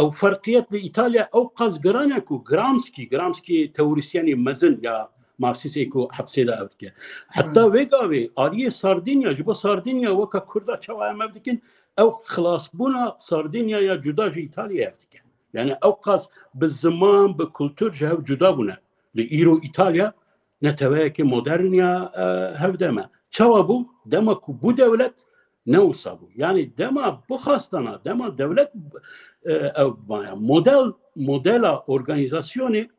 Ew ferqiyet li Îtalya ew qas giran e ku Gramsci, Gramsci teorîsyenê mezin ya Marksîst ê ku hepsê de ev dike. Heta Hmm. vê gavê aliyê Sardinya, ji bo Sardinya weka Kurda çawa em ev dikin, ew xilasbûna Sardinya ya cuda ji Îtalyaya ev dike. Yani ew qas bi ziman, bi kultur ji hev cuda bûne. Li îro Îtalya neteweyeke modern ya, e, hevdem e. Çawa bû? Dema ku bû dewlet, ne wisa bû. Yani dema bixwastana, dema dewlet, e, ew, model, modela organizasyonê,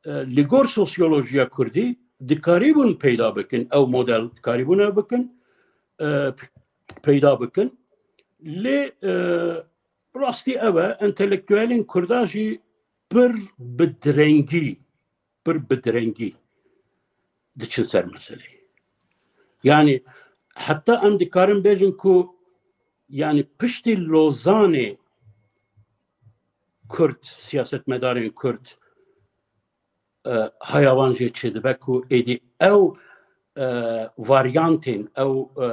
e, li gor sosyolojiya Kurdî dikarîbûn peyda bikin, ew model dikarîbûn ew bikin, e, peyda bikin. Lê, e, rastî ev e, entelektuelên Kurda jî pir bi direngî, pir bi direngî diçin ser meseleyê. Yani heta em dikarin bêjin ku, yani piştî Lozanê Kurd, siyasetmedarên Kurd, e, haya wan jê çêdibe ku êdî ew, e, varyantên, ew, e,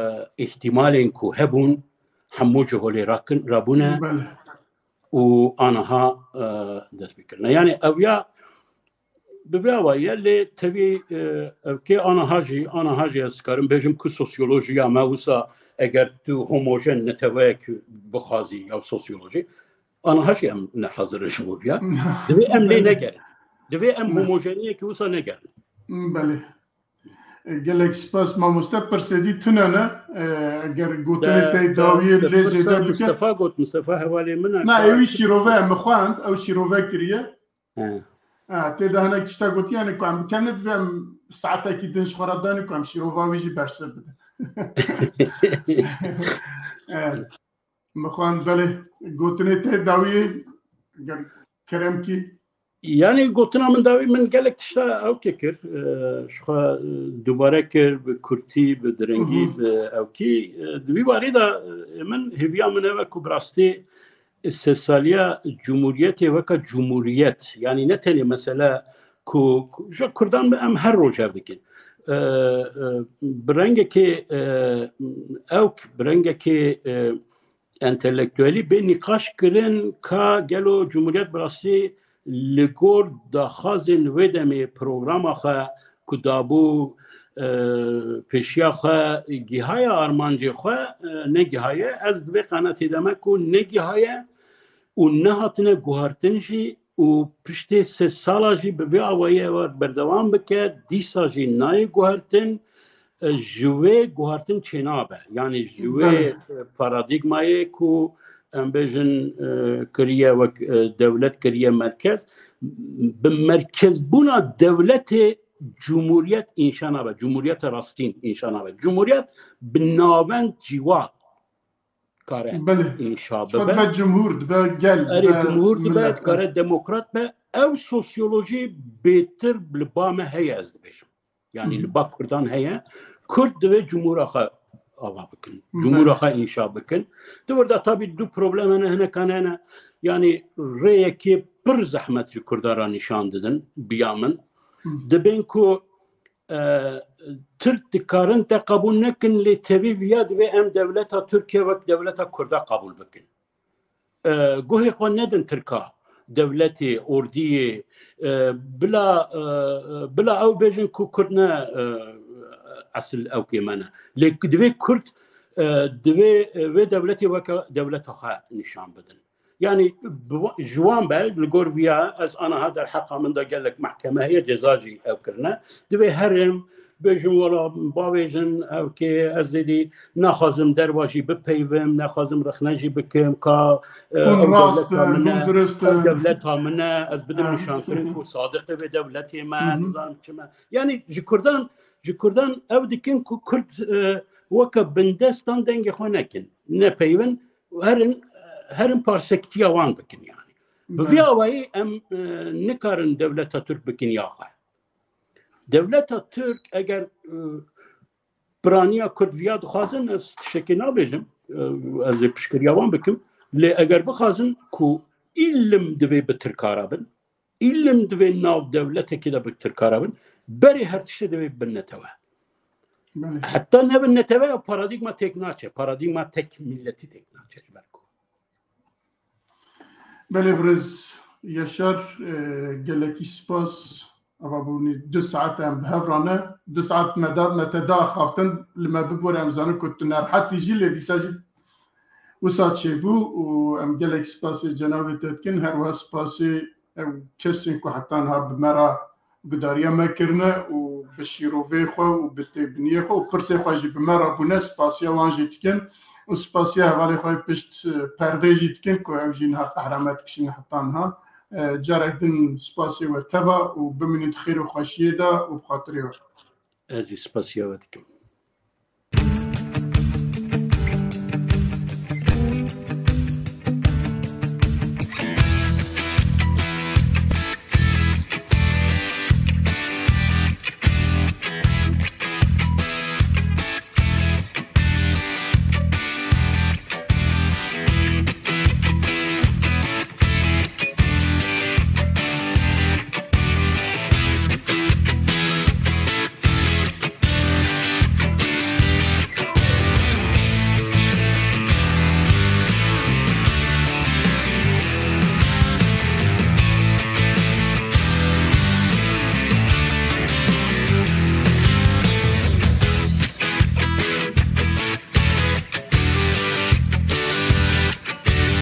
îhtimalên ku hebûn, hemû ji holê rakin, rabûne Belê. û aniha, e, dest pê kirine. Yani ew ya bi vê awayî ye, lê tevî, e, ev kê aniha jî, aniha jî ez dikarim bêjim ku sosyolojiya me wisa eger tu homojen neteweyek bixwazî ya sosyolojî, aniha jî em ne hazir in ji bo viya. Divê em lê Belê. negerin. Divê em Ne. homojeniyekî wisa negerin. Belê. E, gelek spas mamoste, pirsê dî tune ne. E, eger gotinê Te, te te, dawiyê te lê pirsa zêde bike. Mistefa got, Mistefa hevalê min e, Na, ka- ewî şîrove ye, min xwend, ew şîrove kiriye. He. Ha, tê de hinek tişta gotiye, yani ku em bikevne divê em saetekî din ji xwe re danî ku em şîrova wî jî bersiv bidin. Evet. Min xwend belê gotinê tê dawiyê, ger kerem kî. Yani gotina min dawî min gelek tişta ewkê kir. Ji xwe dubare kir bi kurtî, bi direngî, bi ewkî. Di vî warî de min hêviya min ev e ku bi rastî sesaliya cumhuriyetê weke cumhuriyet, yani ne tenê mesele ku ji Kurdan em her roj ev dikin. Bi rengekê ewk, bi rengekê entelektuelî bê nîqaş kirin ka gelo cumhuriyet bi rastî li gor daxwazên wê demê programa xwe ku dabû pêşiya xwe gihaye armancê xwe negihaye. Ez di vê qenatê de me ku negihaye û nehatine guhartin jî û piştê sê sala jî bi vê awayî ew berdewam bike, dîsa jî nayê guhertin, e, ji wê guhertin çênabe. Yani ji wê, e, paradîgmayê ku em bêjin, e, kiriye wek, e, dewlet kiriye merkez, bi merkezbûna dewletê cumhuriyet înşa nabe, cumhuriyete rastîn înşa nabe. Cumhuriyet bi navend ciwa kare înşa bibe. Dibe cumhur, dibe gel, erê, dibe cumhur dibe, millet, kare demokrat be. Ew sosyolojî bêtir li ba me heye, ez dibêjim. Yani li ba Kurdan heye. Kurd divê cumhura xwe ava bikin. Cumhura xwe înşa bikin. Di wir de tabî du problem hene, hinekane hene. Yani rêyekê pir zehmet ji Kurdan re nîşan didin, biya min. Dibên ku e, Tirk dikarin te qebûl nekin, lê tevî viya divê em dewleta Tirkiye wek dewleta Kurda qebûl bikin. E, guhê xwe nedin Tirka, dewletê, ordiyê, e, bila, e, e, bila ew bêjin ku Kurd ne, e, esil ewkê me ne. Lê divê Kurd, e, divê, e, vê dewletê weke dewleta xwe nîşan bidin. Yani bi wa-, ji wan be, li gor viya ez anaha derheqa min de gelek mehkeme heye, ceza jî ew kirine. Divê herim bêjim, wela bavêjin, ew kê, ez zêdî naxwazim derva jî bipeyvim, naxwazim rexne jî bikim, ka, e, Hûn ew rast dewleta in, min hûn e, durust ew in. Dewleta min e, ez bidim Ha. nîşankirin ku sadiqê vê dewletê me, Hı hı. nizanim çi me. Yani ji Kurdan, ji Kurdan ew dikin ku Kurd, e, weke bindestan dengê xwe nekin, nepeyvin, herin, herin parsektiya wan bikin yani. Bi vî Belê. awayî em, e, nikarin dewleta Tirk bikin ya xwe. Dewleta Tirk eger, e, piraniya Kurd viya dixwazin, ez tiştekê nabêjim, e, ez ê piştgiriya wan bikim. Lê eger bixwazin ku îlim divê bi Tirka re bin, îlim divê nav dewletekê de bi Tirka re bin, berê her tiştê divê bin netewe. Belê. Heta nebin netewe, ew paradîgma têk naçe. Paradîgma tek milletî têk naçe ji ber ku. Belê birêz Yaşar, e, gelekî spas. Ava bûnî du saet em bi hev re ne. Du saet me da, me te da axaftin, li me bibore em zanin ku tu nerhetî jî, lê dîsa jî wisa çêbû û em gelek spasê cenabê te dikin. Her wiha spasê ew kesên ku heta niha bi me re gudariya me kirine û bi şîrovê xwe û bi têbiniyê xwe û pirsê xwe jî bi me re bûne, spasiya wan jî dikin û spasiya hevalê xwe pişt, e, perdê jî dikin ku ew jî niha qehra me dikişîne heta niha. E, carek din spasê we teva û bimînin di xêr û xweşiyê de û bi xatirê we. Ez jî spasiya we dikim.